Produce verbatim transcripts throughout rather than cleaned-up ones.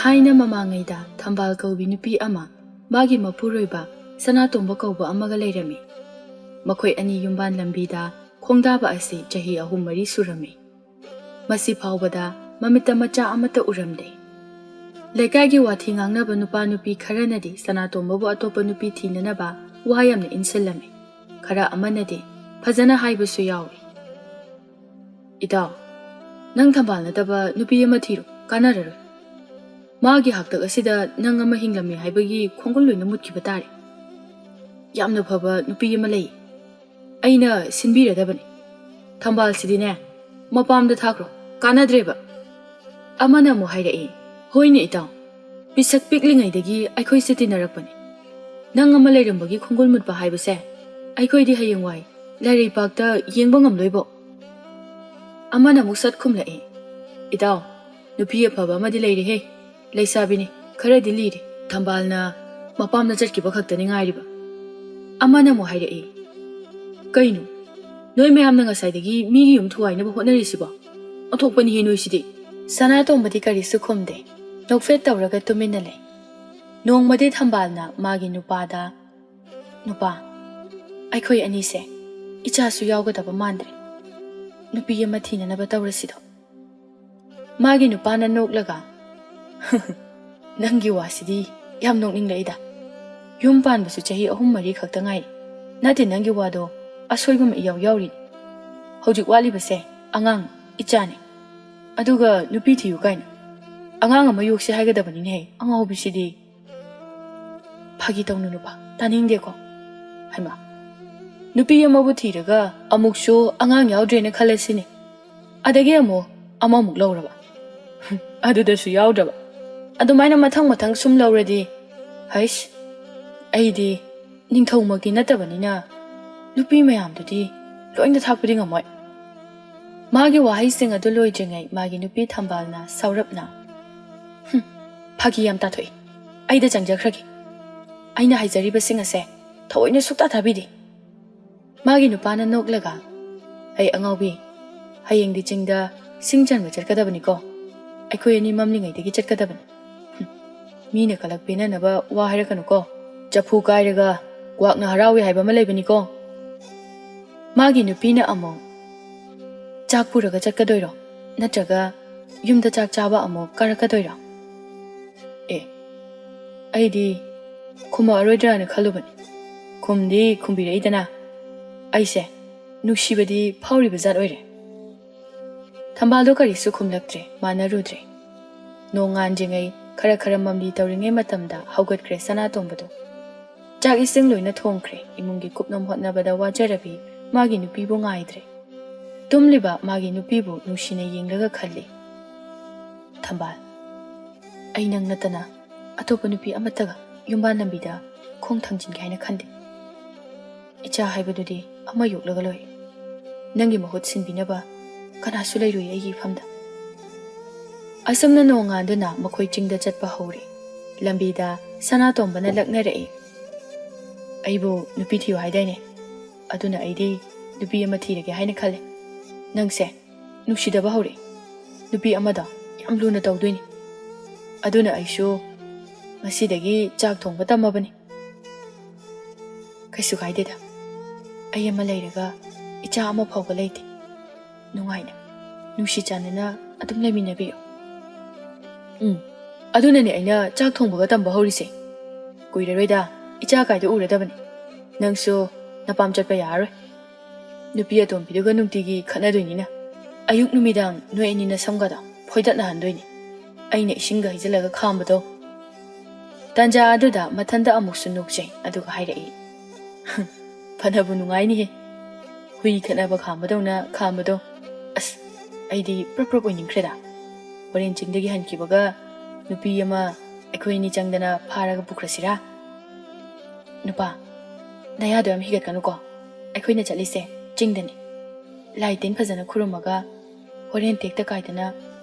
ꯊꯥꯏꯅ ꯃꯃꯥꯡꯉꯩꯗ ꯊꯝꯕꯥꯜ ꯀꯧꯕꯤ ꯅꯨꯄꯤ ꯑꯃ, ꯃꯥꯒꯤ ꯃꯄꯨꯔꯣꯏꯕ ꯁꯅꯥꯇꯣꯝꯕ ꯀꯧꯕ ꯑꯃꯒ ꯂꯩꯔꯝꯃꯤ꯫ ꯃꯈꯣꯏ ꯑꯅꯤ ꯌꯨꯝꯕꯥꯟ ꯂꯝꯕꯤꯗ ꯈꯣꯡꯗꯥꯕ ꯑꯁꯤ ꯆꯍꯤ ꯑꯍꯨꯝ ꯃꯔꯤ ꯁꯨꯔꯝꯃꯤ꯫ ꯃꯁꯤ ꯐꯥꯎꯕꯗ ꯃꯃꯤꯠꯇ ꯃꯆꯥ ꯑꯃꯠꯇ ꯎꯔꯝꯗꯦ꯫ ꯂꯩꯀꯥꯏꯒꯤ ꯋꯥꯊꯤ ꯉꯥꯡꯅꯕ ꯅꯨꯄꯥ ꯅꯨꯄꯤ ꯈꯔꯅꯗꯤ ꯁꯅꯥꯇꯣꯝꯕꯕꯨ ꯑꯇꯣꯞꯄ ꯅꯨꯄꯤ ꯊꯤꯅꯅꯕ ꯋꯥ ꯌꯥꯝꯅ ꯏꯟꯁꯤꯜꯂꯝꯃꯤ꯫ ꯈꯔ ꯑꯃꯅꯗꯤ ꯐꯖꯅ ꯍꯥꯏꯕꯁꯨ ꯌꯥꯎꯏ꯫ "ꯏꯇꯥꯎ, ꯅꯪ ꯊꯝꯕꯥꯜ ꯅꯠꯇꯕ ꯅꯨꯄꯤ ꯑꯃ ꯊꯤꯔꯣ, ꯀꯥꯟꯅꯔꯔꯣꯏ꯫ ꯃꯥꯒꯤ ꯍꯥꯛꯇꯛ ꯑꯁꯤꯗ ꯅꯪ ꯑꯃ ꯍꯤꯡꯂꯝꯃꯤ ꯍꯥꯏꯕꯒꯤ ꯈꯣꯡꯒꯨꯜ ꯂꯣꯏꯅ ꯃꯨꯠꯈꯤꯕ ꯇꯥꯔꯦ꯫ ꯌꯥꯝꯅ ꯐꯕ ꯅꯨꯄꯤ ꯑꯃ ꯂꯩ, ꯑꯩꯅ ꯁꯤꯟꯕꯤꯔꯗꯕꯅꯤ꯫ ꯊꯝꯕꯥꯜꯁꯤꯗꯤꯅꯦ, ꯃꯄꯥꯝꯗ ꯊꯥꯈ꯭ꯔꯣ, ꯀꯥꯟꯅꯗ꯭ꯔꯦꯕ꯫" ꯑꯃꯅ ꯑꯃꯨꯛ ꯍꯥꯏꯔꯛꯏ, "ꯍꯣꯏꯅꯦ ꯏꯇꯥꯎ, ꯄꯤꯁꯛ ꯄꯤꯛꯂꯤꯉꯩꯗꯒꯤ ꯑꯩꯈꯣꯏꯁꯦ ꯇꯤꯟꯅꯔꯛꯄꯅꯤ꯫ ꯅꯪ ꯑꯃ ꯂꯩꯔꯝꯕꯒꯤ ꯈꯣꯡꯒꯨꯜ ꯃꯨꯠꯄ ꯍꯥꯏꯕꯁꯦ ꯑꯩꯈꯣꯏꯗꯤ ꯍꯌꯦꯡꯋꯥꯏ ꯂꯥꯏꯔꯩꯄꯥꯛꯇ ꯌꯦꯡꯕ ꯉꯝꯂꯣꯏꯕꯣ꯫" ꯑꯃꯅ ꯑꯃꯨꯛ ꯁꯠ ꯈꯨꯝꯂꯛꯏ, "ꯏꯇꯥꯎ, ꯅꯨꯄꯤ ꯑꯐꯕ ꯑꯃꯗꯤ ꯂꯩꯔꯦꯍꯦ, ꯂꯩꯁꯥꯕꯤꯅꯤ, ꯈꯔꯗꯤ ꯂꯤꯔꯦ꯫ ꯊꯝꯕꯥꯜꯅ ꯃꯄꯥꯝꯗ ꯆꯠꯈꯤꯕ ꯈꯛꯇꯅꯤ ꯉꯥꯏꯔꯤꯕ꯫" ꯑꯃꯅ ꯑꯃꯨꯛ ꯍꯥꯏꯔꯛꯏ, "ꯀꯩꯅꯣ, ꯅꯣꯏ ꯃꯌꯥꯝꯅ ꯉꯁꯥꯏꯗꯒꯤ ꯃꯤꯒꯤ ꯌꯨꯝ ꯊꯨꯒꯥꯏꯅꯕ ꯍꯣꯠꯅꯔꯤꯁꯤꯕꯣ? ꯑꯣꯟꯊꯣꯛꯄꯅꯤꯍꯦ ꯅꯣꯏꯁꯤꯗꯤ!" ꯁꯅꯥꯇꯣꯝꯕꯗꯤ ꯀꯔꯤꯁꯨ ꯈꯨꯝꯗꯦ, ꯅꯣꯛꯐꯦꯠ ꯇꯧꯔꯒ ꯇꯨꯃꯤꯟꯅ ꯂꯩ꯫ ꯅꯣꯡꯃꯗꯤ ꯊꯝꯕꯥꯜꯅ ꯃꯥꯒꯤ ꯅꯨꯄꯥꯗ, "ꯅꯨꯄꯥ, ꯑꯩꯈꯣꯏ ꯑꯅꯤꯁꯦ ꯏꯆꯥꯁꯨ ꯌꯥꯎꯒꯗꯕ ꯃꯥꯟꯗ꯭ꯔꯦ꯫ ꯅꯨꯄꯤ ꯑꯃ ꯊꯤꯅꯅꯕ ꯇꯧꯔꯁꯤꯗꯣ꯫" ꯃꯥꯒꯤ ꯅꯨꯄꯥꯅ ꯅꯣꯛꯂꯒ, "ꯅꯪꯒꯤ ꯋꯥꯁꯤꯗꯤ ꯌꯥꯝ ꯅꯣꯛꯅꯤꯡꯂꯛꯏꯗ꯫ ꯌꯨꯝ ꯄꯥꯟꯕꯁꯨ ꯆꯍꯤ ꯑꯍꯨꯝ ꯃꯔꯤ ꯈꯛꯇ ꯉꯥꯏꯔꯤ꯫ ꯅꯠꯇꯦ, ꯅꯪꯒꯤ ꯋꯥꯗꯣ ꯑꯁꯣꯏꯕ ꯑꯃ ꯏꯌꯥꯎ ꯌꯥꯎꯔꯤ꯫ ꯍꯧꯖꯤꯛ ꯋꯥꯠꯂꯤꯕꯁꯦ ꯑꯉꯥꯡ, ꯏꯆꯥꯅꯤ꯫ ꯑꯗꯨꯒ ꯅꯨꯄꯤ ꯊꯤꯌꯨ ꯀꯥꯏꯅ꯫ ꯑꯉꯥꯡ ꯑꯃ ꯌꯣꯛꯁꯤ ꯍꯥꯏꯒꯗꯕꯅꯤꯅꯦꯍꯦ, ꯑꯉꯥꯎꯕꯤꯁꯤꯗꯤ꯫" "ꯐꯥꯒꯤ ꯇꯧꯅꯨ ꯅꯨꯄꯥ, ꯇꯥꯅꯤꯡꯗꯦꯀꯣ꯫" ꯍꯩꯃꯥ, ꯅꯨꯄꯤ ꯑꯃꯕꯨ ꯊꯤꯔꯒ ꯑꯃꯨꯛꯁꯨ ꯑꯉꯥꯡ ꯌꯥꯎꯗ꯭ꯔꯦꯅ ꯈꯜꯂꯁꯤꯅꯦ꯫ ꯑꯗꯒꯤ ꯑꯃꯨꯛ ꯑꯃꯃꯨꯛ ꯂꯧꯔꯕ꯫ ꯑꯗꯨꯗꯁꯨ ꯌꯥꯎꯗ꯭ꯔꯕ꯫ ꯑꯗꯨꯃꯥꯏꯅ ꯃꯊꯪ ꯃꯊꯪ ꯁꯨꯝ ꯂꯧꯔꯗꯤ, ꯍꯩꯁ, ꯑꯩꯗꯤ ꯅꯤꯡꯊꯧꯃꯛꯇꯤ ꯅꯠꯇꯕꯅꯤꯅ ꯅꯨꯄꯤ ꯃꯌꯥꯝꯗꯨꯗꯤ ꯂꯣꯏꯅ ꯊꯥꯛꯄꯗꯤ ꯉꯝꯃꯣꯏ꯫ ꯃꯥꯒꯤ ꯋꯥꯍꯩꯁꯤꯡ ꯑꯗꯨ ꯂꯣꯏꯗ꯭ꯔꯤꯉꯩ ꯃꯥꯒꯤ ꯅꯨꯄꯤ ꯊꯝꯕꯥꯜꯅ ꯁꯥꯎꯔꯞꯅ, "ꯍꯨꯝ, ꯐꯥꯒꯤ ꯌꯥꯝ ꯇꯥꯊꯣꯛꯏ꯫ ꯑꯩꯗ ꯆꯪꯖꯈ꯭ꯔꯒꯦ꯫ ꯑꯩꯅ ꯍꯥꯏꯖꯔꯤꯕꯁꯤꯡ ꯑꯁꯦ ꯊꯑꯣꯏꯅ ꯁꯨꯛꯇꯥ ꯇꯥꯕꯤꯗꯦ꯫" ꯃꯥꯒꯤ ꯅꯨꯄꯥꯅ ꯅꯣꯛꯂꯒ, "ꯑꯩ ꯑꯉꯥꯎꯕꯤ, ꯍꯌꯦꯡꯗꯤ ꯆꯤꯡꯗ ꯁꯤꯡ ꯆꯟꯕ ꯆꯠꯀꯗꯕꯅꯤꯀꯣ꯫ ꯑꯩꯈꯣꯏ ꯑꯅꯤ ꯃꯝꯂꯤꯉꯩꯗꯒꯤ ꯆꯠꯀꯗꯕꯅꯤ꯫ ꯃꯤꯅ ꯀꯂꯛ ꯄꯦꯟꯅꯅꯕ ꯋꯥ ꯍꯥꯏꯔꯛꯀꯅꯨꯀꯣ꯫ ꯆꯐꯨ ꯀꯥꯏꯔꯒ ꯀ꯭ꯋꯥꯛꯅ ꯍꯔꯥꯎꯏ ꯍꯥꯏꯕ ꯑꯃ ꯂꯩꯕꯅꯤꯀꯣ꯫ ꯃꯥꯒꯤ ꯅꯨꯄꯤꯅ ꯑꯃꯨꯛ ꯆꯥꯛ ꯄꯨꯔꯒ ꯆꯠꯀꯗꯣꯏꯔꯣ? ꯅꯠꯇ꯭ꯔꯒ ꯌꯨꯝꯗ ꯆꯥꯛ ꯆꯥꯕ ꯑꯃꯨꯛ ꯀꯥꯔꯛꯀꯗꯣꯏꯔꯣ? ꯑꯦ, ꯑꯩꯗꯤ ꯈꯨꯝꯃꯛꯑꯔꯣꯏꯗ꯭ꯔꯥꯅ ꯈꯜꯂꯨꯕꯅꯤ꯫ ꯈꯨꯝꯗꯤ ꯈꯨꯝꯕꯤꯔꯛꯏꯗꯅ꯫ ꯑꯩꯁꯦ ꯅꯨꯡꯁꯤꯕꯗꯤ ꯐꯥꯎꯔꯤꯕ ꯖꯥꯠ ꯑꯣꯏꯔꯦ꯫ ꯊꯝꯕꯥꯜꯗꯣ ꯀꯔꯤꯁꯨ ꯈꯨꯝꯂꯛꯇ꯭ꯔꯦ, ꯃꯥꯟꯅꯔꯨꯗ꯭ꯔꯦ꯫ ꯅꯣꯡ ꯉꯥꯟꯗ꯭ꯔꯤꯉꯩ ꯈꯔ ꯈꯔ ꯃꯝꯂꯤ ꯇꯧꯔꯤꯉꯩ ꯃꯇꯝꯗ ꯍꯧꯒꯠꯈ꯭ꯔꯦ ꯁꯅꯥꯇꯣꯝꯕꯗꯣ꯫ ꯆꯥꯛ ꯏꯁꯤꯡ ꯂꯣꯏꯅ ꯊꯣꯡꯈ꯭ꯔꯦ꯫ ꯏꯃꯨꯡꯒꯤ ꯀꯨꯞꯅꯣꯝ ꯍꯣꯠꯅꯕꯗ ꯋꯥꯖꯔꯕꯤ ꯃꯥꯒꯤ ꯅꯨꯄꯤꯕꯨ ꯉꯥꯏꯗ꯭ꯔꯦ꯫ ꯇꯨꯝꯂꯤꯕ ꯃꯥꯒꯤ ꯅꯨꯄꯤꯕꯨ ꯅꯨꯡꯁꯤꯅ ꯌꯦꯡꯂꯒ ꯈꯜꯂꯤ, "ꯊꯝꯕꯥꯜ, ꯑꯩ ꯅꯪ ꯅꯠꯇꯅ ꯑꯇꯣꯞꯄ ꯅꯨꯄꯤ ꯑꯃꯠꯇꯒ ꯌꯨꯝꯕꯥꯟ ꯂꯝꯕꯤꯗ ꯈꯣꯡ ꯊꯥꯡꯖꯤꯟꯒꯦ ꯍꯥꯏꯅ ꯈꯟꯗꯦ꯫ ꯏꯆꯥ ꯍꯥꯏꯕꯗꯨꯗꯤ ꯑꯃ ꯌꯣꯛꯂꯒ ꯂꯣꯏꯔꯦ꯫ ꯅꯪꯒꯤ ꯃꯍꯨꯠ ꯁꯤꯟꯕꯤꯅꯕ ꯀꯅꯥꯁꯨ ꯂꯩꯔꯣꯏ ꯑꯩꯒꯤ ꯏꯐꯝꯗ"꯫ ꯑꯁꯨꯝꯅ ꯅꯣꯡꯉꯥꯟꯗꯨꯅ ꯃꯈꯣꯏ ꯆꯤꯡꯗ ꯆꯠꯄ ꯍꯧꯔꯦ꯫ ꯂꯝꯕꯤꯗ ꯁꯅꯥꯇꯣꯝꯕꯅ ꯂꯛꯅꯔꯛꯏ, "ꯑꯩꯕꯨ ꯅꯨꯄꯤ ꯊꯤꯌꯨ ꯍꯥꯏꯗꯥꯏꯅꯦ? ꯑꯗꯨꯅ ꯑꯩꯗꯤ ꯅꯨꯄꯤ ꯑꯃ ꯊꯤꯔꯒꯦ ꯍꯥꯏꯅ ꯈꯜꯂꯦ꯫ ꯅꯪꯁꯦ ꯅꯨꯡꯁꯤꯗꯕ ꯍꯧꯔꯛꯏ꯫ ꯅꯨꯄꯤ ꯑꯃꯗꯣ ꯌꯥꯝ ꯂꯨꯅ ꯇꯧꯗꯣꯏꯅꯤ꯫ ꯑꯗꯨꯅ ꯑꯩꯁꯨ ꯉꯁꯤꯗꯒꯤ ꯆꯥꯛ ꯊꯣꯡꯕ ꯇꯝꯃꯕꯅꯤ"꯫ "ꯀꯩꯁꯨ ꯀꯥꯏꯗꯦꯗ꯫ ꯑꯩ ꯑꯃ ꯂꯩꯔꯒ ꯏꯆꯥ ꯑꯃ ꯐꯥꯎꯕ ꯂꯩꯇꯦ꯫ ꯅꯨꯡꯉꯥꯏꯅ, ꯅꯨꯡꯁꯤ ꯆꯥꯟꯅꯅ ꯑꯗꯨꯝ ꯂꯩꯃꯤꯟꯅꯕꯤꯌꯨ"꯫ "ꯎꯝ, ꯑꯗꯨꯅꯅꯦ ꯑꯩꯅ ꯆꯥꯛ ꯊꯣꯡꯕꯒ ꯇꯝꯕ ꯍꯧꯔꯤꯁꯦ꯫ ꯀꯨꯏꯔꯔꯣꯏꯗ ꯏꯆꯥ ꯀꯥꯏꯗꯣ ꯎꯔꯗꯕꯅꯤ꯫ ꯅꯪꯁꯨ ꯅꯄꯥꯝ ꯆꯠꯄ ꯌꯥꯔꯔꯣꯏ꯫ ꯅꯨꯄꯤ ꯑꯇꯣꯝꯕꯤꯗꯨꯒ ꯅꯨꯡꯇꯤꯒꯤ ꯈꯠꯅꯗꯣꯏꯅꯤꯅ꯫ ꯑꯌꯨꯛ ꯅꯨꯃꯤꯗꯥꯡ ꯅꯣꯏ ꯑꯅꯤꯅ ꯁꯝꯒꯗꯣ ꯐꯣꯏꯗꯠꯅꯍꯟꯗꯣꯏꯅꯤ꯫ ꯑꯩꯅ ꯏꯁꯤꯡꯒ ꯍꯩꯖꯤꯜꯂꯒ ꯈꯥꯝꯕꯗꯣ"꯫ ꯇꯥꯟꯖꯥ ꯑꯗꯨꯗ ꯃꯊꯟꯇ ꯑꯃꯨꯛꯁꯨ ꯅꯣꯛꯆꯩ, ꯑꯗꯨꯒ ꯍꯥꯏꯔꯛꯏ, "ꯐꯅꯕꯨ ꯅꯨꯡꯉꯥꯏꯅꯤꯍꯦ꯫ ꯍꯨꯏ ꯈꯠꯅꯕ ꯈꯥꯝꯕꯗꯧꯅ ꯈꯥꯝꯕꯗꯣ꯫ ꯑꯁ, ꯑꯩꯗꯤ ꯄ꯭ꯔꯞ ꯄ꯭ꯔꯞ ꯑꯣꯏꯅꯤꯡꯈ꯭ꯔꯦꯗ꯫ ꯍꯣꯔꯦꯟ ꯆꯤꯡꯗꯒꯤ ꯍꯟꯈꯤꯕꯒ ꯅꯨꯄꯤ ꯑꯃ ꯑꯩꯈꯣꯏ ꯑꯅꯤ ꯆꯪꯗꯅ ꯐꯥꯔꯒ ꯄꯨꯈ꯭ꯔꯁꯤꯔꯥ? ꯅꯨꯄꯥ, ꯅꯌꯥꯗꯣ ꯌꯥꯝ ꯍꯤꯒꯠꯀꯅꯨꯀꯣ꯫ ꯑꯩꯈꯣꯏꯅ ꯆꯠꯂꯤꯁꯦ ꯆꯤꯡꯗꯅꯤ꯫ ꯂꯥꯏ ꯇꯤꯟ ꯐꯖꯅ ꯈꯨꯔꯨꯝꯃꯒ ꯍꯣꯔꯦꯟ ꯇꯦꯛꯇ ꯀꯥꯏꯗꯅ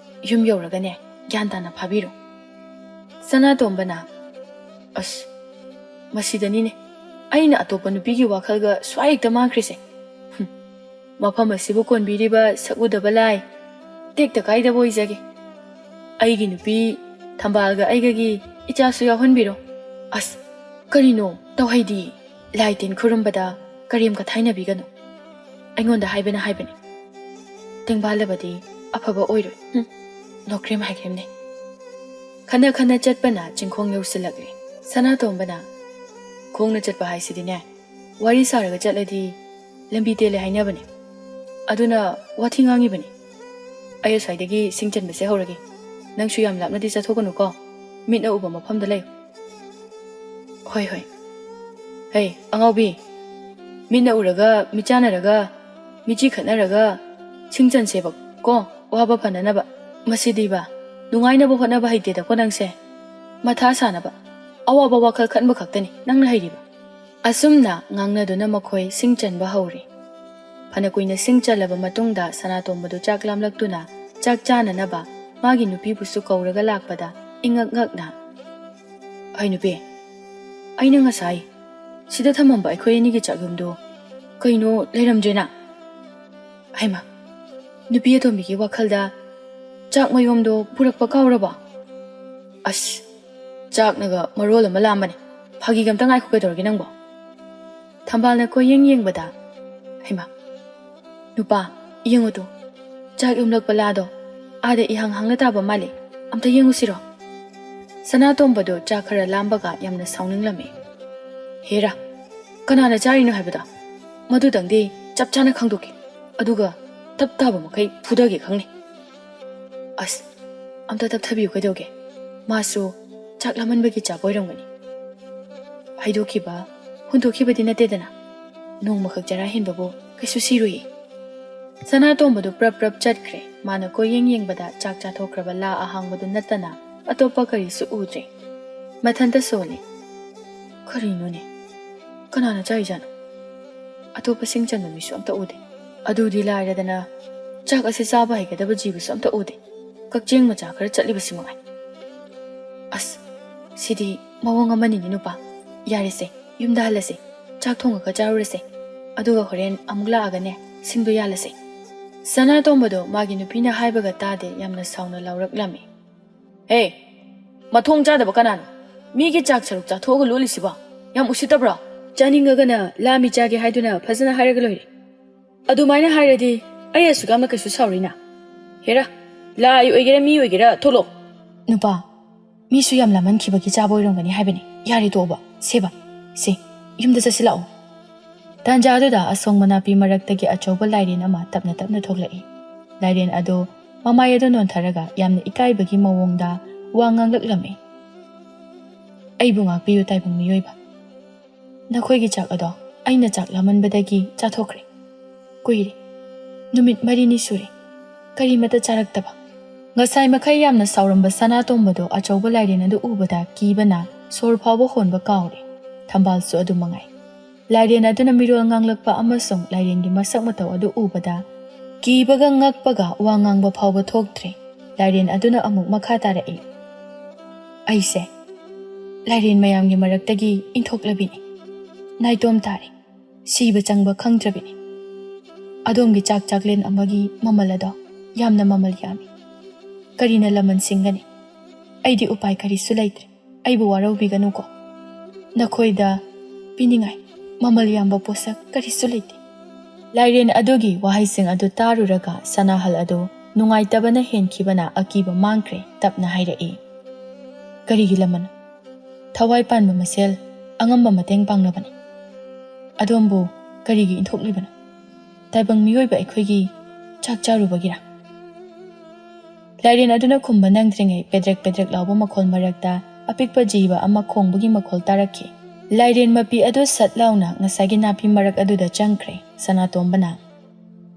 ꯌꯨꯝ ꯌꯧꯔꯒꯅꯦ, ꯒ꯭ꯌꯥꯟ ꯇꯥꯅ ꯐꯥꯕꯤꯔꯣ"꯫ ꯁꯅꯥꯇꯣꯝꯕꯅ, "ꯑꯁ, ꯃꯁꯤꯗꯅꯤꯅꯦ ꯑꯩꯅ ꯑꯇꯣꯞꯄ ꯅꯨꯄꯤꯒꯤ ꯋꯥꯈꯜꯒ ꯁ꯭ꯋꯥꯏ ꯍꯦꯛꯇ ꯃꯥꯡꯈ꯭ꯔꯤꯁꯦ꯫ ꯍꯨꯝ, ꯃꯐꯝ ꯑꯁꯤꯕꯨ ꯀꯣꯟꯕꯤꯔꯤꯕ ꯁꯛꯎꯗꯕ ꯂꯥꯏ, ꯇꯦꯛꯇ ꯀꯥꯏꯗꯕ ꯑꯣꯏꯖꯒꯦ꯫ ꯑꯩꯒꯤ ꯅꯨꯄꯤ ꯊꯝꯕꯥꯜꯒ ꯑꯩꯒꯒꯤ ꯏꯆꯥꯁꯨ ꯌꯥꯎꯍꯟꯕꯤꯔꯣ꯫ ꯑꯁ, ꯀꯔꯤꯅꯣ? ꯇꯧꯍꯩꯗꯤ꯫ ꯂꯥꯏ ꯇꯤꯟ ꯈꯨꯔꯨꯝꯕꯗ ꯀꯔꯦꯝ ꯀꯊꯥꯏꯅꯕꯤꯒꯅꯨ꯫ ꯑꯩꯉꯣꯟꯗ ꯍꯥꯏꯕꯅ ꯍꯥꯏꯕꯅꯤ꯫ ꯇꯦꯡꯕꯥꯜꯂꯕꯗꯤ ꯑꯐꯕ ꯑꯣꯏꯔꯣꯏ꯫ ꯍꯨꯝ, ꯅꯣꯀ꯭ꯔꯦꯝ ꯍꯥꯏꯈ꯭ꯔꯦꯝꯅꯦ꯫ ꯈꯟꯅ ꯈꯟꯅ ꯆꯠꯄꯅ ꯆꯤꯡꯈꯣꯡ ꯌꯧꯁꯤꯜꯂꯛꯂꯦ꯫ ꯁꯅꯥꯇꯣꯝꯕꯅ, "ꯈꯣꯡꯅ ꯆꯠꯄ ꯍꯥꯏꯁꯤꯗꯤꯅꯦ, ꯋꯥꯔꯤ ꯁꯥꯔꯒ ꯆꯠꯂꯗꯤ ꯂꯝꯕꯤ ꯇꯦꯜꯂꯦ ꯍꯥꯏꯅꯕꯅꯦ꯫ ꯑꯗꯨꯅ ꯋꯥꯊꯤ ꯉꯥꯡꯉꯤꯕꯅꯤ꯫ ꯑꯩ ꯑꯁ꯭ꯋꯥꯏꯗꯒꯤ ꯁꯤꯡ ꯆꯟꯕꯁꯦ ꯍꯧꯔꯒꯦ꯫ ꯅꯪꯁꯨ ꯌꯥꯝ ꯂꯥꯞꯅꯗꯤ ꯆꯠꯊꯣꯛꯀꯅꯨꯀꯣ꯫ ꯃꯤꯠꯅ ꯎꯕ ꯃꯐꯝꯗ ꯂꯩꯌꯨ꯫" "ꯍꯣꯏ, ꯍꯣꯏ꯫" "ꯍꯩ, ꯑꯉꯥꯎꯕꯤ, ꯃꯤꯠꯅ ꯎꯔꯒ, ꯃꯤꯠ ꯆꯥꯟꯅꯔꯒ, ꯃꯤꯠꯆꯤ ꯈꯠꯅꯔꯒ ꯁꯤꯡ ꯆꯟꯁꯦꯕ ꯀꯣ, ꯋꯥꯕ ꯐꯅꯅꯕ꯫ ꯃꯁꯤꯗꯤꯕ, ꯅꯨꯡꯉꯥꯏꯅꯕ ꯍꯣꯠꯅꯕ ꯍꯩꯇꯦꯗꯀꯣ ꯅꯪꯁꯦ꯫ ꯃꯊꯥ ꯁꯥꯅꯕ, ꯑꯋꯥꯕ ꯋꯥꯈꯜ ꯈꯟꯕ ꯈꯛꯇꯅꯤ ꯅꯪꯅ ꯍꯩꯔꯤꯕ꯫" ꯑꯁꯨꯝꯅ ꯉꯥꯡꯅꯗꯨꯅ ꯃꯈꯣꯏ ꯁꯤꯡ ꯆꯟꯕ ꯍꯧꯔꯦ꯫ ꯐꯅ ꯀꯨꯏꯅ ꯁꯤꯡ ꯆꯜꯂꯕ ꯃꯇꯨꯡꯗ ꯁꯅꯥꯇꯣꯝꯕꯗꯨ ꯆꯥꯛ ꯂꯥꯝꯂꯛꯇꯨꯅ ꯆꯥꯛ ꯆꯥꯅꯅꯕ ꯃꯥꯒꯤ ꯅꯨꯄꯤꯕꯨꯁꯨ ꯀꯧꯔꯒ ꯂꯥꯛꯄꯗ ꯏꯉꯛ ꯉꯛꯅ, "ꯑꯩ ꯅꯨꯄꯤ, ꯑꯩꯅ ꯉꯁꯥꯏ ꯁꯤꯗ ꯊꯝꯃꯝꯕ ꯑꯩꯈꯣꯏ ꯑꯅꯤꯒꯤ ꯆꯥꯛꯌꯨꯝꯗꯣ ꯀꯩꯅꯣ ꯂꯩꯔꯝꯗ꯭ꯔꯦꯅ?" "ꯍꯩꯃꯥ, ꯅꯨꯄꯤ ꯑꯇꯣꯝꯕꯤꯒꯤ ꯋꯥꯈꯜꯗ ꯆꯥꯛ ꯃꯌꯣꯝꯗꯣ ꯄꯨꯔꯛꯄ ꯀꯥꯎꯔꯕꯣ?" "ꯑꯁ, ꯆꯥꯛꯅꯒ ꯃꯔꯣꯜ ꯑꯃ ꯂꯥꯝꯕꯅꯦ꯫ ꯐꯥꯒꯤꯒ ꯑꯝꯇ ꯉꯥꯏꯈꯣ, ꯀꯩꯗꯧꯔꯒꯦ ꯅꯪꯕꯣ?" ꯊꯝꯕꯥꯜꯅ ꯀꯣꯏꯌꯦꯡ ꯌꯦꯡꯕꯗ, "ꯍꯩꯃꯥ, ꯅꯨꯄꯥ, ꯌꯦꯡꯉꯨ ꯇꯨ, ꯆꯥꯛ ꯌꯨꯝꯂꯛꯄ ꯂꯥꯗꯣ ꯑꯥꯗ ꯏꯍꯥꯡ ꯍꯥꯡꯅ ꯇꯥꯕ ꯃꯥꯜꯂꯦ꯫ ꯑꯝꯇ ꯌꯦꯡꯉꯨꯁꯤꯔꯣ?" ꯁꯅꯥꯇꯣꯝꯕꯗꯣ ꯆꯥꯛ ꯈꯔ ꯂꯥꯝꯕꯒ ꯌꯥꯝꯅ ꯁꯥꯎꯅꯤꯡꯂꯝꯃꯤ꯫ "ꯍꯦꯔꯥ, ꯀꯅꯥꯅ ꯆꯥꯔꯤꯅꯣ ꯍꯥꯏꯕꯗꯣ ꯃꯗꯨꯗꯪꯗꯤ ꯆꯞ ꯆꯥꯅ ꯈꯪꯗꯣꯛꯀꯦ꯫ ꯑꯗꯨꯒ ꯇꯞ ꯇꯥꯕ ꯃꯈꯩ ꯐꯨꯗꯒꯦ ꯈꯪꯅꯤ꯫ ꯑꯁ, ꯑꯝꯇ ꯇꯞꯊꯕꯤꯌꯨ ꯀꯩꯗꯧꯒꯦ? ꯃꯥꯁꯨ ꯆꯥꯛ ꯂꯥꯝꯃꯟꯕꯒꯤ ꯆꯥꯕ ꯑꯣꯏꯔꯝꯒꯅꯤ꯫" ꯍꯩꯗꯣꯛꯈꯤꯕ, ꯍꯨꯟꯗꯣꯛꯈꯤꯕꯗꯤ ꯅꯠꯇꯦꯗꯅ꯫ ꯅꯣꯡꯃꯈꯛ ꯆꯔꯥ ꯍꯦꯟꯕꯕꯨ ꯀꯩꯁꯨ ꯁꯤꯔꯨꯏ꯫ ꯁꯅꯥꯇꯣꯝꯕꯗꯨ ꯄ꯭ꯔꯞ ꯄ꯭ꯔꯞ ꯆꯠꯈ꯭ꯔꯦ꯫ ꯃꯥꯅ ꯀꯣꯏꯌꯦꯡ ꯌꯦꯡꯕꯗ ꯆꯥꯛ ꯆꯥꯊꯣꯛꯈ꯭ꯔꯕ ꯂꯥ ꯑꯍꯥꯡꯕꯗꯨ ꯅꯠꯇꯅ ꯑꯇꯣꯞꯄ ꯀꯔꯤꯁꯨ ꯎꯗ꯭ꯔꯦ꯫ ꯃꯊꯟꯇ ꯁꯣꯜꯂꯦ꯫ "ꯀꯔꯤꯅꯣꯅꯦ? ꯀꯅꯥꯅ ꯆꯥꯔꯤꯖꯥꯠꯅꯣ? ꯑꯇꯣꯞꯄ ꯁꯤꯡ ꯆꯟꯕ ꯃꯤꯁꯨ ꯑꯝꯇ ꯎꯗꯦ꯫ ꯑꯗꯨꯗꯤ ꯂꯥꯏꯔꯗꯅ ꯆꯥꯛ ꯑꯁꯤ ꯆꯥꯕ ꯍꯩꯒꯗꯕ ꯖꯤꯕꯁꯨ ꯑꯝꯇ ꯎꯗꯦ꯫ ꯀꯛꯆꯦꯡ ꯃꯆꯥ ꯈꯔ ꯆꯠꯂꯤꯕꯁꯤ ꯃꯉꯥꯏ꯫ ꯑꯁ, ꯁꯤꯗꯤ ꯃꯑꯣꯡ ꯑꯃꯅꯤꯅꯦ ꯅꯨꯄꯥ꯫ ꯌꯥꯔꯦꯁꯦ, ꯌꯨꯝꯗ ꯍꯜꯂꯁꯦ꯫ ꯆꯥꯛ ꯊꯣꯡꯉꯒ ꯆꯥꯔꯨꯔꯁꯦ꯫ ꯑꯗꯨꯒ ꯍꯣꯔꯦꯟ ꯑꯃꯨꯛ ꯂꯥꯛꯑꯒꯅꯦ, ꯁꯤꯡꯗꯣ ꯌꯥꯜꯂꯁꯦ꯫" ꯁꯅꯥꯇꯣꯝꯕꯗꯣ ꯃꯥꯒꯤ ꯅꯨꯄꯤꯅ ꯍꯥꯏꯕꯒ ꯇꯥꯗꯦ, ꯌꯥꯝꯅ ꯁꯥꯎꯅ ꯂꯥꯎꯔꯛꯂꯝꯃꯤ꯫ "ꯍꯦ, ꯃꯊꯣꯡ ꯆꯥꯗꯕ ꯀꯅꯥꯅꯣ? ꯃꯤꯒꯤ ꯆꯥꯛ ꯁꯔꯨꯛ ꯆꯥꯊꯣꯛꯑꯒ ꯂꯣꯠꯂꯤꯁꯤꯕꯣ? ꯌꯥꯝ ꯎꯁꯤꯠꯇꯕ꯭ꯔꯣ? ꯆꯥꯅꯤꯡꯉꯒꯅ ꯂꯥꯝꯃꯤ ꯆꯥꯒꯦ ꯍꯥꯏꯗꯨꯅ ꯐꯖꯅ ꯍꯥꯏꯔꯒ ꯂꯣꯏꯔꯦ꯫ ꯑꯗꯨꯃꯥꯏꯅ ꯍꯥꯏꯔꯗꯤ ꯑꯩ ꯑꯁꯨꯛ ꯌꯥꯝꯅ ꯀꯩꯁꯨ ꯁꯥꯎꯔꯤꯅ꯫ ꯍꯦꯔꯥ, ꯂꯥꯏ ꯑꯣꯏꯒꯦꯔꯥ ꯃꯤ ꯑꯣꯏꯒꯦꯔꯥ ꯊꯣꯛꯂꯛꯑꯣ꯫ ꯅꯨꯄꯥ, ꯃꯤꯁꯨ ꯌꯥꯝ ꯂꯥꯝꯃꯟꯈꯤꯕꯒꯤ ꯆꯥꯕ ꯑꯣꯏꯔꯝꯒꯅꯤ ꯍꯥꯏꯕꯅꯤ꯫ ꯌꯥꯔꯦ ꯇꯣꯛꯑꯣꯕ꯫ ꯁꯦꯕ, ꯁꯦ, ꯌꯨꯝꯗ ꯆꯠꯁꯤꯜꯂꯛꯑꯣ꯫ ꯇꯥꯟꯖꯥꯗꯨꯗ ꯑꯁꯣꯡꯕ ꯅꯥꯄꯤ ꯃꯔꯛꯇꯒꯤ ꯑꯆꯧꯕ ꯂꯥꯏꯔꯦꯟ ꯑꯃ ꯇꯞꯅ ꯇꯞꯅ ꯊꯣꯛꯂꯛꯏ꯫ ꯂꯥꯏꯔꯦꯟ ꯑꯗꯣ ꯃꯃꯥꯏ ꯑꯗꯨ ꯅꯣꯟꯊꯔꯒ ꯌꯥꯝꯅ ꯏꯀꯥꯏꯕꯒꯤ ꯃꯑꯣꯡꯗ ꯋꯥ ꯉꯥꯡꯂꯛꯂꯝꯃꯤ꯫ "ꯑꯩꯕꯨ ꯉꯥꯛꯄꯤꯌꯨ, ꯇꯥꯏꯕꯪ ꯃꯤꯑꯣꯏꯕ꯫ ꯅꯈꯣꯏꯒꯤ ꯆꯥꯛ ꯑꯗꯣ ꯑꯩꯅ ꯆꯥꯛ ꯂꯥꯝꯃꯟꯕꯗꯒꯤ ꯆꯥꯊꯣꯛꯈ꯭ꯔꯦ꯫ ꯀꯨꯏꯔꯦ, ꯅꯨꯃꯤꯠ ꯃꯔꯤꯅꯤ ꯁꯨꯔꯦ, ꯀꯔꯤꯃꯠꯇ ꯆꯥꯔꯛꯇꯕ꯫" ꯉꯁꯥꯏ ꯃꯈꯩ ꯌꯥꯝꯅ ꯁꯥꯎꯔꯝꯕ ꯁꯅꯥꯇꯣꯝꯕꯗꯣ ꯑꯆꯧꯕ ꯂꯥꯏꯔꯦꯟ ꯑꯗꯨ ꯎꯕꯗ ꯀꯤꯕꯅ ꯁꯣꯔ ꯐꯥꯎꯕ ꯍꯣꯟꯕ ꯀꯥꯎꯔꯦ꯫ ꯊꯝꯕꯥꯜꯁꯨ ꯑꯗꯨ ꯃꯉꯥꯏ꯫ ꯂꯥꯏꯔꯦꯟ ꯑꯗꯨꯅ ꯃꯤꯔꯣꯜ ꯉꯥꯡꯂꯛꯄ ꯑꯃꯁꯨꯡ ꯂꯥꯏꯔꯦꯟꯒꯤ ꯃꯁꯛ ꯃꯇꯧ ꯑꯗꯨ ꯎꯕꯗ ꯀꯤꯕꯒ ꯉꯛꯄꯒ ꯋꯥ ꯉꯥꯡꯕ ꯐꯥꯎꯕ ꯊꯣꯛꯇ꯭ꯔꯦ꯫ ꯂꯥꯏꯔꯦꯟ ꯑꯗꯨꯅ ꯑꯃꯨꯛ ꯃꯈꯥ ꯇꯥꯔꯛꯏ, "ꯑꯩꯁꯦ ꯂꯥꯏꯔꯦꯟ ꯃꯌꯥꯝꯒꯤ ꯃꯔꯛꯇꯒꯤ ꯏꯟꯊꯣꯛꯂꯕꯤꯅꯤ꯫ ꯅꯥꯏꯇꯣꯝ ꯇꯥꯔꯦ꯫ ꯁꯤꯕ ꯆꯪꯕ ꯈꯪꯗ꯭ꯔꯕꯤꯅꯤ꯫ ꯑꯗꯣꯝꯒꯤ ꯆꯥꯛ ꯆꯥꯛꯂꯦꯟ ꯑꯃꯒꯤ ꯃꯃꯜ ꯑꯗꯣ ꯌꯥꯝꯅ ꯃꯃꯜ ꯌꯥꯝꯃꯤ꯫ ꯀꯔꯤꯅ ꯂꯃꯟ ꯁꯤꯡꯒꯅꯤ? ꯑꯩꯗꯤ ꯎꯄꯥꯏ ꯀꯔꯤꯁꯨ ꯂꯩꯇ꯭ꯔꯦ꯫ ꯑꯩꯕꯨ ꯋꯥꯔꯧꯕꯤꯒꯅꯨꯀꯣ꯫ ꯅꯈꯣꯏꯗ ꯄꯤꯅꯤꯡꯉꯥꯏ ꯃꯃꯜ ꯌꯥꯝꯕ ꯄꯣꯠꯁꯛ ꯀꯔꯤꯁꯨ ꯂꯩꯇꯦ꯫" ꯂꯥꯏꯔꯦꯟ ꯑꯗꯨꯒꯤ ꯋꯥꯍꯩꯁꯤꯡ ꯑꯗꯨ ꯇꯥꯔꯨꯔꯒ ꯁꯅꯥꯍꯜ ꯑꯗꯨ ꯅꯨꯡꯉꯥꯏꯇꯕꯅ ꯍꯦꯟꯈꯤꯕꯅ ꯑꯀꯤꯕ ꯃꯥꯡꯈ꯭ꯔꯦ꯫ ꯇꯞꯅ ꯍꯥꯏꯔꯛꯏ, "ꯀꯔꯤꯒꯤ ꯂꯃꯟ? ꯊꯋꯥꯏ ꯄꯥꯟꯕ ꯃꯁꯦꯜ ꯑꯉꯝꯕ ꯃꯇꯦꯡ ꯄꯥꯡꯅꯕꯅꯤ꯫ ꯑꯗꯣꯝꯕꯨ ꯀꯔꯤꯒꯤ ꯏꯟꯊꯣꯛꯂꯤꯕꯅꯣ? ꯇꯥꯏꯕꯪ ꯃꯤꯑꯣꯏꯕ ꯑꯩꯈꯣꯏꯒꯤ ꯆꯥꯛ ꯆꯥꯔꯨꯕꯒꯤꯔꯥ?" ꯂꯥꯏꯔꯦꯟ ꯑꯗꯨꯅ ꯈꯨꯝꯕ ꯅꯪꯗ꯭ꯔꯤꯉꯩ ꯄꯦꯗ꯭ꯔꯦꯛ ꯄꯦꯗ꯭ꯔꯦꯛ ꯂꯥꯎꯕ ꯃꯈꯣꯜ ꯃꯔꯛꯇ ꯑꯄꯤꯛꯄ ꯖꯤꯕ ꯑꯃ ꯈꯣꯡꯕꯒꯤ ꯃꯈꯣꯜ ꯇꯥꯔꯛꯈꯤ꯫ ꯂꯥꯏꯔꯦꯟ ꯃꯄꯤ ꯑꯗꯨ ꯁꯠ ꯂꯥꯎꯅ ꯉꯁꯥꯏꯒꯤ ꯅꯥꯄꯤ ꯃꯔꯛ ꯑꯗꯨꯗ ꯆꯪꯈ꯭ꯔꯦ꯫ ꯁꯅꯥꯇꯣꯝꯕꯅ,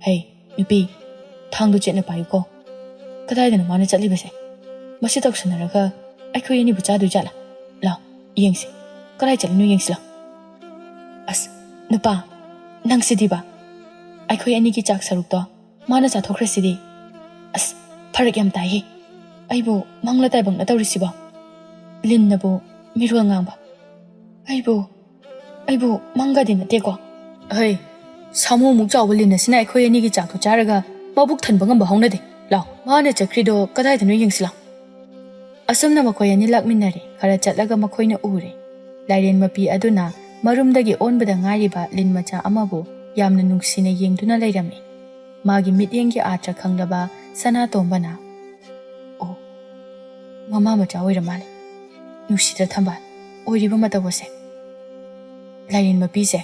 "ꯍꯩ, ꯅꯨꯄꯤ, ꯊꯥꯡꯗꯨ ꯆꯦꯠꯅ ꯄꯥꯏꯌꯨꯀꯣ꯫ ꯀꯗꯥꯏꯗꯅꯣ ꯃꯥꯅ ꯆꯠꯂꯤꯕꯁꯦ? ꯃꯁꯤ ꯇꯧꯁꯟꯅꯔꯒ ꯑꯩꯈꯣꯏ ꯑꯅꯤꯕꯨ ꯆꯥꯗꯣꯏ ꯖꯥꯠꯂꯥ? ꯂꯥꯎ, ꯌꯦꯡꯁꯤ꯫ ꯀꯗꯥꯏ ꯆꯠꯂꯤꯅꯣ ꯌꯦꯡꯁꯤ ꯂꯥꯎ꯫ ꯑꯁ, ꯅꯨꯄꯥ, ꯅꯪꯁꯤꯗꯤꯕ꯫ ꯑꯩꯈꯣꯏ ꯑꯅꯤꯒꯤ ꯆꯥꯛ ꯁꯔꯨꯛꯇꯣ ꯃꯥꯅ ꯆꯥꯊꯣꯛꯈ꯭ꯔꯁꯤꯗꯤ꯫ ꯑꯁ, ꯐꯔꯛ ꯌꯥꯝ ꯇꯥꯏꯍꯦ꯫ ꯑꯩꯕꯨ ꯃꯪꯂ ꯇꯥꯏꯕꯪꯂ ꯇꯧꯔꯤꯁꯤꯕꯣ? ꯂꯤꯟꯅꯕꯨ ꯃꯤꯔꯣꯜ ꯉꯥꯡꯕ꯫ ꯑꯩꯕꯨ, ꯑꯩꯕꯨ ꯃꯪꯒꯗꯤ ꯅꯠꯇꯦꯀꯣ?" "ꯍꯩ, ꯁꯥꯃꯨꯃꯨꯛ ꯆꯥꯎꯕ ꯂꯤꯟ ꯑꯁꯤꯅ ꯑꯩꯈꯣꯏ ꯑꯅꯤꯒꯤ ꯆꯥꯛꯇꯣ ꯆꯥꯔꯒ ꯃꯕꯨꯛ ꯊꯟꯕ ꯉꯝꯕ ꯍꯧꯅꯗꯦ꯫ ꯂꯥꯎ, ꯃꯥꯅ ꯆꯠꯈ꯭ꯔꯤꯗꯣ ꯀꯗꯥꯏꯗꯅꯣ ꯌꯦꯡꯁꯤ ꯂꯥꯎ꯫" ꯑꯁꯨꯝꯅ ꯃꯈꯣꯏ ꯑꯅꯤ ꯂꯥꯛꯃꯤꯟꯅꯔꯦ꯫ ꯈꯔ ꯆꯠꯂꯒ ꯃꯈꯣꯏꯅ ꯎꯔꯦ꯫ ꯂꯥꯏꯔꯦꯟ ꯃꯄꯤ ꯑꯗꯨꯅ ꯃꯔꯨꯝꯗꯒꯤ ꯑꯣꯟꯕꯗ ꯉꯥꯏꯔꯤꯕ ꯂꯤꯟ ꯃꯆꯥ ꯑꯃꯕꯨ ꯌꯥꯝꯅ ꯅꯨꯡꯁꯤꯅ ꯌꯦꯡꯗꯨꯅ ꯂꯩꯔꯝꯃꯤ꯫ ꯃꯥꯒꯤ ꯃꯤꯠꯌꯦꯡꯒꯤ ꯑꯥꯔꯊ ꯈꯪꯂꯕ ꯁꯅꯥꯇꯣꯝꯕꯅ, "ꯑꯣ, ꯃꯃꯥ ꯃꯆꯥ ꯑꯣꯏꯔ ꯃꯥꯜꯂꯦ꯫ ꯅꯨꯡꯁꯤꯗ꯭ꯔ ꯊꯝꯕꯥꯜ, ꯑꯣꯏꯔꯤꯕ ꯃꯇꯧ ꯑꯁꯦ?" ꯂꯥꯏꯔꯦꯟ ꯃꯄꯤꯁꯦ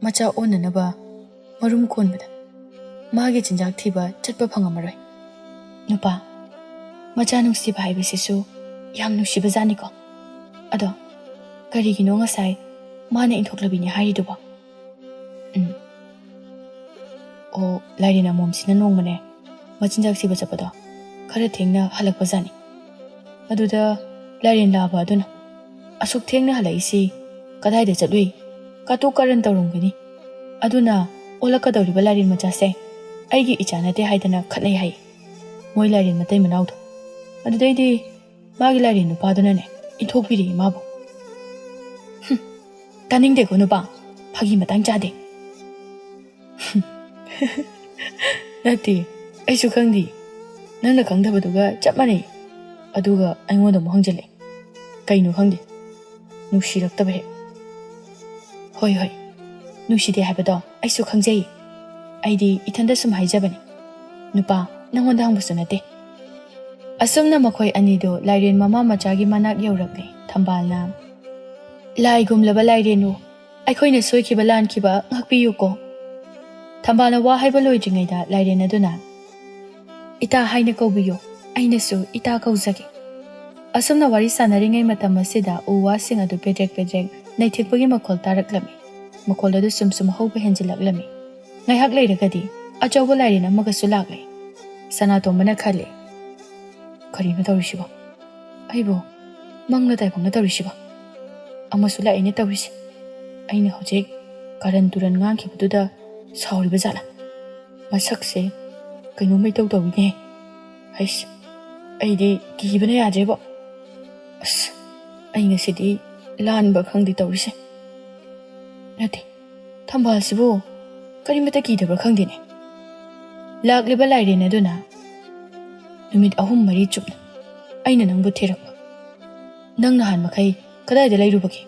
ꯃꯆꯥ ꯑꯣꯟꯅꯅꯕ ꯃꯔꯨꯝ ꯀꯣꯟꯕꯗ ꯃꯥꯒꯤ ꯆꯤꯟꯖꯥꯛ ꯊꯤꯕ ꯆꯠꯄ ꯐꯪꯉꯝꯃꯔꯣꯏ꯫ ꯅꯨꯄꯥ, ꯃꯆꯥ ꯅꯨꯡꯁꯤꯕ ꯍꯥꯏꯕꯁꯤꯁꯨ ꯌꯥꯝ ꯅꯨꯡꯁꯤꯕ ꯖꯥꯠꯅꯤꯀꯣ꯫ ꯑꯗꯣ ꯀꯔꯤꯒꯤꯅꯣ ꯉꯁꯥꯏ ꯃꯥꯅ ꯏꯟꯊꯣꯛꯂꯕꯤꯅꯤ ꯍꯥꯏꯔꯤꯗꯨꯕꯣ? ꯎꯝ꯫ ꯑꯣ, ꯂꯥꯏꯔꯦꯟ ꯑꯃꯣꯝꯁꯤꯅ ꯅꯣꯡꯃꯅꯦ ꯃꯆꯤꯟꯖꯥꯛ ꯊꯤꯕ ꯆꯠꯄꯗꯣ ꯈꯔ ꯊꯦꯡꯅ ꯍꯜꯂꯛꯄꯖꯥꯠꯅꯤ꯫ ꯑꯗꯨꯗ ꯂꯥꯏꯔꯦꯟ ꯂꯥꯕ ꯑꯗꯨꯅ, "ꯑꯁꯨꯛ ꯊꯦꯡꯅ ꯍꯜꯂꯛꯏꯁꯤ ꯀꯗꯥꯏꯗ ꯆꯠꯂꯨꯏ? ꯀꯥꯇꯨ ꯀꯥꯔꯟ ꯇꯧꯔꯝꯒꯅꯤ꯫ ꯑꯗꯨꯅ ꯑꯣꯜꯂꯛꯀꯗꯧꯔꯤꯕ ꯂꯥꯏꯔꯦꯟ ꯃꯆꯥꯁꯦ ꯑꯩꯒꯤ ꯏꯆꯥ ꯅꯠꯇꯦ ꯍꯥꯏꯗꯅ ꯈꯠꯅꯩ ꯍꯥꯏ, ꯃꯣꯏ ꯂꯥꯏꯔꯦꯟ ꯃꯇꯩ ꯃꯅꯥꯎꯗꯣ꯫ ꯑꯗꯨꯗꯩꯗꯤ ꯃꯥꯒꯤ ꯂꯥꯏꯔꯦꯟ ꯅꯨꯄꯥꯗꯨꯅꯅꯦ ꯏꯟꯊꯣꯛꯄꯤꯔꯛꯏ ꯃꯥꯕꯨ꯫" ꯍꯨꯝ, ꯇꯥꯅꯤꯡꯗꯦꯀꯣ ꯅꯨꯄꯥ, ꯐꯥꯒꯤ ꯃꯇꯥꯡ ꯆꯥꯗꯦ꯫ ꯅꯠꯇꯦ, ꯑꯩꯁꯨ ꯈꯪꯗꯦ꯫ ꯅꯪꯅ ꯈꯪꯗꯕꯗꯨꯒ ꯆꯞ ꯃꯥꯟꯅꯩ꯫ ꯑꯗꯨꯒ ꯑꯩꯉꯣꯟꯗ ꯑꯃꯨꯛ ꯍꯪꯖꯜꯂꯛꯑꯦ꯫ ꯀꯩꯅꯣ ꯈꯪꯗꯦ, ꯅꯨꯡꯁꯤꯔꯛꯇꯕ ꯍꯦꯛ꯫ ꯍꯣꯏ, ꯍꯣꯏ, ꯅꯨꯡꯁꯤꯗꯦ ꯍꯥꯏꯕꯗꯣ ꯑꯩꯁꯨ ꯈꯪꯖꯩ꯫ ꯑꯩꯗꯤ ꯏꯊꯟꯗ ꯁꯨꯝ ꯍꯥꯏꯖꯕꯅꯤ꯫ ꯅꯨꯄꯥ, ꯅꯪꯉꯣꯟꯗ ꯍꯪꯕꯁꯨ ꯅꯠꯇꯦ꯫ ꯑꯁꯨꯝꯅ ꯃꯈꯣꯏ ꯑꯅꯤꯗꯨ ꯂꯥꯏꯔꯦꯟ ꯃꯃꯥ ꯃꯆꯥꯒꯤ ꯃꯅꯥꯛ ꯌꯧꯔꯛꯂꯦ꯫ ꯊꯝꯕꯥꯜꯅ, "ꯂꯥꯏꯒꯨꯝꯂꯕ ꯂꯥꯏꯔꯦꯟꯕꯨ ꯑꯩꯈꯣꯏꯅ ꯁꯣꯏꯈꯤꯕ ꯂꯥꯟꯈꯤꯕ ꯉꯥꯛꯄꯤꯌꯨꯀꯣ꯫" ꯊꯝꯕꯥꯜꯅ ꯋꯥ ꯍꯥꯏꯕ ꯂꯣꯏꯗ꯭ꯔꯤꯉꯩꯗ ꯂꯥꯏꯔꯦꯟ ꯑꯗꯨꯅ, "ꯏꯇꯥ ꯍꯥꯏꯅ ꯀꯧꯕꯤꯌꯨ, ꯑꯩꯅꯁꯨ ꯏꯇꯥ ꯀꯧꯖꯒꯦ꯫" ꯑꯁꯨꯝꯅ ꯋꯥꯔꯤ ꯁꯥꯟꯅꯔꯤꯉꯩ ꯃꯇꯝ ꯑꯁꯤꯗ ꯎ ꯋꯥꯁꯤꯡ ꯑꯗꯨ ꯄꯦꯗ꯭ꯔꯦꯛ ꯄꯦꯗ꯭ꯔꯦꯛ ꯅꯩꯊꯦꯛꯄꯒꯤ ꯃꯈꯣꯜ ꯇꯥꯔꯛꯂꯝꯃꯤ꯫ ꯃꯈꯣꯜ ꯑꯗꯨ ꯁꯨꯝ ꯁꯨꯝ ꯍꯧꯕ ꯍꯦꯟꯖꯤꯜꯂꯛꯂꯝꯃꯤ꯫ ꯉꯥꯏꯍꯥꯛ ꯂꯩꯔꯒꯗꯤ ꯑꯆꯧꯕ ꯂꯥꯏꯔꯦꯟ ꯑꯃꯒꯁꯨ ꯂꯥꯛꯂꯦ꯫ ꯁꯅꯥꯇꯣꯝꯕꯅ ꯈꯜꯂꯦ, "ꯀꯔꯤꯅꯣ ꯇꯧꯔꯤꯁꯤꯕꯣ? ꯑꯩꯕꯨ ꯃꯪꯂ ꯇꯥꯏꯕꯪꯂ ꯇꯧꯔꯤꯁꯤꯕꯣ? ꯑꯃꯁꯨ ꯂꯥꯛꯏꯅꯦ ꯇꯧꯔꯤꯁꯦ꯫ ꯑꯩꯅ ꯍꯧꯖꯤꯛ ꯀꯥꯔꯟ ꯇꯨꯔꯟ ꯉꯥꯡꯈꯤꯕꯗꯨꯗ ꯁꯥꯎꯔꯤꯕ ꯖꯥꯠꯂꯥ? ꯃꯁꯛꯁꯦ ꯀꯩꯅꯣꯝꯃ ꯏꯇꯧ ꯇꯧꯏꯅꯦ꯫ ꯍꯩꯁ, ꯑꯩꯗꯤ ꯀꯤꯕꯅ ꯌꯥꯗ꯭ꯔꯦꯕꯣ꯫ ꯑꯁ, ꯑꯩ ꯉꯁꯤꯗꯤ ꯂꯥꯟꯕ ꯈꯪꯗꯦ ꯇꯧꯔꯤꯁꯦ꯫ ꯅꯠꯇꯦ, ꯊꯝꯕꯥꯜꯁꯤꯕꯨ ꯀꯔꯤꯃꯠꯇ ꯀꯤꯗꯕ꯭ꯔꯥ ꯈꯪꯗꯦꯅꯦ꯫" ꯂꯥꯛꯂꯤꯕ ꯂꯥꯏꯔꯦꯟ ꯑꯗꯨꯅ ꯅꯨꯃꯤꯠ ꯑꯍꯨꯝ ꯃꯔꯤ ꯆꯨꯞꯅ ꯑꯩꯅ ꯅꯪꯕꯨ ꯊꯤꯔꯛꯄ꯫ ꯅꯪ ꯅꯍꯥꯟ ꯃꯈꯩ ꯀꯗꯥꯏꯗ ꯂꯩꯔꯨꯕꯒꯦ?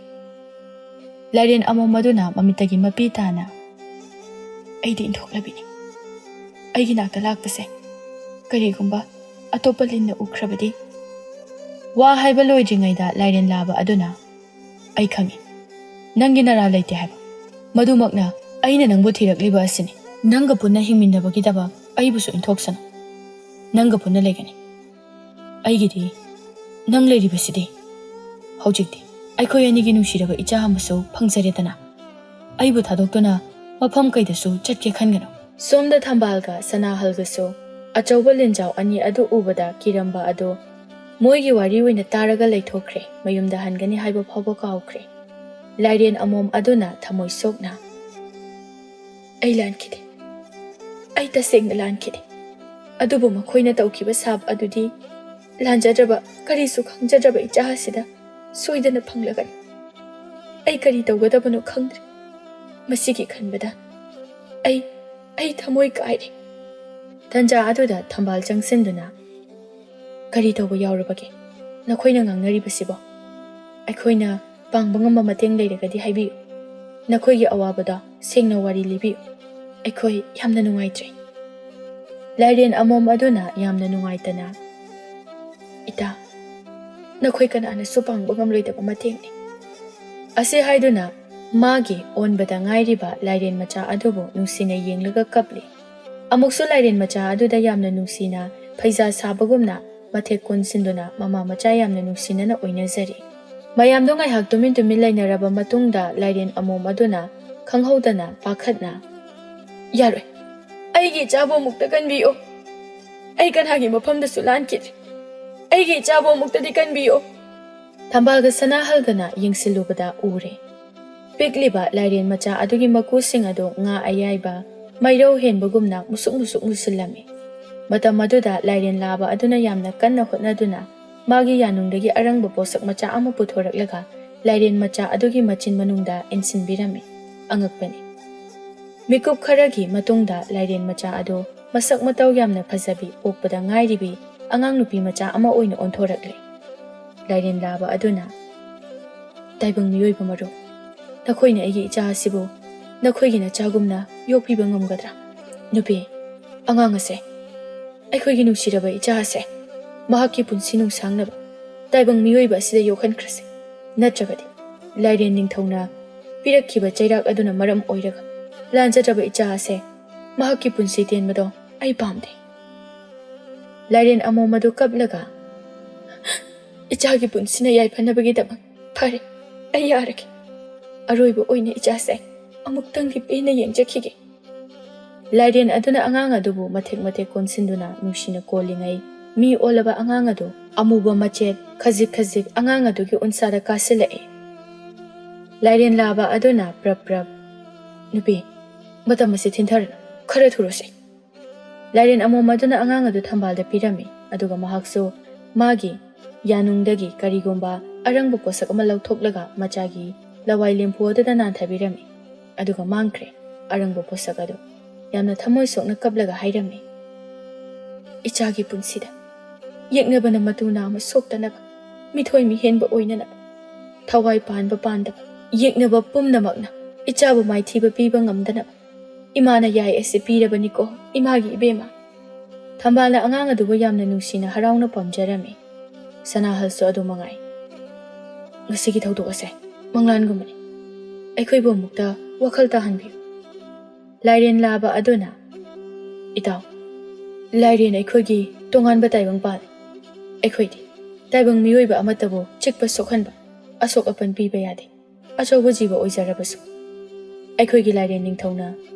ꯂꯥꯏꯔꯦꯟ ꯑꯃꯣꯝ ꯑꯗꯨꯅ ꯃꯃꯤꯠꯇꯒꯤ ꯃꯄꯤ ꯇꯥꯅ, "ꯑꯩꯗꯤ ꯏꯟꯊꯣꯛꯂꯕꯤꯅꯤ꯫ ꯑꯩꯒꯤ ꯅꯥꯛꯇ ꯂꯥꯛꯄꯁꯦ ꯀꯔꯤꯒꯨꯝꯕ ꯑꯇꯣꯞꯄ ꯂꯤꯟꯅ ꯎꯈ꯭ꯔꯕꯗꯤ?" ꯋꯥ ꯍꯥꯏꯕ ꯂꯣꯏꯗ꯭ꯔꯤꯉꯩꯗ ꯂꯥꯏꯔꯦꯟ ꯂꯥꯕ ꯑꯗꯨꯅ, "ꯑꯩ ꯈꯪꯏ, ꯅꯪꯒꯤ ꯅꯔꯥ ꯂꯩꯇꯦ ꯍꯥꯏꯕ꯫ ꯃꯗꯨꯃꯛꯅ ꯑꯩꯅ ꯅꯪꯕꯨ ꯊꯤꯔꯛꯂꯤꯕ ꯑꯁꯤꯅꯤ꯫ ꯅꯪꯒ ꯄꯨꯟꯅ ꯍꯤꯡꯃꯤꯟꯅꯕꯒꯤꯗꯃꯛ ꯑꯩꯕꯨꯁꯨ ꯏꯟꯊꯣꯛꯁꯅꯨ꯫ ꯅꯪꯒ ꯄꯨꯟꯅ ꯂꯩꯒꯅꯤ꯫ ꯑꯩꯒꯤꯗꯤ ꯅꯪ ꯂꯩꯔꯤꯕꯁꯤꯗꯤ꯫ ꯍꯧꯖꯤꯛꯇꯤ ꯑꯩꯈꯣꯏ ꯑꯅꯤꯒꯤ ꯅꯨꯡꯁꯤꯔꯕ ꯏꯆꯥ ꯑꯃꯁꯨ ꯐꯪꯖꯔꯦꯗꯅ꯫ ꯑꯩꯕꯨ ꯊꯥꯗꯣꯛꯇꯨꯅ ꯃꯐꯝ ꯀꯩꯗꯁꯨ ꯆꯠꯀꯦ ꯈꯟꯒꯅꯨ꯫" ꯁꯣꯝꯗ ꯊꯝꯕꯥꯜꯒ ꯁꯅꯥꯍꯜꯒꯁꯨ ꯑꯆꯧꯕ ꯂꯤꯟꯖꯥꯎ ꯑꯅꯤ ꯑꯗꯨ ꯎꯕꯗ ꯀꯤꯔꯝꯕ ꯑꯗꯨ ꯃꯣꯏꯒꯤ ꯋꯥꯔꯤ ꯑꯣꯏꯅ ꯇꯥꯔꯒ ꯂꯩꯊꯣꯛꯈ꯭ꯔꯦ꯫ ꯃꯌꯨꯝꯗ ꯍꯟꯒꯅꯤ ꯍꯥꯏꯕ ꯐꯥꯎꯕ ꯀꯥꯎꯈ꯭ꯔꯦ꯫ ꯂꯥꯏꯔꯦꯟ ꯑꯃꯣꯝ ꯑꯗꯨꯅ ꯊꯃꯣꯏ ꯁꯣꯛꯅ, "ꯑꯩ ꯂꯥꯟꯈꯤꯗꯦ꯫ ꯑꯩ ꯇꯁꯦꯡꯅ ꯂꯥꯟꯈꯤꯗꯦ꯫ ꯑꯗꯨꯕꯨ ꯃꯈꯣꯏꯅ ꯇꯧꯈꯤꯕ ꯁꯥꯞ ꯑꯗꯨꯗꯤ ꯂꯥꯟꯖꯗ꯭ꯔꯕ, ꯀꯔꯤꯁꯨ ꯈꯪꯖꯗ꯭ꯔꯕ ꯏꯆꯥ ꯑꯁꯤꯗ ꯁꯣꯏꯗꯅ ꯐꯪꯂꯒꯅꯤ꯫ ꯑꯩ ꯀꯔꯤ ꯇꯧꯒꯗꯕꯅꯣ ꯈꯪꯗ꯭ꯔꯦ꯫ ꯃꯁꯤꯒꯤ ꯈꯟꯕꯗ ꯑꯩ, ꯑꯩ ꯊꯃꯣꯏ ꯀꯥꯏꯔꯦ꯫" ꯇꯟꯖꯥ ꯑꯗꯨꯗ ꯊꯝꯕꯥꯜ ꯆꯪꯁꯤꯟꯗꯨꯅ, "ꯀꯔꯤ ꯇꯧꯕ ꯌꯥꯎꯔꯕꯒꯦ? ꯅꯈꯣꯏꯅ ꯉꯥꯡꯅꯔꯤꯕꯁꯤꯕꯣ? ꯑꯩꯈꯣꯏꯅ ꯄꯥꯡꯕ ꯉꯝꯕ ꯃꯇꯦꯡ ꯂꯩꯔꯒꯗꯤ ꯍꯥꯏꯕꯤꯌꯨ꯫ ꯅꯈꯣꯏꯒꯤ ꯑꯋꯥꯕꯗꯣ ꯁꯦꯡꯅ ꯋꯥꯔꯤ ꯂꯤꯕꯤꯌꯨ꯫ ꯑꯩꯈꯣꯏ ꯌꯥꯝꯅ ꯅꯨꯡꯉꯥꯏꯇ꯭ꯔꯦ꯫" ꯂꯥꯏꯔꯦꯟ ꯑꯃꯣꯝ ꯑꯗꯨꯅ ꯌꯥꯝꯅ ꯅꯨꯡꯉꯥꯏꯇꯅ, "ꯏꯇꯥ, ꯅꯈꯣꯏ ꯀꯅꯥꯅꯁꯨ ꯄꯥꯡꯕ ꯉꯝꯂꯣꯏꯗꯕ ꯃꯇꯦꯡꯅꯤ꯫" ꯑꯁꯤ ꯍꯥꯏꯗꯨꯅ ꯃꯥꯒꯤ ꯑꯣꯟꯕꯗ ꯉꯥꯏꯔꯤꯕ ꯂꯥꯏꯔꯦꯟ ꯃꯆꯥ ꯑꯗꯨꯕꯨ ꯅꯨꯡꯁꯤꯅ ꯌꯦꯡꯂꯒ ꯀꯞꯂꯤ꯫ ꯑꯃꯨꯛꯁꯨ ꯂꯥꯏꯔꯦꯟ ꯃꯆꯥ ꯑꯗꯨꯗ ꯌꯥꯝꯅ ꯅꯨꯡꯁꯤꯅ ꯐꯩꯖꯥ ꯁꯥꯕꯒꯨꯝꯅ ꯃꯊꯦꯛ ꯀꯣꯟꯁꯤꯟꯗꯨꯅ ꯃꯃꯥ ꯃꯆꯥ ꯌꯥꯝꯅ ꯅꯨꯡꯁꯤꯅꯅ ꯑꯣꯏꯅꯖꯔꯤ꯫ ꯃꯌꯥꯝꯗꯣ ꯉꯥꯏꯍꯥꯛ ꯇꯨꯃꯤꯟ ꯇꯨꯃꯤꯟ ꯂꯩꯅꯔꯕ ꯃꯇꯨꯡꯗ ꯂꯥꯏꯔꯦꯟ ꯑꯃꯣꯝ ꯑꯗꯨꯅ ꯈꯪꯍꯧꯗꯅ ꯄꯥꯈꯠꯅ, "ꯌꯥꯔꯣꯏ, ꯑꯩꯒꯤ ꯏꯆꯥꯕꯨ ꯑꯃꯨꯛꯇ ꯀꯟꯕꯤꯌꯨ꯫ ꯑꯩ ꯀꯅꯥꯒꯤ ꯃꯐꯝꯗꯁꯨ ꯂꯥꯟꯈꯤꯗ꯭ꯔꯤ꯫ ꯑꯩꯒꯤ ꯏꯆꯥꯕꯨ ꯑꯃꯨꯛꯇꯗꯤ ꯀꯟꯕꯤꯌꯨ꯫" ꯊꯝꯕꯥꯜꯒ ꯁꯅꯥꯍꯜꯒꯅ ꯌꯦꯡꯁꯤꯜꯂꯨꯕꯗ ꯎꯔꯦ꯫ ꯄꯤꯛꯂꯤꯕ ꯂꯥꯏꯔꯦꯟ ꯃꯆꯥ ꯑꯗꯨꯒꯤ ꯃꯀꯨꯁꯤꯡ ꯑꯗꯨ ꯉꯥ ꯑꯌꯥꯏꯕ ꯃꯩꯔꯧ ꯍꯦꯟꯕꯒꯨꯝꯅ ꯃꯨꯁꯨꯛ ꯃꯨꯁꯨꯛ ꯃꯨꯁꯤꯜꯂꯝꯃꯤ꯫ ꯃꯇꯝ ꯑꯗꯨꯗ ꯂꯥꯏꯔꯦꯟ ꯂꯥꯕ ꯑꯗꯨꯅ ꯌꯥꯝꯅ ꯀꯟꯅ ꯍꯣꯠꯅꯗꯨꯅ ꯃꯥꯒꯤ ꯌꯥꯅꯨꯡꯗꯒꯤ ꯑꯔꯪꯕ ꯄꯣꯠꯁꯛ ꯃꯆꯥ ꯑꯃ ꯄꯨꯊꯣꯔꯛꯂꯒ ꯂꯥꯏꯔꯦꯟ ꯃꯆꯥ ꯑꯗꯨꯒꯤ ꯃꯆꯤꯟ ꯃꯅꯨꯡꯗ ꯏꯟꯁꯤꯟꯕꯤꯔꯝꯃꯤ꯫ ꯑꯉꯛꯄꯅꯤ꯫ ꯃꯤꯀꯨꯞ ꯈꯔꯒꯤ ꯃꯇꯨꯡꯗ ꯂꯥꯏꯔꯦꯟ ꯃꯆꯥ ꯑꯗꯨ ꯃꯁꯛ ꯃꯇꯧ ꯌꯥꯝꯅ ꯐꯖꯕꯤ, ꯄꯣꯛꯄꯗ ꯉꯥꯏꯔꯤꯕꯤ ꯑꯉꯥꯡ ꯅꯨꯄꯤ ꯃꯆꯥ ꯑꯃ ꯑꯣꯏꯅ ꯑꯣꯟꯊꯣꯔꯛꯂꯦ꯫ ꯂꯥꯏꯔꯦꯟ ꯂꯥꯕ ꯑꯗꯨꯅ, "ꯇꯥꯏꯕꯪ ꯃꯤꯑꯣꯏꯕ ꯃꯔꯨꯞ, ꯅꯈꯣꯏꯅ ꯑꯩꯒꯤ ꯏꯆꯥ ꯑꯁꯤꯕꯨ ꯅꯈꯣꯏꯒꯤ ꯅꯆꯥꯒꯨꯝꯅ ꯌꯣꯛꯄꯤꯕ ꯉꯝꯒꯗ꯭ꯔꯥ? ꯅꯨꯄꯤ, ꯑꯉꯥꯡ ꯑꯁꯦ, ꯑꯩꯈꯣꯏꯒꯤ ꯅꯨꯡꯁꯤꯔꯕ ꯏꯆꯥ ꯑꯁꯦ ꯃꯍꯥꯛꯀꯤ ꯄꯨꯟꯁꯤ ꯅꯨꯡꯁꯥꯡꯅꯕ ꯇꯥꯏꯕꯪ ꯃꯤꯑꯣꯏꯕ ꯑꯁꯤꯗ ꯌꯣꯛꯍꯟꯈ꯭ꯔꯁꯤ꯫ ꯅꯠꯇ꯭ꯔꯕꯗꯤ ꯂꯥꯏꯔꯦꯟ ꯅꯤꯡꯊꯧꯅ ꯄꯤꯔꯛꯈꯤꯕ ꯆꯩꯔꯥꯛ ꯑꯗꯨꯅ ꯃꯔꯝ ꯑꯣꯏꯔꯒ ꯂꯥꯟꯖꯗ꯭ꯔꯕ ꯏꯆꯥ ꯑꯁꯦ ꯃꯍꯥꯛꯀꯤ ꯄꯨꯟꯁꯤ ꯇꯦꯟꯕꯗꯣ ꯑꯩ ꯄꯥꯝꯗꯦ꯫" ꯂꯥꯏꯔꯦꯟ ꯑꯃꯣꯝ ꯑꯗꯨ ꯀꯞꯂꯒ, "ꯏꯆꯥꯒꯤ ꯄꯨꯟꯁꯤꯅ ꯌꯥꯏꯐꯅꯕꯒꯤꯗꯃꯛ ꯐꯔꯦ, ꯑꯩ ꯌꯥꯔꯒꯦ꯫ ꯑꯔꯣꯏꯕ ꯑꯣꯏꯅ ꯏꯆꯥꯁꯦ ꯑꯃꯨꯛꯇꯪꯗꯤ ꯄꯦꯟꯅ ꯌꯦꯡꯖꯈꯤꯒꯦ꯫" ꯂꯥꯏꯔꯦꯟ ꯑꯗꯨꯅ ꯑꯉꯥꯡ ꯑꯗꯨꯕꯨ ꯃꯊꯦꯛ ꯃꯊꯦꯛ ꯀꯣꯟꯁꯤꯟꯗꯨꯅ ꯅꯨꯡꯁꯤꯅ ꯀꯣꯜꯂꯤꯉꯩ, ꯃꯤ ꯑꯣꯜꯂꯕ ꯑꯉꯥꯡ ꯑꯗꯨ ꯑꯃꯨꯕ ꯃꯆꯦꯠ ꯈꯖꯤꯛ ꯈꯖꯤꯛ ꯑꯉꯥꯡ ꯑꯗꯨꯒꯤ ꯎꯟꯁꯥꯗ ꯀꯥꯁꯤꯜꯂꯛꯏ꯫ ꯂꯥꯏꯔꯦꯟ ꯂꯥꯕ ꯑꯗꯨꯅ ꯄ꯭ꯔꯞ ꯄ꯭ꯔꯞ, "ꯅꯨꯄꯤ, ꯃꯇꯝ ꯑꯁꯤ ꯊꯤꯟꯊꯔꯅꯨ, ꯈꯔ ꯊꯨꯔꯣꯁꯦ꯫" ꯂꯥꯏꯔꯦꯟ ꯑꯃꯣꯝ ꯑꯗꯨꯅ ꯑꯉꯥꯡ ꯑꯗꯨ ꯊꯝꯕꯥꯜꯗ ꯄꯤꯔꯝꯃꯤ, ꯑꯗꯨꯒ ꯃꯍꯥꯛꯁꯨ ꯃꯥꯒꯤ ꯌꯥꯅꯨꯡꯗꯒꯤ ꯀꯔꯤꯒꯨꯝꯕ ꯑꯔꯪꯕ ꯄꯣꯠꯁꯛ ꯑꯃ ꯂꯧꯊꯣꯛꯂꯒ ꯃꯆꯥꯒꯤ ꯂꯋꯥꯏ ꯂꯦꯝꯐꯨ ꯑꯗꯨꯗ ꯅꯥꯟꯊꯕꯤꯔꯝꯃꯤ, ꯑꯗꯨꯒ ꯃꯥꯡꯈ꯭ꯔꯦ ꯑꯔꯪꯕ ꯄꯣꯠꯁꯛ ꯑꯗꯨ꯫ ꯌꯥꯝꯅ ꯊꯃꯣꯏ ꯁꯣꯛꯅ ꯀꯞꯂꯒ ꯍꯥꯏꯔꯝꯃꯤ, "ꯏꯆꯥꯒꯤ ꯄꯨꯟꯁꯤꯗ ꯌꯦꯛꯅꯕꯅ ꯃꯇꯨ ꯅꯥꯝꯃ ꯁꯣꯛꯇꯅꯕ, ꯃꯤꯊꯣꯏ ꯃꯤꯍꯦꯟꯕ ꯑꯣꯏꯅꯅꯕ, ꯊꯋꯥꯏ ꯄꯥꯟꯕ ꯄꯥꯟꯗꯕ ꯌꯦꯛꯅꯕ ꯄꯨꯝꯅꯃꯛꯅ ꯏꯆꯥꯕꯨ ꯃꯥꯏꯊꯤꯕ ꯄꯤꯕ ꯉꯝꯗꯅꯕ ꯏꯃꯥꯅ ꯌꯥꯏ ꯑꯁꯤ ꯄꯤꯔꯕꯅꯤꯀꯣ, ꯏꯃꯥꯒꯤ ꯏꯕꯦꯝꯃ꯫" ꯊꯝꯕꯥꯜꯅ ꯑꯉꯥꯡ ꯑꯗꯨꯕꯨ ꯌꯥꯝꯅ ꯅꯨꯡꯁꯤꯅ ꯍꯔꯥꯎꯅ ꯄꯝꯖꯔꯝꯃꯤ꯫ ꯁꯅꯥꯍꯜꯁꯨ ꯑꯗꯨ ꯃꯉꯥꯏ꯫ "ꯉꯁꯤꯒꯤ ꯊꯧꯗꯣꯛ ꯑꯁꯦ ꯃꯪꯂꯥꯟꯒꯨꯝꯕꯅꯤ꯫ ꯑꯩꯈꯣꯏꯕꯨ ꯑꯃꯨꯛꯇ ꯋꯥꯈꯜ ꯇꯥꯍꯟꯕꯤꯌꯨ꯫" ꯂꯥꯏꯔꯦꯟ ꯂꯥꯕ ꯑꯗꯨꯅ, "ꯏꯇꯥꯎ, ꯂꯥꯏꯔꯦꯟ ꯑꯩꯈꯣꯏꯒꯤ ꯇꯣꯉꯥꯟꯕ ꯇꯥꯏꯕꯪ ꯄꯥꯜꯂꯤ꯫ ꯑꯩꯈꯣꯏꯗꯤ ꯇꯥꯏꯕꯪ ꯃꯤꯑꯣꯏꯕ ꯑꯃꯠꯇꯕꯨ ꯆꯤꯛꯄ ꯁꯣꯛꯍꯟꯕ, ꯑꯁꯣꯛ ꯑꯄꯟ ꯄꯤꯕ ꯌꯥꯗꯦ꯫ ꯑꯆꯧꯕ ꯖꯤꯕ ꯑꯣꯏꯖꯔꯕꯁꯨ ꯑꯩꯈꯣꯏꯒꯤ ꯂꯥꯏꯔꯦꯟ ꯅꯤꯡꯊꯧꯅ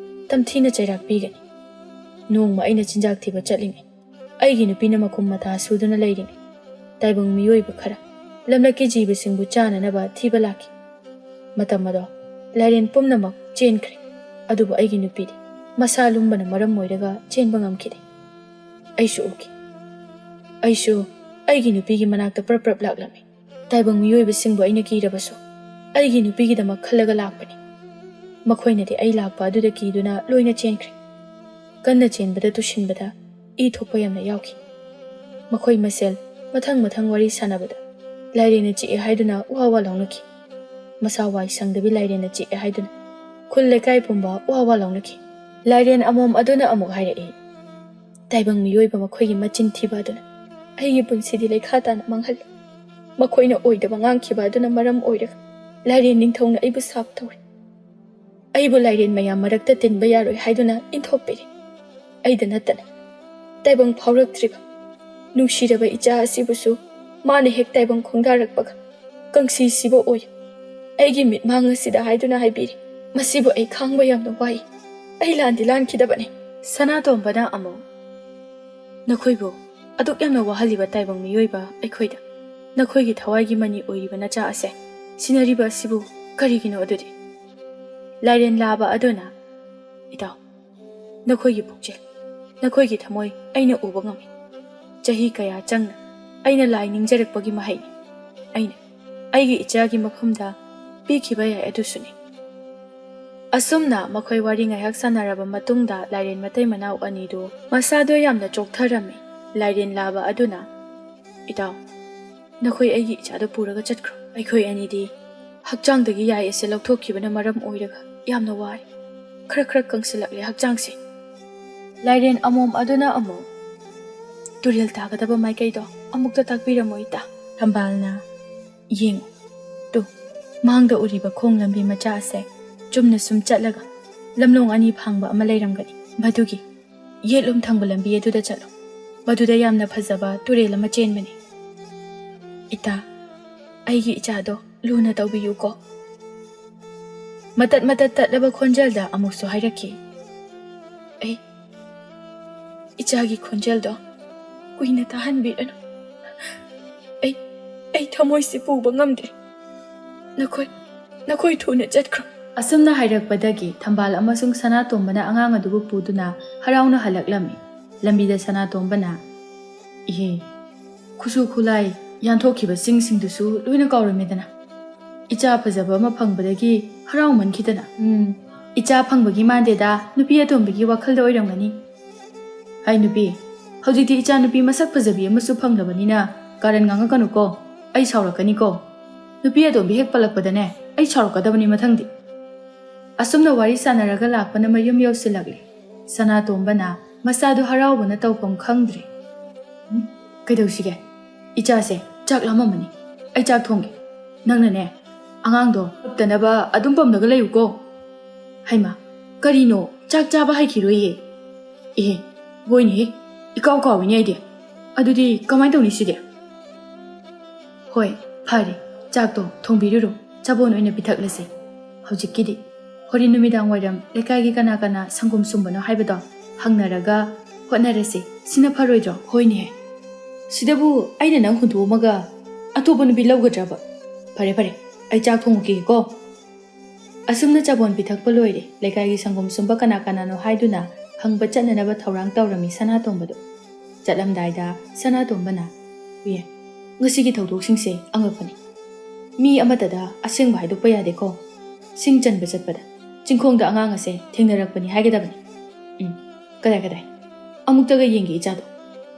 ꯇꯝꯊꯤꯅ ꯆꯩꯔꯥꯛ ꯄꯤꯒꯅꯤ꯫ ꯅꯣꯡꯃ ꯑꯩꯅ ꯆꯤꯟꯖꯥꯛ ꯊꯤꯕ ꯆꯠꯂꯤꯉꯩ ꯑꯩꯒꯤ ꯅꯨꯄꯤꯅ ꯃꯈꯨꯝ ꯃꯊꯥ ꯁꯨꯗꯨꯅ ꯂꯩꯔꯤꯉꯩ ꯇꯥꯏꯕꯪ ꯃꯤꯑꯣꯏꯕ ꯈꯔ ꯂꯝꯂꯛꯀꯤ ꯖꯤꯕꯁꯤꯡꯕꯨ ꯆꯥꯅꯅꯕ ꯊꯤꯕ ꯂꯥꯛꯈꯤ꯫ ꯃꯇꯝ ꯑꯗꯣ ꯂꯥꯏꯔꯦꯟ ꯄꯨꯝꯅꯃꯛ ꯆꯦꯟꯈ꯭ꯔꯦ, ꯑꯗꯨꯕꯨ ꯑꯩꯒꯤ ꯅꯨꯄꯤꯗꯤ ꯃꯁꯥ ꯂꯨꯝꯕꯅ ꯃꯔꯝ ꯑꯣꯏꯔꯒ ꯆꯦꯟꯕ ꯉꯝꯈꯤꯗꯦ꯫ ꯑꯩꯁꯨ ꯎꯈꯤ꯫ ꯑꯩꯁꯨ ꯑꯩꯒꯤ ꯅꯨꯄꯤꯒꯤ ꯃꯅꯥꯛꯇ ꯄ꯭ꯔꯞ ꯄ꯭ꯔꯞ ꯂꯥꯛꯂꯝꯃꯤ꯫ ꯇꯥꯏꯕꯪ ꯃꯤꯑꯣꯏꯕꯁꯤꯡꯕꯨ ꯑꯩꯅ ꯀꯤꯔꯕꯁꯨ ꯑꯩꯒꯤ ꯅꯨꯄꯤꯒꯤꯗꯃꯛ ꯈꯜꯂꯒ ꯂꯥꯛꯄꯅꯤ꯫ ꯃꯈꯣꯏꯅꯗꯤ ꯑꯩ ꯂꯥꯛꯄ ꯑꯗꯨꯗ ꯀꯤꯗꯨꯅ ꯂꯣꯏꯅ ꯆꯦꯟꯈ꯭ꯔꯦ꯫ ꯀꯟꯅ ꯆꯦꯟꯕꯗ ꯇꯨꯁꯤꯟꯕꯗ ꯏ ꯊꯣꯛꯄ ꯌꯥꯝꯅ ꯌꯥꯎꯈꯤ꯫" ꯃꯈꯣꯏ ꯃꯁꯦꯜ ꯃꯊꯪ ꯃꯊꯪ ꯋꯥꯔꯤ ꯁꯥꯟꯅꯕꯗ ꯂꯥꯏꯔꯦꯟꯅ ꯆꯤꯛꯑꯦ ꯍꯥꯏꯗꯨꯅ ꯋꯥ ꯋꯥ ꯂꯥꯎꯅꯈꯤ꯫ ꯃꯁꯥ ꯋꯥꯏ ꯁꯪꯗꯕꯤ ꯂꯥꯏꯔꯦꯟꯅ ꯆꯤꯛꯑꯦ ꯍꯥꯏꯗꯨꯅ ꯈꯨꯜ ꯂꯩꯀꯥꯏ ꯄꯨꯝꯕ ꯋꯥ ꯋꯥ ꯂꯥꯎꯅꯈꯤ꯫ ꯂꯥꯏꯔꯦꯟ ꯑꯃꯣꯝ ꯑꯗꯨꯅ ꯑꯃꯨꯛ ꯍꯥꯏꯔꯛꯏ, "ꯇꯥꯏꯕꯪ ꯃꯤꯑꯣꯏꯕ ꯃꯈꯣꯏꯒꯤ ꯃꯆꯤꯟ ꯊꯤꯕ ꯑꯗꯨꯅ ꯑꯩꯒꯤ ꯄꯨꯟꯁꯤꯗꯤ ꯂꯩꯈꯥ ꯇꯥꯅ ꯃꯥꯡꯍꯜꯂꯤ꯫ ꯃꯈꯣꯏꯅ ꯑꯣꯏꯗꯕ ꯉꯥꯡꯈꯤꯕ ꯑꯗꯨꯅ ꯃꯔꯝ ꯑꯣꯏꯔꯒ ꯂꯥꯏꯔꯦꯟ ꯅꯤꯡꯊꯧꯅ ꯑꯩꯕꯨ ꯁꯥꯞ ꯇꯧꯔꯤ꯫ ꯑꯩꯕꯨ ꯂꯥꯏꯔꯦꯟ ꯃꯌꯥꯝ ꯃꯔꯛꯇ ꯇꯤꯟꯕ ꯌꯥꯔꯣꯏ ꯍꯥꯏꯗꯨꯅ ꯏꯟꯊꯣꯛꯄꯤꯔꯤ꯫ ꯑꯩꯗ ꯅꯠꯇꯅ ꯇꯥꯏꯕꯪ ꯐꯥꯎꯔꯛꯇ꯭ꯔꯤꯕ ꯅꯨꯡꯁꯤꯔꯕ ꯏꯆꯥ ꯑꯁꯤꯕꯨꯁꯨ ꯃꯥꯅ ꯍꯦꯛ ꯇꯥꯏꯕꯪ ꯈꯣꯡꯗꯥꯔꯛꯄꯒ ꯀꯪꯁꯤ ꯁꯤꯕ ꯑꯣꯏ꯫ ꯑꯩꯒꯤ ꯃꯤꯠꯃꯥꯡ ꯑꯁꯤꯗ ꯍꯥꯏꯗꯨꯅ ꯍꯥꯏꯕꯤꯔꯤ꯫ ꯃꯁꯤꯕꯨ ꯑꯩ ꯈꯥꯡꯕ ꯌꯥꯝꯅ ꯋꯥꯏ꯫ ꯑꯩ ꯂꯥꯟꯗꯤ ꯂꯥꯟꯈꯤꯗꯕꯅꯤ꯫" ꯁꯅꯥꯇꯣꯝꯕꯅ ꯑꯃꯨꯛ, "ꯅꯈꯣꯏꯕꯨ ꯑꯗꯨꯛ ꯌꯥꯝꯅ ꯋꯥꯍꯜꯂꯤꯕ ꯇꯥꯏꯕꯪ ꯃꯤꯑꯣꯏꯕ ꯑꯩꯈꯣꯏꯗ ꯅꯈꯣꯏꯒꯤ ꯊꯋꯥꯏꯒꯤ ꯃꯅꯤ ꯑꯣꯏꯔꯤꯕ ꯅꯆꯥ ꯑꯁꯦ ꯁꯤꯟꯅꯔꯤꯕ ꯑꯁꯤꯕꯨ ꯀꯔꯤꯒꯤꯅꯣ ꯑꯗꯨꯗꯤ?" ꯂꯥꯏꯔꯦꯟ ꯂꯥꯕ ꯑꯗꯨꯅ, "ꯏꯇꯥꯎ, ꯅꯈꯣꯏꯒꯤ ꯄꯨꯛꯆꯦꯜ, ꯅꯈꯣꯏꯒꯤ ꯊꯃꯣꯏ ꯑꯩꯅ ꯎꯕ ꯉꯝꯃꯤ꯫ ꯆꯍꯤ ꯀꯌꯥ ꯆꯪꯅ ꯑꯩꯅ ꯂꯥꯏ ꯅꯤꯡꯖꯔꯛꯄꯒꯤ ꯃꯍꯩꯅꯤ꯫ ꯑꯩꯅ ꯑꯩꯒꯤ ꯏꯆꯥꯒꯤ ꯃꯐꯝꯗ ꯄꯤꯈꯤꯕ ꯌꯥꯏ ꯑꯗꯨꯁꯨꯅꯤ꯫" ꯑꯁꯨꯝꯅ ꯃꯈꯣꯏ ꯋꯥꯔꯤ ꯉꯥꯏꯍꯥꯛ ꯁꯥꯟꯅꯔꯕ ꯃꯇꯨꯡꯗ ꯂꯥꯏꯔꯦꯟ ꯃꯇꯩ ꯃꯅꯥꯎ ꯑꯅꯤꯗꯨ ꯃꯁꯥꯗꯣ ꯌꯥꯝꯅ ꯆꯣꯛꯊꯔꯝꯃꯤ꯫ ꯂꯥꯏꯔꯦꯟ ꯂꯥꯕ ꯑꯗꯨꯅ, "ꯏꯇꯥꯎ, ꯅꯈꯣꯏ ꯑꯩꯒꯤ ꯏꯆꯥꯗꯣ ꯄꯨꯔꯒ ꯆꯠꯈ꯭ꯔꯣ꯫ ꯑꯩꯈꯣꯏ ꯑꯅꯤꯗꯤ ꯍꯛꯆꯥꯡꯗꯒꯤ ꯌꯥꯏ ꯑꯁꯦ ꯂꯧꯊꯣꯛꯈꯤꯕꯅ ꯃꯔꯝ ꯑꯣꯏꯔꯒ ꯌꯥꯝꯅ ꯋꯥꯔꯦ꯫ ꯈꯔ ꯈꯔ ꯀꯪꯁꯤꯜꯂꯛꯂꯦ ꯍꯛꯆꯥꯡꯁꯦ꯫" ꯂꯥꯏꯔꯦꯟ ꯑꯃꯣꯝ ꯑꯗꯨꯅ ꯑꯃꯨꯛ, "ꯇꯨꯔꯦꯜ ꯇꯥꯒꯗꯕ ꯃꯥꯏꯀꯩꯗꯣ ꯑꯃꯨꯛꯇ ꯇꯥꯛꯄꯤꯔꯝꯃꯣ ꯏꯇꯥ꯫" ꯊꯝꯕꯥꯜꯅ, "ꯌꯦꯡꯉꯨ, ꯇꯨ, ꯃꯥꯡꯗ ꯎꯔꯤꯕ ꯈꯣꯡ ꯂꯝꯕꯤ ꯃꯆꯥ ꯑꯁꯦ ꯆꯨꯝꯅ ꯁꯨꯝ ꯆꯠꯂꯒ ꯂꯝꯂꯣꯡ ꯑꯅꯤ ꯐꯥꯡꯕ ꯑꯃ ꯂꯩꯔꯝꯒꯅꯤ꯫ ꯃꯗꯨꯒꯤ ꯌꯦꯠꯂꯣꯝ ꯊꯪꯕ ꯂꯝꯕꯤ ꯑꯗꯨꯗ ꯆꯠꯂꯣ꯫ ꯃꯗꯨꯗ ꯌꯥꯝꯅ ꯐꯖꯕ ꯇꯨꯔꯦꯜ ꯑꯃ ꯆꯦꯟꯕꯅꯤ꯫ ꯏꯇꯥ, ꯑꯩꯒꯤ ꯏꯆꯥꯗꯣ ꯂꯨꯅ ꯇꯧꯕꯤꯌꯨꯀꯣ꯫" ꯃꯇꯠ ꯃꯇꯠ ꯇꯠꯂꯕ ꯈꯣꯟꯖꯦꯜꯗ ꯑꯃꯨꯛꯁꯨ ꯍꯥꯏꯔꯛꯈꯤ, "ꯑꯩ ꯏꯆꯥꯒꯤ ꯈꯣꯟꯖꯦꯜꯗꯣ ꯀꯨꯏꯅ ꯇꯥꯍꯟꯕꯤꯔꯅꯨ꯫ ꯑꯩ, ꯑꯩ ꯊꯃꯣꯏꯁꯦ ꯄꯨꯕ ꯉꯝꯗ꯭ꯔꯦ꯫ ꯅꯈꯣꯏ, ꯅꯈꯣꯏ ꯊꯨꯅ ꯆꯠꯈ꯭ꯔꯣ꯫" ꯑꯁꯨꯝꯅ ꯍꯥꯏꯔꯛꯄꯗꯒꯤ ꯊꯝꯕꯥꯜ ꯑꯃꯁꯨꯡ ꯁꯅꯥꯇꯣꯝꯕꯅ ꯑꯉꯥꯡ ꯑꯗꯨꯕꯨ ꯄꯨꯗꯨꯅ ꯍꯔꯥꯎꯅ ꯍꯜꯂꯛꯂꯝꯃꯤ꯫ ꯂꯝꯕꯤꯗ ꯁꯅꯥꯇꯣꯝꯕꯅ, "ꯏꯍꯦ, ꯈꯨꯠꯁꯨ ꯈꯨꯠꯂꯥꯏ ꯌꯥꯟꯊꯣꯛꯈꯤꯕ ꯆꯤꯡꯁꯤꯡꯗꯨꯁꯨ ꯂꯣꯏꯅ ꯀꯥꯎꯔꯝꯃꯦꯗꯅ꯫ ꯏꯆꯥ ꯐꯖꯕ ꯑꯃ ꯐꯪꯕꯗꯒꯤ ꯍꯔꯥꯎꯃꯟꯈꯤꯗꯅ꯫" "ꯎꯝ, ꯏꯆꯥ ꯐꯪꯕꯒꯤ ꯃꯥꯟꯗꯦꯗ, ꯅꯨꯄꯤ ꯑꯇꯣꯝꯕꯒꯤ ꯋꯥꯈꯜꯗ ꯑꯣꯏꯔꯝꯒꯅꯤ꯫ ꯍꯥꯏ ꯅꯨꯄꯤ, ꯍꯧꯖꯤꯛꯇꯤ ꯏꯆꯥꯅꯨꯄꯤ ꯃꯁꯛ ꯐꯖꯕꯤ ꯑꯃꯁꯨ ꯐꯪꯂꯕꯅꯤꯅ ꯀꯥꯔꯟ ꯉꯥꯡꯉꯛꯀꯅꯨꯀꯣ꯫ ꯑꯩ ꯁꯥꯎꯔꯛꯀꯅꯤꯀꯣ꯫ ꯅꯨꯄꯤ ꯑꯇꯣꯝꯕꯤ ꯍꯦꯛ ꯄꯜꯂꯛꯄꯗꯅꯦ, ꯑꯩ ꯁꯥꯎꯔꯛꯀꯗꯕꯅꯤ ꯃꯊꯪꯗꯤ꯫ ꯑꯁꯨꯝꯅ ꯋꯥꯔꯤ ꯁꯥꯟꯅꯔꯒ ꯂꯥꯛꯄꯅ ꯃꯌꯨꯝ ꯌꯧꯁꯤꯜꯂꯛꯂꯦ꯫ ꯁꯅꯥꯇꯣꯝꯕꯅ ꯃꯆꯥꯗꯨ ꯍꯔꯥꯎꯕꯅ ꯇꯧꯐꯝ ꯈꯪꯗ꯭ꯔꯦ꯫ "ꯎꯝ, ꯀꯩꯗꯧꯁꯤꯒꯦ? ꯏꯆꯥꯁꯦ ꯆꯥꯛ ꯂꯥꯝꯃꯝꯃꯅꯤ꯫ ꯑꯩ ꯆꯥꯛ ꯊꯣꯡꯒꯦ꯫ ꯅꯪꯅꯅꯦ, ꯑꯉꯥꯡꯗꯣ ꯀꯞꯇꯅꯕ ꯑꯗꯨꯝ ꯄꯝꯂꯒ ꯂꯩꯌꯨꯀꯣ꯫" "ꯍꯩꯃꯥ, ꯀꯔꯤꯅꯣ? ꯆꯥꯛ ꯆꯥꯕ ꯍꯩꯈꯤꯔꯣꯏꯌꯦ?" "ꯑꯦ, ꯍꯣꯏꯅꯦꯍꯦ, ꯏꯀꯥꯎ ꯀꯥꯎꯏꯅꯦ ꯑꯩꯗꯤ꯫ ꯑꯗꯨꯗꯤ ꯀꯃꯥꯏꯅ ꯇꯧꯅꯤ ꯁꯤꯗꯤ?" "ꯍꯣꯏ, ꯐꯔꯦ, ꯆꯥꯛꯇꯣ ꯊꯣꯡꯕꯤꯔꯨꯔꯣ, ꯆꯕꯣꯟ ꯑꯣꯏꯅ ꯄꯤꯊꯛꯂꯁꯦ ꯍꯧꯖꯤꯛꯀꯤꯗꯤ꯫ ꯍꯣꯔꯦꯟ ꯅꯨꯃꯤꯗꯥꯡ ꯋꯥꯏꯔꯝ ꯂꯩꯀꯥꯏꯒꯤ ꯀꯅꯥ ꯀꯅꯥ ꯁꯪꯒꯣꯝ ꯁꯨꯝꯕꯅꯣ ꯍꯥꯏꯕꯗꯣ ꯍꯪꯅꯔꯒ ꯍꯣꯠꯅꯔꯁꯦ꯫ ꯁꯤꯅ ꯐꯔꯣꯏꯗ꯭ꯔꯣ?" "ꯍꯣꯏꯅꯦꯍꯦ, ꯁꯤꯗꯕꯨ ꯑꯩꯅ ꯅꯪ ꯍꯨꯟꯗꯣꯛꯑꯝꯃꯒ ꯑꯇꯣꯞꯄ ꯅꯨꯄꯤ ꯂꯧꯒꯗ꯭ꯔꯕ? ꯐꯔꯦ ꯐꯔꯦ, ꯑꯩ ꯆꯥꯛ ꯊꯣꯡꯉꯨꯈꯤꯒꯦꯀꯣ꯫" ꯑꯁꯨꯝꯅ ꯆꯕꯣꯟ ꯄꯤꯊꯛꯄ ꯂꯣꯏꯔꯦ꯫ ꯂꯩꯀꯥꯏꯒꯤ ꯁꯪꯒꯣꯝ ꯁꯨꯝꯕ ꯀꯅꯥ ꯀꯅꯥꯅꯣ ꯍꯥꯏꯗꯨꯅ ꯍꯪꯕ ꯆꯠꯅꯅꯕ ꯊꯧꯔꯥꯡ ꯇꯧꯔꯝꯃꯤ ꯁꯅꯥꯇꯣꯝꯕꯗꯣ꯫ ꯆꯠꯂꯝꯗꯥꯏꯗ ꯁꯅꯥꯇꯣꯝꯕꯅ, "ꯑꯦ, ꯉꯁꯤꯒꯤ ꯊꯧꯗꯣꯛꯁꯤꯡꯁꯦ ꯑꯉꯛꯄꯅꯤ꯫ ꯃꯤ ꯑꯃꯠꯇꯗ ꯑꯁꯦꯡꯕ ꯍꯥꯏꯗꯣꯛꯄ ꯌꯥꯗꯦꯀꯣ꯫ ꯁꯤꯡ ꯆꯟꯕ ꯆꯠꯄꯗ ꯆꯤꯡꯈꯣꯡꯗ ꯑꯉꯥꯡ ꯑꯁꯦ ꯊꯦꯡꯅꯔꯛꯄꯅꯤ ꯍꯥꯏꯒꯗꯕꯅꯤ꯫ ꯎꯝ, ꯀꯗꯥꯏ, ꯀꯗꯥꯏ? ꯑꯃꯨꯛꯇꯒ ꯌꯦꯡꯒꯦ ꯏꯆꯥꯗꯣ꯫"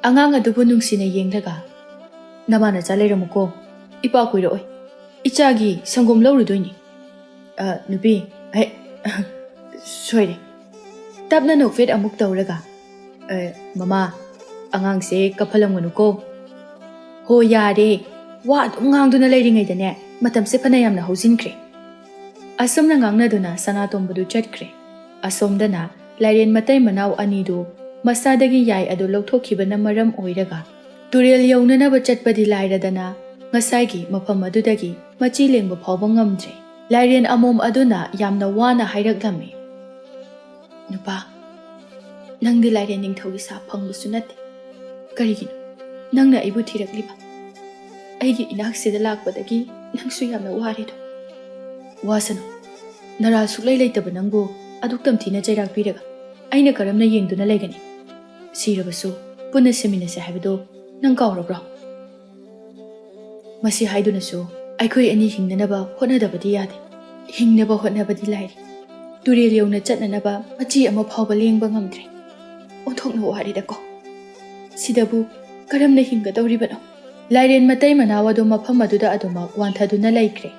ꯑꯉꯥꯡ ꯑꯗꯨꯕꯨ ꯅꯨꯡꯁꯤꯅ ꯌꯦꯡꯂꯒ, "ꯅꯃꯥ ꯅꯆꯥ ꯂꯩꯔꯝꯃꯨꯀꯣ, ꯏꯄꯥ ꯀꯨꯏꯔꯛꯑꯣꯏ꯫ ꯏꯆꯥꯒꯤ ꯁꯪꯒꯣꯝ ꯂꯧꯔꯨꯗꯣꯏꯅꯤ꯫" "ꯑ, ꯅꯨꯄꯤ, ꯑꯩ, ꯁꯣꯏꯔꯦ꯫" ꯇꯞꯅ ꯅꯣꯛꯐꯦꯠ ꯑꯃꯨꯛ ꯇꯧꯔꯒ, "ꯑ, ꯃꯃꯥ, ꯑꯉꯥꯡꯁꯦ ꯀꯞꯍꯜꯂꯝꯒꯅꯨꯀꯣ꯫" "ꯍꯣ, ꯌꯥꯔꯦ, ꯋꯥ ꯑꯗꯨꯝ ꯉꯥꯡꯗꯨꯅ ꯂꯩꯔꯤꯉꯩꯗꯅꯦ, ꯃꯇꯝꯁꯦ ꯐꯅ ꯌꯥꯝꯅ ꯍꯧꯖꯤꯟꯈ꯭ꯔꯦ꯫" ꯑꯁꯨꯝꯅ ꯉꯥꯡꯅꯗꯨꯅ ꯁꯅꯥꯇꯣꯝꯕꯗꯨ ꯆꯠꯈ꯭ꯔꯦ꯫ ꯑꯁꯣꯝꯗꯅ ꯂꯥꯏꯔꯦꯟ ꯃꯇꯩ ꯃꯅꯥꯎ ꯑꯅꯤꯗꯨ ꯃꯁꯥꯗꯒꯤ ꯌꯥꯏ ꯑꯗꯨ ꯂꯧꯊꯣꯛꯈꯤꯕꯅ ꯃꯔꯝ ꯑꯣꯏꯔꯒ ꯇꯨꯔꯦꯜ ꯌꯧꯅꯅꯕ ꯆꯠꯄꯗꯤ ꯂꯥꯏꯔꯗꯅ ꯉꯁꯥꯏꯒꯤ ꯃꯐꯝ ꯑꯗꯨꯗꯒꯤ ꯃꯆꯤ ꯂꯦꯡꯕ ꯐꯥꯎꯕ ꯉꯝꯗ꯭ꯔꯦ꯫ ꯂꯥꯏꯔꯦꯟ ꯑꯃꯣꯝ ꯑꯗꯨꯅ ꯌꯥꯝꯅ ꯋꯥꯅ ꯍꯥꯏꯔꯛꯂꯝꯃꯤ, "ꯅꯨꯄꯥ, ꯅꯪꯗꯤ ꯂꯥꯏꯔꯦꯟ ꯅꯤꯡꯊꯧꯒꯤ ꯁꯥ ꯐꯪꯕꯁꯨ ꯅꯠꯇꯦ꯫ ꯀꯔꯤꯒꯤꯅꯣ ꯅꯪꯅ ꯑꯩꯕꯨ ꯊꯤꯔꯛꯂꯤꯕ? ꯑꯩꯒꯤ ꯏꯅꯥꯛꯁꯤꯗ ꯂꯥꯛꯄꯗꯒꯤ ꯅꯪꯁꯨ ꯌꯥꯝꯅ ꯋꯥꯔꯦꯗꯣ꯫" "ꯋꯥꯁꯅꯨ꯫ ꯅꯔꯥꯜ ꯁꯨꯛꯂꯩ ꯂꯩꯇꯕ ꯅꯪꯕꯨ ꯑꯗꯨꯛ ꯇꯝꯊꯤꯅ ꯆꯩꯔꯥꯛ ꯄꯤꯔꯒ ꯑꯩꯅ ꯀꯔꯝꯅ ꯌꯦꯡꯗꯨꯅ ꯂꯩꯒꯅꯤ? ꯁꯤꯔꯕꯁꯨ ꯄꯨꯟꯅ ꯁꯤꯃꯤꯟꯅꯁꯦ ꯍꯥꯏꯕꯗꯨ ꯅꯪ ꯀꯥꯎꯔꯕ꯭ꯔꯣ? ꯃꯁꯤ ꯍꯥꯏꯗꯨꯅꯁꯨ ꯑꯩꯈꯣꯏ ꯑꯅꯤ ꯍꯤꯡꯅꯅꯕ ꯍꯣꯠꯅꯗꯕꯗꯤ ꯌꯥꯗꯦ꯫ ꯍꯤꯡꯅꯕ ꯍꯣꯠꯅꯕꯗꯤ ꯂꯥꯏꯔꯤ, ꯇꯨꯔꯦꯜ ꯌꯧꯅ ꯆꯠꯅꯅꯕ ꯃꯆꯤ ꯑꯃ ꯐꯥꯎꯕ ꯂꯦꯡꯕ ꯉꯝꯗ꯭ꯔꯦ꯫ ꯑꯣꯟꯊꯣꯛꯅ ꯋꯥꯔꯦꯗꯀꯣ꯫" ꯁꯤꯗꯕꯨ ꯀꯔꯝꯅ ꯍꯤꯡꯒꯗꯧꯔꯤꯕꯅꯣ? ꯂꯥꯏꯔꯦꯟ ꯃꯇꯩ ꯃꯅꯥꯎ ꯑꯗꯨ ꯃꯐꯝ ꯑꯗꯨꯗ ꯑꯗꯨꯃꯛ ꯋꯥꯟꯊꯗꯨꯅ ꯂꯩꯈ꯭ꯔꯦ꯫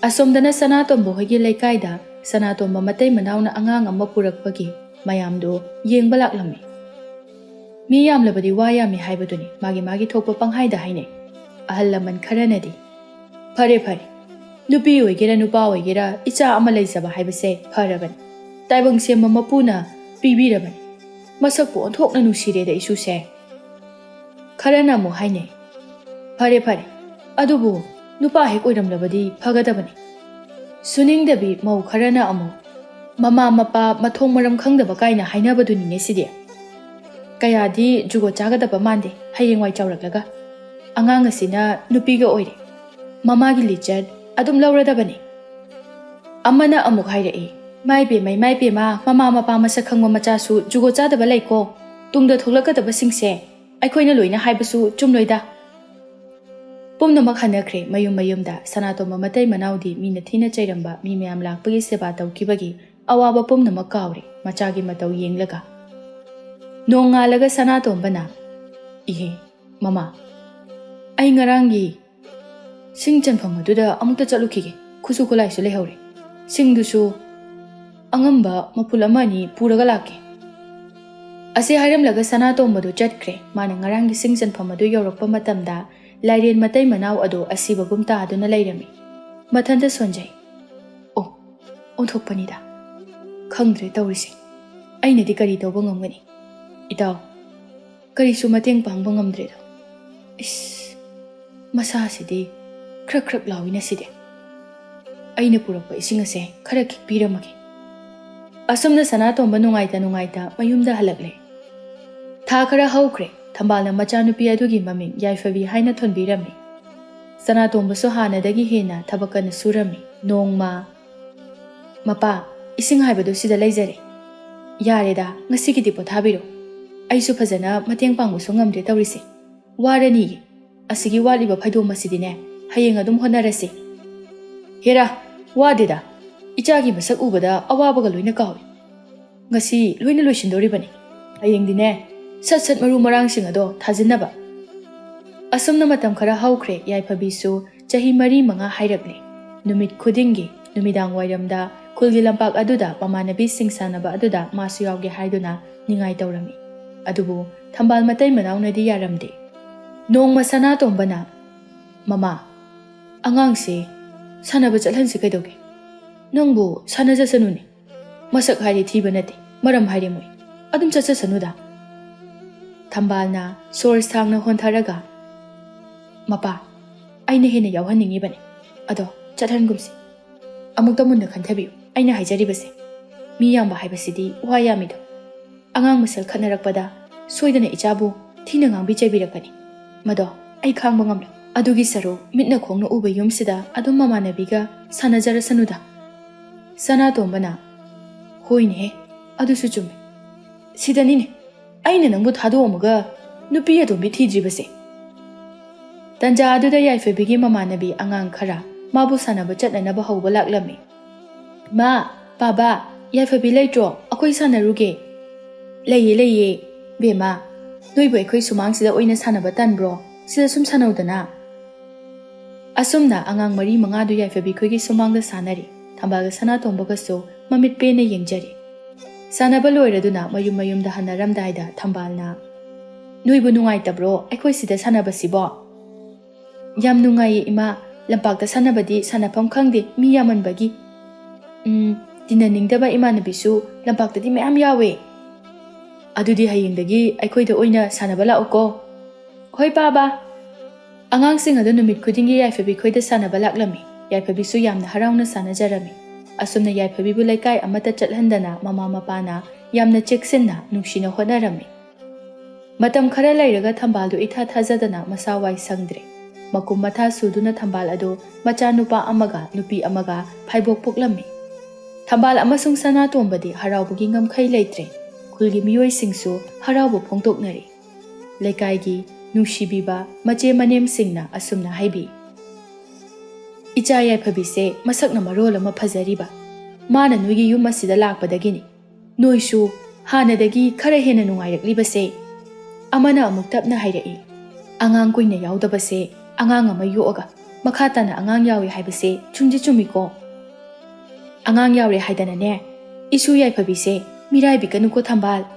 ꯑꯁꯣꯝꯗꯅ ꯁꯅꯥꯇꯣꯝꯕ ꯍꯣꯏꯒꯤ ꯂꯩꯀꯥꯏꯗ ꯁꯅꯥꯇꯣꯝꯕ ꯃꯇꯩ ꯃꯅꯥꯎꯅ ꯑꯉꯥꯡ ꯑꯃ ꯄꯨꯔꯛꯄꯒꯤ ꯃꯌꯥꯝꯗꯨ ꯌꯦꯡꯕ ꯂꯥꯛꯂꯝꯃꯤ꯫ ꯃꯤ ꯌꯥꯝꯂꯕꯗꯤ ꯋꯥ ꯌꯥꯝꯃꯤ ꯍꯥꯏꯕꯗꯨꯅꯤ, ꯃꯥꯒꯤ ꯃꯥꯒꯤ ꯊꯣꯛꯄ ꯄꯪꯍꯥꯏꯗ ꯍꯥꯏꯅꯩ꯫ ꯑꯍꯜ ꯂꯃꯟ ꯈꯔꯅꯗꯤ, "ꯐꯔꯦ ꯐꯔꯦ, ꯅꯨꯄꯤ ꯑꯣꯏꯒꯦꯔꯥ ꯅꯨꯄꯥ ꯑꯣꯏꯒꯦꯔꯥ ꯏꯆꯥ ꯑꯃ ꯂꯩꯖꯕ ꯍꯥꯏꯕꯁꯦ ꯐꯔꯕꯅꯤ꯫ ꯇꯥꯏꯕꯪ ꯁꯦꯝꯕ ꯃꯄꯨꯅ ꯄꯤꯕꯤꯔꯕꯅꯤ꯫ ꯃꯁꯛꯄꯨ ꯑꯣꯟꯊꯣꯛꯅ ꯅꯨꯡꯁꯤꯔꯦꯗ ꯏꯁꯨꯁꯦ"꯫ ꯈꯔꯅ ꯑꯃꯨꯛ ꯍꯥꯏꯅꯩ, "ꯐꯔꯦ ꯐꯔꯦ, ꯑꯗꯨꯕꯨ ꯅꯨꯄꯥ ꯍꯦꯛ ꯑꯣꯏꯔꯝꯂꯕꯗꯤ ꯐꯒꯗꯕꯅꯤ"꯫ ꯁꯨꯅꯤꯡꯗꯕꯤ ꯃꯧ ꯈꯔꯅ ꯑꯃꯨꯛ, "ꯃꯃꯥ ꯃꯄꯥ ꯃꯊꯣꯡ ꯃꯔꯝ ꯈꯪꯗꯕ ꯀꯥꯏꯅ ꯍꯥꯏꯅꯕꯗꯨꯅꯤꯅꯦ ꯁꯤꯗꯤ꯫ ꯀꯌꯥꯗꯤ ꯖꯨꯒꯣꯠ ꯆꯥꯒꯗꯕ ꯃꯥꯟꯗꯦ ꯍꯌꯦꯡꯋꯥꯏ ꯆꯥꯎꯔꯛꯂꯒ꯫ ꯑꯉꯥꯡ ꯑꯁꯤꯅ ꯅꯨꯄꯤꯒ ꯑꯣꯏꯔꯦ, ꯃꯃꯥꯒꯤ ꯂꯤꯆꯠ ꯑꯗꯨꯝ ꯂꯧꯔꯗꯕꯅꯤ"꯫ ꯑꯃꯅ ꯑꯃꯨꯛ ꯍꯥꯏꯔꯛꯏ, "ꯃꯥꯏ ꯄꯦꯝꯃꯩ ꯃꯥꯏ ꯄꯦꯝꯃ, ꯃꯃꯥ ꯃꯄꯥ ꯃꯁꯛ ꯈꯪꯕ ꯃꯆꯥꯁꯨ ꯖꯨꯒꯣꯠ ꯆꯥꯗꯕ ꯂꯩꯀꯣ꯫ ꯇꯨꯡꯗ ꯊꯣꯛꯂꯛꯀꯗꯕꯁꯤꯡꯁꯦ ꯑꯩꯈꯣꯏꯅ ꯂꯣꯏꯅ ꯍꯥꯏꯕꯁꯨ ꯆꯨꯝꯂꯣꯏꯗ"꯫ ꯄꯨꯝꯅꯃꯛ ꯍꯟꯅꯈ꯭ꯔꯦ ꯃꯌꯨꯝ ꯃꯌꯨꯝꯗ꯫ ꯁꯅꯥꯇꯣꯝꯕ ꯃꯇꯩ ꯃꯅꯥꯎꯗꯤ ꯃꯤꯅ ꯊꯤꯅ ꯆꯩꯔꯝꯕ, ꯃꯤ ꯃꯌꯥꯝ ꯂꯥꯛꯄꯒꯤ ꯁꯦꯕꯥ ꯇꯧꯈꯤꯕꯒꯤ ꯑꯋꯥꯕ ꯄꯨꯝꯅꯃꯛ ꯀꯥꯎꯔꯦ ꯃꯆꯥꯒꯤ ꯃꯇꯧ ꯌꯦꯡꯂꯒ꯫ ꯅꯣꯡꯉꯥꯜꯂꯒ ꯁꯅꯥꯇꯣꯝꯕꯅ, "ꯏꯍꯦ, ꯃꯃꯥ, ꯑꯩ ꯉꯔꯥꯡꯒꯤ ꯁꯤꯡ ꯆꯟꯐꯝ ꯑꯗꯨꯗ ꯑꯃꯨꯛꯇ ꯆꯠꯂꯨꯈꯤꯒꯦ꯫ ꯈꯨꯠꯁꯨ ꯈꯨꯠꯂꯥꯏꯁꯨ ꯂꯩꯍꯧꯔꯦ꯫ ꯁꯤꯡꯗꯨꯁꯨ ꯑꯉꯝꯕ ꯃꯄꯨꯜ ꯑꯃ ꯑꯅꯤ ꯄꯨꯔꯒ ꯂꯥꯛꯀꯦ"꯫ ꯑꯁꯤ ꯍꯥꯏꯔꯝꯂꯒ ꯁꯅꯥꯇꯣꯝꯕꯗꯨ ꯆꯠꯈ꯭ꯔꯦ꯫ ꯃꯥꯅ ꯉꯔꯥꯡꯒꯤ ꯁꯤꯡ ꯆꯟꯐꯝ ꯑꯗꯨ ꯌꯧꯔꯛꯄ ꯃꯇꯝꯗ ꯂꯥꯏꯔꯦꯟ ꯃꯇꯩ ꯃꯅꯥꯎ ꯑꯗꯨ ꯑꯁꯤꯕꯒꯨꯝ ꯇꯥꯗꯨꯅ ꯂꯩꯔꯝꯃꯤ꯫ ꯃꯊꯟꯇ ꯁꯣꯟꯖꯩ꯫ "ꯑꯣ, ꯑꯣꯟꯊꯣꯛꯄꯅꯤꯗ꯫ ꯈꯪꯗ꯭ꯔꯦ ꯇꯧꯔꯤꯁꯦ꯫ ꯑꯩꯅꯗꯤ ꯀꯔꯤ ꯇꯧꯕ ꯉꯝꯒꯅꯤ? ꯏꯇꯥꯎ, ꯀꯔꯤꯁꯨ ꯃꯇꯦꯡ ꯄꯥꯡꯕ ꯉꯝꯗ꯭ꯔꯦꯗꯣ꯫ ꯏꯁ, ꯃꯁꯥꯁꯤꯗꯤ ꯈ꯭ꯔꯛ ꯈ꯭ꯔꯛ ꯂꯥꯎꯏꯅ ꯁꯤꯗꯤ꯫ ꯑꯩꯅ ꯄꯨꯔꯛꯄ ꯏꯁꯤꯡ ꯑꯁꯦ ꯈꯔ ꯈꯤꯛꯄꯤꯔꯝꯃꯒꯦ"꯫ ꯑꯁꯨꯝꯅ ꯁꯅꯥꯇꯣꯝꯕ ꯅꯨꯡꯉꯥꯏꯇ ꯅꯨꯡꯉꯥꯏꯇ ꯃꯌꯨꯝꯗ ꯍꯜꯂꯛꯂꯦ꯫ ꯊꯥ ꯈꯔ ꯍꯧꯈ꯭ꯔꯦ꯫ ꯊꯝꯕꯥꯜꯅ ꯃꯆꯥꯅꯨꯄꯤ ꯑꯗꯨꯒꯤ ꯃꯃꯤꯡ ꯌꯥꯏꯐꯕꯤ ꯍꯥꯏꯅ ꯊꯣꯟꯕꯤꯔꯝꯃꯤ꯫ ꯁꯅꯥꯇꯣꯝꯕꯁꯨ ꯍꯥꯟꯅꯗꯒꯤ ꯍꯦꯟꯅ ꯊꯕꯛ ꯀꯟꯅ ꯁꯨꯔꯝꯃꯤ꯫ ꯅꯣꯡꯃ, "ꯃꯄꯥ, ꯏꯁꯤꯡ ꯍꯥꯏꯕꯗꯨ ꯁꯤꯗ ꯂꯩꯖꯔꯦ꯫ ꯌꯥꯔꯦꯗ, ꯉꯁꯤꯒꯤꯗꯤ ꯄꯣꯊꯥꯕꯤꯔꯣ꯫ ꯑꯩꯁꯨ ꯐꯖꯅ ꯃꯇꯦꯡ ꯄꯥꯡꯕꯁꯨ ꯉꯝꯗ꯭ꯔꯦ ꯇꯧꯔꯤꯁꯦ꯫ ꯋꯥꯔꯅꯤꯌꯦ꯫ ꯑꯁꯤꯒꯤ ꯋꯥꯠꯂꯤꯕ ꯐꯩꯗꯣꯝ ꯑꯁꯤꯗꯤꯅꯦ, ꯍꯌꯦꯡ ꯑꯗꯨꯝ ꯍꯣꯠꯅꯔꯁꯤ"꯫ "ꯍꯦꯔꯥ, ꯋꯥꯗꯦꯗ꯫ ꯏꯆꯥꯒꯤ ꯃꯁꯛ ꯎꯕꯗ ꯑꯋꯥꯕꯒ ꯂꯣꯏꯅ ꯀꯥꯎꯏ꯫ ꯉꯁꯤ ꯂꯣꯏꯅ ꯂꯣꯏꯁꯤꯟꯗꯧꯔꯤꯕꯅꯤ꯫ ꯍꯌꯦꯡꯗꯤꯅꯦ, ꯁꯠ ꯁꯠ ꯃꯔꯨ ꯃꯔꯥꯡꯁꯤꯡ ꯑꯗꯣ ꯊꯥꯖꯤꯟꯅꯕ꯫ ꯑꯁꯨꯝꯅ ꯃꯇꯝ ꯈꯔ ꯍꯧꯈ꯭ꯔꯦ꯫ ꯌꯥꯏꯐꯕꯤꯁꯨ ꯆꯍꯤ ꯃꯔꯤ ꯃꯉꯥ ꯍꯥꯏꯔꯛꯂꯦ꯫ ꯅꯨꯃꯤꯠ ꯈꯨꯗꯤꯡꯒꯤ ꯅꯨꯃꯤꯗꯥꯡ ꯋꯥꯏꯔꯝꯗ ꯈꯨꯜꯒꯤ ꯂꯝꯄꯥꯛ ꯑꯗꯨꯗ ꯃꯃꯥꯟꯅꯕꯤꯁꯤꯡ ꯁꯥꯟꯅꯕ ꯑꯗꯨꯗ ꯃꯥꯁꯨ ꯌꯥꯎꯒꯦ ꯍꯥꯏꯗꯨꯅ ꯅꯤꯡꯉꯥꯏ ꯇꯧꯔꯝꯃꯤ꯫ ꯑꯗꯨꯕꯨ ꯊꯝꯕꯥꯜ ꯃꯇꯩ ꯃꯅꯥꯎꯅꯗꯤ ꯌꯥꯔꯝꯗꯦ꯫ ꯅꯣꯡꯃ ꯁꯅꯥꯇꯣꯝꯕꯅ, "ꯃꯃꯥ, ꯑꯉꯥꯡꯁꯦ ꯁꯥꯟꯅꯕ ꯆꯠꯍꯟꯁꯤ ꯀꯩꯗꯧꯒꯦ? ꯅꯪꯕꯨ ꯁꯥꯟꯅꯖꯁꯅꯨꯅꯦ꯫ ꯃꯁꯛ ꯍꯥꯏꯔꯦ ꯊꯤꯕ ꯅꯠꯇꯦ, ꯃꯔꯝ ꯍꯥꯏꯔꯦ ꯃꯣꯏ꯫ ꯑꯗꯨꯝ ꯆꯠꯆꯁꯅꯨꯗ꯫" ꯊꯝꯕꯥꯜꯅ ꯁꯣꯔ ꯁꯥꯡꯅ ꯍꯣꯟꯊꯔꯒ, "ꯃꯄꯥ, ꯑꯩꯅ ꯍꯦꯟꯅ ꯌꯥꯎꯍꯟꯅꯤꯡꯉꯤꯕꯅꯤ꯫ ꯑꯗꯣ ꯆꯠꯍꯟꯒꯨꯝꯁꯤ꯫ ꯑꯃꯨꯛꯇ ꯃꯨꯟꯅ ꯈꯟꯊꯕꯤꯌꯨ꯫ ꯑꯩꯅ ꯍꯥꯏꯖꯔꯤꯕꯁꯦ, ꯃꯤ ꯌꯥꯝꯕ ꯍꯥꯏꯕꯁꯤꯗꯤ ꯋꯥ ꯌꯥꯝꯃꯤꯗꯣ꯫ ꯑꯉꯥꯡ ꯃꯁꯦꯜ ꯈꯠꯅꯔꯛꯄꯗ ꯁꯣꯏꯗꯅ ꯏꯆꯥꯕꯨ ꯊꯤꯅ ꯉꯥꯡꯕꯤ ꯆꯩꯕꯤꯔꯛꯀꯅꯤ꯫ ꯃꯗꯣ ꯑꯩ ꯈꯥꯡꯕ ꯉꯝꯂꯣꯏ꯫ ꯑꯗꯨꯒꯤ ꯁꯔꯨꯛ ꯃꯤꯠꯅ ꯈꯣꯡꯅ ꯎꯕ ꯌꯨꯝꯁꯤꯗ ꯑꯗꯨꯝ ꯃꯃꯥꯟꯅꯕꯤꯒ ꯁꯥꯟꯅꯖꯔꯁꯅꯨꯗ꯫" ꯁꯅꯥꯇꯣꯝꯕꯅ, "ꯍꯣꯏꯅꯦꯍꯦ, ꯑꯗꯨꯁꯨ ꯆꯨꯝꯃꯦ꯫ ꯁꯤꯗꯅꯤꯅꯦ ꯑꯩꯅ ꯅꯪꯕꯨ ꯊꯥꯗꯣꯛꯑꯝꯃꯒ ꯅꯨꯄꯤ ꯑꯇꯣꯝꯕꯤ ꯊꯤꯗ꯭ꯔꯤꯕꯁꯦ꯫" ꯇꯟꯖꯥ ꯑꯗꯨꯗ ꯌꯥꯏꯐꯕꯤꯒꯤ ꯃꯃꯥꯟꯅꯕꯤ ꯑꯉꯥꯡ ꯈꯔ ꯃꯥꯕꯨ ꯁꯥꯟꯅꯕ ꯆꯠꯅꯅꯕ ꯍꯧꯕ ꯂꯥꯛꯂꯝꯃꯤ꯫ "ꯃꯥ, ꯄꯥꯕ, ꯌꯥꯏꯐꯕꯤ ꯂꯩꯇ꯭ꯔꯣ? ꯑꯩꯈꯣꯏ ꯁꯥꯟꯅꯔꯨꯒꯦ꯫" "ꯂꯩꯌꯦ, ꯂꯩꯌꯦ꯫ ꯕꯦꯝꯃ, ꯅꯣꯏꯕꯨ ꯑꯩꯈꯣꯏ ꯁꯨꯃꯥꯡꯁꯤꯗ ꯑꯣꯏꯅ ꯁꯥꯟꯅꯕ ꯇꯟꯕ꯭ꯔꯣ? ꯁꯤꯗ ꯁꯨꯝ ꯁꯥꯟꯅꯧꯗꯅ꯫" ꯑꯁꯨꯝꯅ ꯑꯉꯥꯡ ꯃꯔꯤ ꯃꯉꯥꯗꯨ ꯌꯥꯏꯐꯕꯤ ꯈꯣꯏꯒꯤ ꯁꯨꯃꯥꯡꯗ ꯁꯥꯟꯅꯔꯤ꯫ ꯊꯝꯕꯥꯜꯒ ꯁꯅꯥꯇꯣꯝꯕꯒꯁꯨ ꯃꯃꯤꯠ ꯄꯦꯟꯅ ꯌꯦꯡꯖꯔꯤ꯫ ꯁꯥꯟꯅꯕ ꯂꯣꯏꯔꯗꯨꯅ ꯃꯌꯨꯝ ꯃꯌꯨꯝꯗ ꯍꯟꯅꯔꯝꯗꯥꯏꯗ ꯊꯝꯕꯥꯜꯅ, "ꯅꯣꯏꯕꯨ ꯅꯨꯡꯉꯥꯏꯇꯕ꯭ꯔꯣ ꯑꯩꯈꯣꯏ ꯁꯤꯗ ꯁꯥꯟꯅꯕꯁꯤꯕꯣ?" "ꯌꯥꯝ ꯅꯨꯡꯉꯥꯏꯌꯦ ꯏꯃꯥ, ꯂꯝꯄꯥꯛꯇ ꯁꯥꯟꯅꯕꯗꯤ ꯁꯥꯟꯅꯐꯝ ꯈꯪꯗꯦ, ꯃꯤ ꯌꯥꯝꯃꯟꯕꯒꯤ꯫ ꯎꯝ, ꯇꯤꯟꯅꯅꯤꯡꯗꯕ ꯏꯃꯥꯟꯅꯕꯤꯁꯨ ꯂꯝꯄꯥꯛꯇꯗꯤ ꯃꯌꯥꯝ ꯌꯥꯎꯋꯦ꯫" "ꯑꯗꯨꯗꯤ ꯍꯌꯦꯡꯗꯒꯤ ꯑꯩꯈꯣꯏꯗ ꯑꯣꯏꯅ ꯁꯥꯟꯅꯕ ꯂꯥꯛꯎꯀꯣ꯫" "ꯍꯣꯏ ꯄꯥꯕ꯫" ꯑꯉꯥꯡꯁꯤꯡ ꯑꯗꯨ ꯅꯨꯃꯤꯠ ꯈꯨꯗꯤꯡꯒꯤ ꯌꯥꯏꯐꯕꯤ ꯈꯣꯏꯗ ꯁꯥꯟꯅꯕ ꯂꯥꯛꯂꯝꯃꯤ꯫ ꯌꯥꯏꯐꯕꯤꯁꯨ ꯌꯥꯝꯅ ꯍꯔꯥꯎꯅ ꯁꯥꯟꯅꯖꯔꯝꯃꯤ꯫ ꯑꯁꯨꯝꯅ ꯌꯥꯏꯐꯕꯤꯕꯨ ꯂꯩꯀꯥꯏ ꯑꯃꯠꯇ ꯆꯠꯍꯟꯗꯅ ꯃꯃꯥ ꯃꯄꯥꯅ ꯌꯥꯝꯅ ꯆꯦꯛꯁꯤꯟꯅ, ꯅꯨꯡꯁꯤꯅ ꯍꯣꯠꯅꯔꯝꯃꯤ꯫ ꯃꯇꯝ ꯈꯔ ꯂꯩꯔꯒ ꯊꯝꯕꯥꯜꯗꯨ ꯏꯊꯥ ꯊꯥꯖꯗꯅ ꯃꯁꯥ ꯋꯥꯏ ꯁꯪꯗ꯭ꯔꯦ꯫ ꯃꯀꯨꯝ ꯃꯊꯥ ꯁꯨꯗꯨꯅ ꯊꯝꯕꯥꯜ ꯑꯗꯨ ꯃꯆꯥ ꯅꯨꯄꯥ ꯑꯃꯒ ꯅꯨꯄꯤ ꯑꯃꯒ ꯐꯥꯏꯕꯣꯛ ꯄꯣꯛꯂꯝꯃꯤ꯫ ꯊꯝꯕꯥꯜ ꯑꯃꯁꯨꯡ ꯁꯅꯥꯇꯣꯝꯕꯗꯤ ꯍꯔꯥꯎꯕꯒꯤ ꯉꯝꯈꯩ ꯂꯩꯇ꯭ꯔꯦ꯫ ꯈꯨꯜꯒꯤ ꯃꯤꯑꯣꯏꯁꯤꯡꯁꯨ ꯍꯔꯥꯎꯕ ꯐꯣꯡꯗꯣꯛꯅꯔꯤ꯫ ꯂꯩꯀꯥꯏꯒꯤ ꯅꯨꯡꯁꯤꯕꯤꯕ ꯃꯆꯦ ꯃꯅꯦꯝꯁꯤꯡꯅ ꯑꯁꯨꯝꯅ ꯍꯥꯏꯕꯤ, "ꯏꯆꯥ ꯌꯥꯏꯐꯕꯤꯁꯦ ꯃꯁꯛꯅ ꯃꯔꯣꯜ ꯑꯃ ꯐꯖꯔꯤꯕ, ꯃꯥꯅ ꯅꯣꯏꯒꯤ ꯌꯨꯝ ꯑꯁꯤꯗ ꯂꯥꯛꯄꯗꯒꯤꯅꯤ꯫ ꯅꯣꯏꯁꯨ ꯍꯥꯟꯅꯗꯒꯤ ꯈꯔ ꯍꯦꯟꯅ ꯅꯨꯡꯉꯥꯏꯔꯛꯂꯤꯕꯁꯦ꯫ ꯑꯃꯅ ꯑꯃꯨꯛ ꯇꯞꯅ ꯍꯥꯏꯔꯛꯏ, "ꯑꯉꯥꯡ ꯀꯨꯏꯅ ꯌꯥꯎꯗꯕꯁꯦ, ꯑꯉꯥꯡ ꯑꯃ ꯌꯣꯛꯑꯒ ꯃꯈꯥ ꯇꯥꯅ ꯑꯉꯥꯡ ꯌꯥꯎꯏ ꯍꯥꯏꯕꯁꯦ ꯆꯨꯝꯗꯤ ꯆꯨꯝꯃꯤꯀꯣ꯫ ꯑꯉꯥꯡ ꯌꯥꯎꯔꯦ ꯍꯥꯏꯗꯅꯅꯦ, ꯏꯁꯨ ꯌꯥꯏꯐꯕꯤꯁꯦ ꯃꯤꯔꯥꯏꯕꯤꯒꯅꯨꯀꯣ ꯊꯝꯕꯥꯜ꯫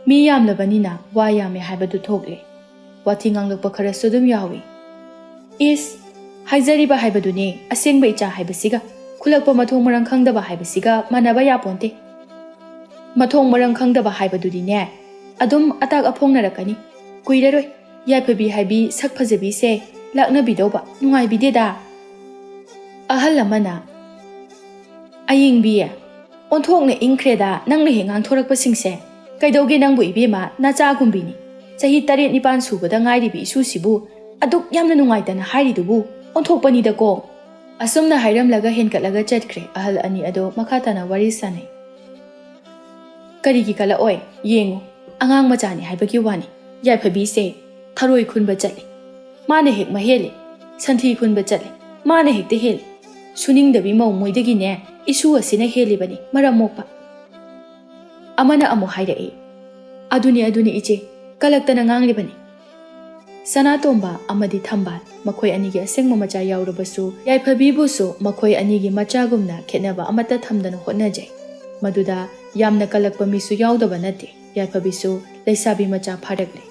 ꯃꯤ ꯌꯥꯝꯂꯕꯅꯤꯅ ꯋꯥ ꯌꯥꯝꯃꯦ ꯍꯥꯏꯕꯗꯨ ꯊꯣꯛꯂꯦ꯫ ꯋꯥꯊꯤ ꯉꯥꯡꯂꯛꯄ ꯈꯔꯁꯨ ꯑꯗꯨꯝ ꯌꯥꯎꯏ꯫ ꯏꯁ, ꯍꯥꯏꯖꯔꯤꯕ ꯍꯥꯏꯕꯗꯨꯅꯦ, ꯑꯁꯦꯡꯕ ꯏꯆꯥ ꯍꯥꯏꯕꯁꯤꯒ ꯈꯨꯂꯛꯄ ꯃꯊꯣꯡ ꯃꯔꯝ ꯈꯪꯗꯕ ꯍꯥꯏꯕꯁꯤꯒ ꯃꯥꯟꯅꯕ ꯌꯥꯄꯣꯟꯇꯦ꯫ ꯃꯊꯣꯡ ꯃꯔꯝ ꯈꯪꯗꯕ ꯍꯥꯏꯕꯗꯨꯗꯤꯅꯦ, ꯑꯗꯨꯝ ꯑꯇꯥꯛ ꯑꯐꯣꯡꯅꯔꯛꯀꯅꯤ꯫ ꯀꯨꯏꯔꯔꯣꯏ ꯌꯥꯏꯐꯕꯤ ꯍꯥꯏꯕꯤ ꯁꯛ ꯐꯖꯕꯤꯁꯦ ꯂꯥꯛꯅꯕꯤꯗꯧꯕ, ꯅꯨꯡꯉꯥꯏꯕꯤꯗꯦꯗ"꯫ ꯑꯍꯜ ꯑꯃꯅ, "ꯑꯌꯦꯡꯕꯤ, ꯑꯣꯟꯊꯣꯛꯅ ꯏꯪꯈ꯭ꯔꯦꯗ ꯅꯪꯅ ꯍꯦꯛ ꯉꯥꯡꯊꯣꯔꯛꯄꯁꯤꯡꯁꯦ꯫ ꯀꯩꯗꯧꯒꯦ ꯅꯪꯕꯨ ꯏꯕꯦꯝꯃ, ꯅꯆꯥꯒꯨꯝꯕꯤꯅꯤ꯫ ꯆꯍꯤ ꯇꯔꯦꯠ ꯅꯤꯄꯥꯟ ꯁꯨꯕꯗ ꯉꯥꯏꯔꯤꯕꯤ ꯏꯁꯨꯁꯤꯕꯨ ꯑꯗꯨꯛ ꯌꯥꯝꯅ ꯅꯨꯡꯉꯥꯏꯇꯅ ꯍꯥꯏꯔꯤꯗꯨꯕꯨ? ꯑꯣꯟꯊꯣꯛꯄꯅꯤꯗꯀꯣ"꯫ ꯑꯁꯨꯝꯅ ꯍꯥꯏꯔꯝꯂꯒ ꯍꯦꯟꯀꯠꯂꯒ ꯆꯠꯈ꯭ꯔꯦ꯫ ꯑꯍꯜ ꯑꯅꯤ ꯑꯗꯣ ꯃꯈꯥ ꯇꯥꯅ ꯋꯥꯔꯤ ꯁꯥꯟꯅꯩ꯫ "ꯀꯔꯤꯒꯤ ꯀꯂꯛꯑꯣꯏ? ꯌꯦꯡꯉꯨ, ꯑꯉꯥꯡ ꯃꯆꯥꯅꯤ ꯍꯥꯏꯕꯒꯤ ꯋꯥꯅꯤ꯫ ꯌꯥꯏꯐꯕꯤꯁꯦ ꯊꯔꯣꯏ ꯈꯨꯟꯕ ꯆꯠꯂꯤ, ꯃꯥꯅ ꯍꯦꯛ ꯃꯍꯦꯜꯂꯤ꯫ ꯁꯟꯊꯤ ꯈꯨꯟꯕ ꯆꯠꯂꯤ, ꯃꯥꯅ ꯍꯦꯛꯇ ꯍꯦꯜꯂꯤ꯫ ꯁꯨꯅꯤꯡꯗꯕꯤ ꯃꯧ ꯃꯣꯏꯗꯒꯤꯅꯦ ꯏꯁꯨ ꯑꯁꯤꯅ ꯍꯦꯜꯂꯤꯕꯅꯤ ꯃꯔꯝ ꯃꯣꯛꯄ"꯫ ꯑꯃꯅ ꯑꯃꯨꯛ ꯍꯥꯏꯔꯛꯏ, "ꯑꯗꯨꯅꯤ, ꯑꯗꯨꯅꯤ ꯏꯆꯦ, ꯀꯂꯛꯇꯅ ꯉꯥꯡꯂꯤꯕꯅꯤ"꯫ ꯁꯅꯥꯇꯣꯝꯕ ꯑꯃꯗꯤ ꯊꯝꯕꯥꯜ, ꯃꯈꯣꯏ ꯑꯅꯤꯒꯤ ꯑꯁꯦꯡꯕ ꯃꯆꯥ ꯌꯥꯎꯔꯕꯁꯨ, ꯌꯥꯏꯐꯕꯤꯕꯨꯁꯨ ꯃꯈꯣꯏ ꯑꯅꯤꯒꯤ ꯃꯆꯥꯒꯨꯝꯅ ꯈꯦꯠꯅꯕ ꯑꯃꯠꯇ ꯊꯝꯗꯅ ꯍꯣꯠꯅꯖꯩ꯫ ꯃꯗꯨꯗ ꯌꯥꯝꯅ ꯀꯜꯂꯛꯄ ꯃꯤꯁꯨ ꯌꯥꯎꯗꯕ ꯅꯠꯇꯦ꯫ ꯌꯥꯏꯐꯕꯤꯁꯨ ꯂꯩꯁꯥꯕꯤ ꯃꯆꯥ ꯐꯥꯔꯛꯂꯦ꯫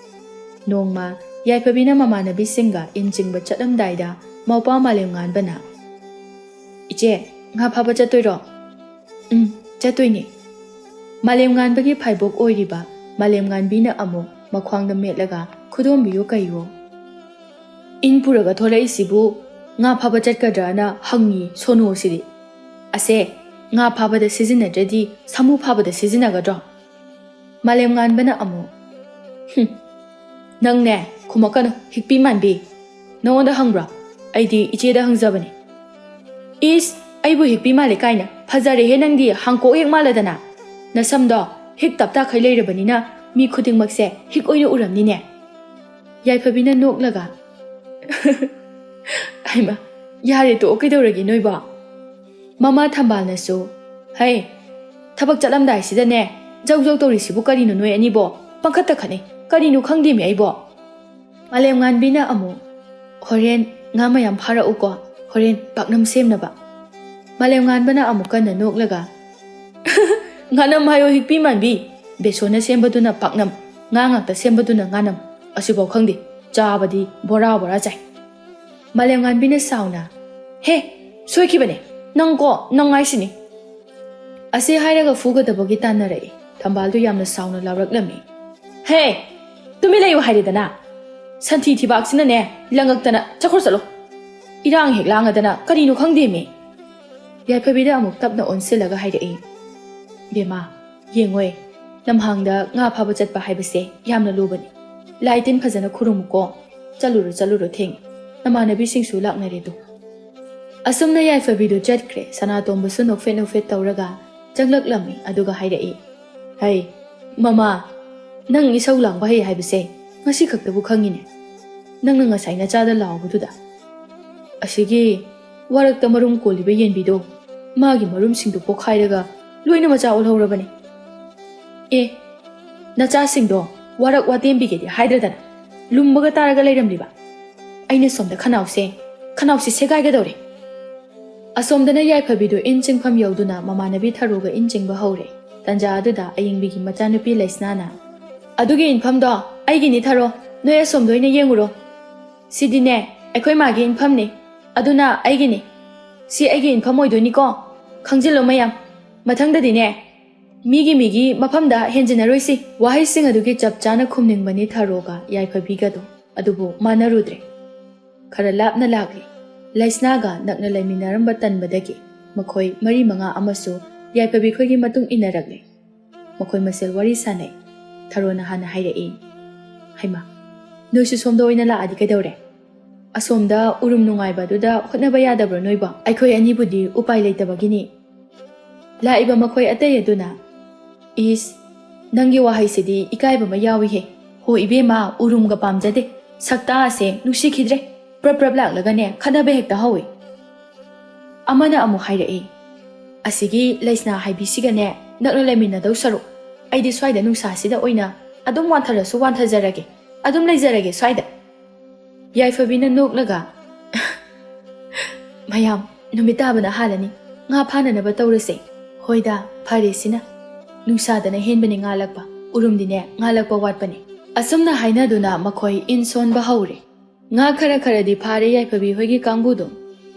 ꯅꯣꯡꯃ ꯌꯥꯏꯐꯕꯤꯅ ꯃꯃꯥꯟꯅꯕꯤꯁꯤꯡꯒ ꯏꯟ ꯆꯤꯡꯕ ꯆꯠꯂꯝꯗꯥꯏꯗ ꯃꯧꯄ꯭ꯋꯥ ꯃꯥꯂꯦꯝꯉꯥꯟꯕꯅ, "ꯏꯆꯦ, ꯉꯥ ꯐꯥꯕ ꯆꯠꯇꯣꯏꯔꯣ?" "ꯎꯝ, ꯆꯠꯇꯣꯏꯅꯦ"꯫ ꯃꯥꯂꯦꯝꯉꯥꯟꯕꯒꯤ ꯐꯥꯏꯕꯣꯛ ꯑꯣꯏꯔꯤꯕ ꯃꯥꯂꯦꯝꯉꯥꯟꯕꯤꯅ ꯑꯃꯨꯛ ꯃꯈ꯭ꯋꯥꯡꯗ ꯃꯦꯠꯂꯒ, "ꯈꯨꯗꯣꯝꯕꯤꯌꯨ ꯀꯩꯌꯣ? ꯏꯟ ꯄꯨꯔꯒ ꯊꯣꯔꯛꯏꯁꯤꯕꯨ ꯉꯥ ꯐꯥꯕ ꯆꯠꯀꯗ꯭ꯔꯥꯅ ꯍꯪꯉꯤ ꯁꯣꯅꯨꯁꯤꯗꯤ꯫ ꯑꯁꯦ, ꯉꯥ ꯐꯥꯕꯗ ꯁꯤꯖꯤꯟꯅꯗ꯭ꯔꯗꯤ ꯁꯥꯃꯨ ꯐꯥꯕꯗ ꯁꯤꯖꯤꯟꯅꯒꯗ꯭ꯔꯣ?" ꯃꯥꯂꯦꯝꯉꯥꯟꯕꯅ ꯑꯃꯨꯛ, "ꯍꯨꯝ, ꯅꯪꯅꯦ, ꯈꯨꯝꯃꯛꯀꯅꯨ, ꯍꯤꯛꯄꯤ ꯃꯥꯟꯕꯤ꯫ ꯅꯉꯣꯟꯗ ꯍꯪꯕ꯭ꯔꯣ? ꯑꯩꯗꯤ ꯏꯆꯦꯗ ꯍꯪꯖꯕꯅꯤ"꯫ "ꯏꯁ, ꯑꯩꯕꯨ ꯍꯤꯛꯄꯤ ꯃꯥꯜꯂꯦ ꯀꯥꯏꯅ? ꯐꯖꯔꯦꯍꯦ ꯅꯪꯗꯤ, ꯍꯥꯡꯀꯣꯛ ꯍꯦꯛ ꯃꯥꯜꯂꯗꯅ꯫ ꯅꯁꯝꯗꯣ ꯍꯤꯛ ꯇꯞꯇꯥꯈꯩ ꯂꯩꯔꯕꯅꯤꯅ ꯃꯤ ꯈꯨꯗꯤꯡꯃꯛꯁꯦ ꯍꯤꯛ ꯑꯣꯏꯅ ꯎꯔꯝꯅꯤꯅꯦ"꯫ ꯌꯥꯏꯐꯕꯤꯅ ꯅꯣꯛꯂꯒ, "ꯍꯩꯃ, ꯌꯥꯔꯦ ꯇꯣꯛꯑꯣ, ꯀꯩꯗꯧꯔꯒꯦ ꯅꯣꯏꯕꯣ?" ꯃꯃꯥ ꯊꯝꯕꯥꯜꯅꯁꯨ, "ꯍꯩ, ꯊꯕꯛ ꯆꯠꯂꯝꯗꯥꯏꯁꯤꯗꯅꯦ ꯖꯧ ꯖꯧ ꯇꯧꯔꯤꯁꯤꯕꯨ ꯀꯔꯤꯅꯣ ꯅꯣꯏ ꯑꯅꯤꯕꯣ? ꯄꯪꯈꯠꯇ ꯈꯠꯅꯩ꯫ ꯀꯔꯤꯅꯣ ꯈꯪꯗꯦꯃꯤ ꯑꯩꯕꯣ꯫ ꯃꯥꯂꯦꯝꯉꯥꯟꯕꯤꯅ ꯑꯃꯨꯛ, "ꯍꯣꯔꯦꯟ ꯉꯥ ꯃꯌꯥꯝ ꯐꯥꯔꯛꯎꯀꯣ, ꯍꯣꯔꯦꯟ ꯄꯥꯛꯅꯝ ꯁꯦꯝꯅꯕ"꯫ ꯃꯥꯂꯦꯝꯉꯥꯟꯕꯅ ꯑꯃꯨꯛ ꯀꯟꯅ ꯅꯣꯛꯂꯒ, "ꯉꯥꯅꯝ ꯍꯥꯏꯌꯣ ꯍꯤꯛꯄꯤ ꯃꯥꯟꯕꯤ, ꯕꯦꯁꯣꯟꯅ ꯁꯦꯝꯕꯗꯨꯅ ꯄꯥꯛꯅꯝ, ꯉꯥ ꯉꯥꯛꯇ ꯁꯦꯝꯕꯗꯨꯅ ꯉꯥꯅꯝ, ꯑꯁꯤꯐꯥꯎ ꯈꯪꯗꯦ, ꯆꯥꯕꯗꯤ ꯕꯣꯔꯥ ꯕꯣꯔꯥ ꯆꯥꯏ"꯫ ꯃꯥꯂꯦꯝꯉꯥꯟꯕꯤꯅ ꯁꯥꯎꯅ, "ꯍꯦ, ꯁꯣꯏꯈꯤꯕꯅꯦ, ꯅꯪꯀꯣ, ꯅꯪ ꯍꯥꯏꯁꯤꯅꯤ"꯫ ꯑꯁꯤ ꯍꯥꯏꯔꯒ ꯐꯨꯒꯗꯕꯒꯤ ꯇꯥꯟꯅꯔꯛꯏ꯫ ꯊꯝꯕꯥꯜꯗꯨ ꯌꯥꯝꯅ ꯁꯥꯎꯅ ꯂꯥꯎꯔꯛꯂꯝꯃꯤ꯫ "ꯍꯦ, ꯇꯨꯃꯤꯟ ꯂꯩꯌꯨ ꯍꯥꯏꯔꯦꯗꯅ! ꯁꯟꯊꯤ ꯊꯤꯕꯥꯛꯁꯤꯅꯅꯦ, ꯂꯪꯉꯛꯇꯅ ꯆꯠꯈ꯭ꯔꯣ ꯆꯠꯂꯣ꯫ ꯏꯔꯥꯡ ꯍꯦꯛ ꯂꯥꯡꯉꯗꯅ ꯀꯔꯤꯅꯣ ꯈꯪꯗꯦꯃꯤ"꯫ ꯌꯥꯏꯐꯕꯤꯗ ꯑꯃꯨꯛ ꯇꯞꯅ ꯑꯣꯟꯁꯤꯜꯂꯒ ꯍꯥꯏꯔꯛꯏ, "ꯕꯦꯝꯃ, ꯌꯦꯡꯉꯣꯏ, ꯂꯝꯍꯥꯡꯗ ꯉꯥ ꯐꯥꯕ ꯆꯠꯄ ꯍꯥꯏꯕꯁꯦ ꯌꯥꯝꯅ ꯂꯨꯕꯅꯤ꯫ ꯂꯥꯏ ꯇꯤꯟ ꯐꯖꯅ ꯈꯨꯔꯨꯝꯃꯨꯀꯣ꯫ ꯆꯠꯂꯨꯔꯣ, ꯆꯠꯂꯨꯔꯣ, ꯊꯦꯡꯉꯦ꯫ ꯅꯃꯥꯟꯅꯕꯤꯁꯤꯡꯁꯨ ꯂꯥꯛꯅꯔꯦꯗꯣ"꯫ ꯑꯁꯨꯝꯅ ꯌꯥꯏꯐꯕꯤꯗꯨ ꯆꯠꯈ꯭ꯔꯦ꯫ ꯁꯅꯥꯇꯣꯝꯕꯁꯨ ꯅꯣꯛꯐꯦꯠ ꯅꯣꯛꯐꯦꯠ ꯇꯧꯔꯒ ꯆꯪꯂꯛꯂꯝꯃꯤ, ꯑꯗꯨꯒ ꯍꯥꯏꯔꯛꯏ, "ꯍꯩ, ꯃꯃꯥ, ꯅꯪ ꯏꯁꯧ ꯂꯥꯡꯕ ꯍꯩ ꯍꯥꯏꯕꯁꯦ ꯉꯁꯤ ꯈꯛꯇꯕꯨ ꯈꯪꯉꯤꯅꯦ꯫ ꯅꯪꯅ ꯉꯁꯥꯏ ꯅꯆꯥꯗ ꯂꯥꯎꯕꯗꯨꯗ꯫ ꯑꯁꯤꯒꯤ ꯋꯥꯔꯛꯇ ꯃꯔꯨꯝ ꯀꯣꯜꯂꯤꯕ ꯌꯦꯟꯕꯤꯗꯣ, ꯃꯥꯒꯤ ꯃꯔꯨꯝꯁꯤꯡꯗꯨ ꯄꯣꯛꯈꯥꯏꯔꯒ ꯂꯣꯏꯅ ꯃꯆꯥ ꯑꯣꯜꯍꯧꯔꯕꯅꯦ꯫ ꯑꯦ, ꯅꯆꯥꯁꯤꯡꯗꯣ ꯋꯥꯔꯛ ꯋꯥꯇꯦꯝꯕꯤꯒꯦꯗꯤ ꯍꯥꯏꯗ꯭ꯔꯗꯅ ꯂꯨꯝꯕꯒ ꯇꯥꯔꯒ ꯂꯩꯔꯝꯂꯤꯕ꯫ ꯑꯩꯅ ꯁꯣꯝꯗ ꯈꯅꯥꯎꯁꯦ, ꯈꯅꯥꯎꯁꯦ ꯁꯦꯒꯥꯏꯒꯗꯧꯔꯦ"꯫ ꯑꯁꯣꯝꯗꯅ ꯌꯥꯏꯐꯕꯤꯗꯨ ꯏꯟ ꯆꯤꯡꯐꯝ ꯌꯧꯗꯨꯅ ꯃꯃꯥꯟꯅꯕꯤ ꯊꯔꯣꯒ ꯏꯟ ꯆꯤꯡꯕ ꯍꯧꯔꯦ꯫ ꯇꯟꯖꯥ ꯑꯗꯨꯗ ꯑꯌꯤꯡꯕꯤꯒꯤ ꯃꯆꯥꯅꯨꯄꯤ ꯂꯩꯁꯅꯥꯅ, "ꯑꯗꯨꯒꯤ ꯏꯟꯐꯝꯗꯣ ꯑꯩꯒꯤꯅꯤ ꯊꯔꯣ, ꯅꯣꯏ ꯑꯁꯣꯝꯗ ꯑꯣꯏꯅ ꯌꯦꯡꯉꯨꯔꯣ꯫ ꯁꯤꯗꯤꯅꯦ ꯑꯩꯈꯣꯏ ꯃꯥꯒꯤ ꯏꯟꯐꯝꯅꯤ, ꯑꯗꯨꯅ ꯑꯩꯒꯤꯅꯤ꯫ ꯁꯤ ꯑꯩꯒꯤ ꯏꯟꯐꯝ ꯑꯣꯏꯗꯣꯏꯅꯤꯀꯣ, ꯈꯪꯖꯤꯜꯂꯣ ꯃꯌꯥꯝ꯫ ꯃꯊꯪꯗꯗꯤꯅꯦ ꯃꯤꯒꯤ ꯃꯤꯒꯤ ꯃꯐꯝꯗ ꯍꯦꯟꯖꯤꯟꯅꯔꯣꯏꯁꯤ"꯫ ꯋꯥꯍꯩꯁꯤꯡ ꯑꯗꯨꯒꯤ ꯆꯞ ꯆꯥꯅ ꯈꯨꯝꯅꯤꯡꯕꯅꯤ ꯊꯔꯣꯒ ꯌꯥꯏꯐꯕꯤꯒꯗꯣ, ꯑꯗꯨꯕꯨ ꯃꯥꯟꯅꯔꯨꯗ꯭ꯔꯦ꯫ ꯈꯔ ꯂꯥꯞꯅ ꯂꯥꯛꯂꯤ꯫ ꯂꯩꯁꯅꯥꯒ ꯅꯛꯅ ꯂꯩꯃꯤꯟꯅꯔꯝꯕ ꯇꯟꯕꯗꯒꯤ ꯃꯈꯣꯏ ꯃꯔꯤ ꯃꯉꯥ ꯑꯃꯁꯨ ꯌꯥꯏꯐꯕꯤ ꯈꯣꯏꯒꯤ ꯃꯇꯨꯡ ꯏꯟꯅꯔꯛꯂꯤ꯫ ꯃꯈꯣꯏ ꯃꯁꯦꯜ ꯋꯥꯔꯤ ꯁꯥꯅꯩ꯫ ꯊꯔꯣꯅ ꯍꯥꯟꯅ ꯍꯥꯏꯔꯛꯏ, "ꯍꯩꯃꯥ, ꯅꯣꯏꯁꯨ ꯁꯣꯝꯗ ꯑꯣꯏꯅ ꯂꯥꯛꯑꯗꯤ ꯀꯩꯗꯧꯔꯦ? ꯑꯁꯣꯝꯗ ꯎꯔꯨꯝ ꯅꯨꯡꯉꯥꯏꯕ ꯑꯗꯨꯗ ꯍꯣꯠꯅꯕ ꯌꯥꯗꯕ꯭ꯔꯣ ꯅꯣꯏꯕꯣ?" "ꯑꯩꯈꯣꯏ ꯑꯅꯤꯕꯨꯗꯤ ꯎꯄꯥꯏ ꯂꯩꯇꯕꯒꯤꯅꯤ"꯫ ꯂꯥꯛꯏꯕ ꯃꯈꯣꯏ ꯑꯇꯩ ꯑꯗꯨꯅ, "ꯏꯁ, ꯅꯪꯒꯤ ꯋꯥꯍꯩꯁꯤꯗꯤ ꯏꯀꯥꯏꯕ ꯑꯃ ꯌꯥꯎꯏꯍꯦ꯫ ꯍꯣ ꯏꯕꯦꯝꯃ, ꯎꯔꯨꯝꯒ ꯄꯥꯝꯖꯗꯦ꯫ ꯁꯛꯇꯥ ꯑꯁꯦ ꯅꯨꯡꯁꯤꯈꯤꯗ꯭ꯔꯦ꯫ ꯄ꯭ꯔꯞ ꯄ꯭ꯔꯞ ꯂꯥꯛꯂꯒꯅꯦ ꯈꯠꯅꯕ ꯍꯦꯛꯇ ꯍꯧꯏ"꯫ ꯑꯃꯅ ꯑꯃꯨꯛ ꯍꯥꯏꯔꯛꯏ, "ꯑꯁꯤꯒꯤ ꯂꯩꯁꯅꯥ ꯍꯥꯏꯕꯤꯁꯤꯒꯅꯦ ꯅꯛꯅ ꯂꯩꯃꯤꯟꯅꯗꯧ ꯁꯔꯨꯛ, ꯑꯩꯗꯤ ꯁ꯭ꯋꯥꯏꯗ ꯅꯨꯡꯁꯥꯁꯤꯗ ꯑꯣꯏꯅ ꯑꯗꯨꯝ ꯋꯥꯟꯊꯔꯁꯨ ꯋꯥꯟꯊꯖꯔꯒꯦ, ꯑꯗꯨꯝ ꯂꯩꯖꯔꯒꯦ ꯁ꯭ꯋꯥꯏꯗ꯫ ꯌꯥꯏꯐꯕꯤꯅ ꯅꯣꯛꯂꯒ, "ꯃꯌꯥꯝ, ꯅꯨꯃꯤꯠ ꯇꯥꯕꯅ ꯍꯥꯜꯂꯅꯤ, ꯉꯥ ꯐꯥꯅꯅꯕ ꯇꯧꯔꯁꯦ꯫ ꯍꯣꯏꯗ, ꯐꯔꯦ ꯁꯤꯅ꯫ ꯅꯨꯡꯁꯥꯗꯅ ꯍꯦꯟꯕꯅꯤ ꯉꯥ ꯂꯛꯄ, ꯎꯔꯨꯝꯗꯤꯅꯦ ꯉꯥ ꯂꯛꯄ ꯋꯥꯠꯄꯅꯤ"꯫ ꯑꯁꯨꯝꯅ ꯍꯥꯏꯅꯗꯨꯅ ꯃꯈꯣꯏ ꯏꯟ ꯁꯣꯟꯕ ꯍꯧꯔꯦ꯫ ꯉꯥ ꯈꯔ ꯈꯔꯗꯤ ꯐꯥꯔꯦ ꯌꯥꯏꯐꯕꯤ ꯍꯣꯏꯒꯤ ꯀꯥꯡꯕꯨꯗꯣ꯫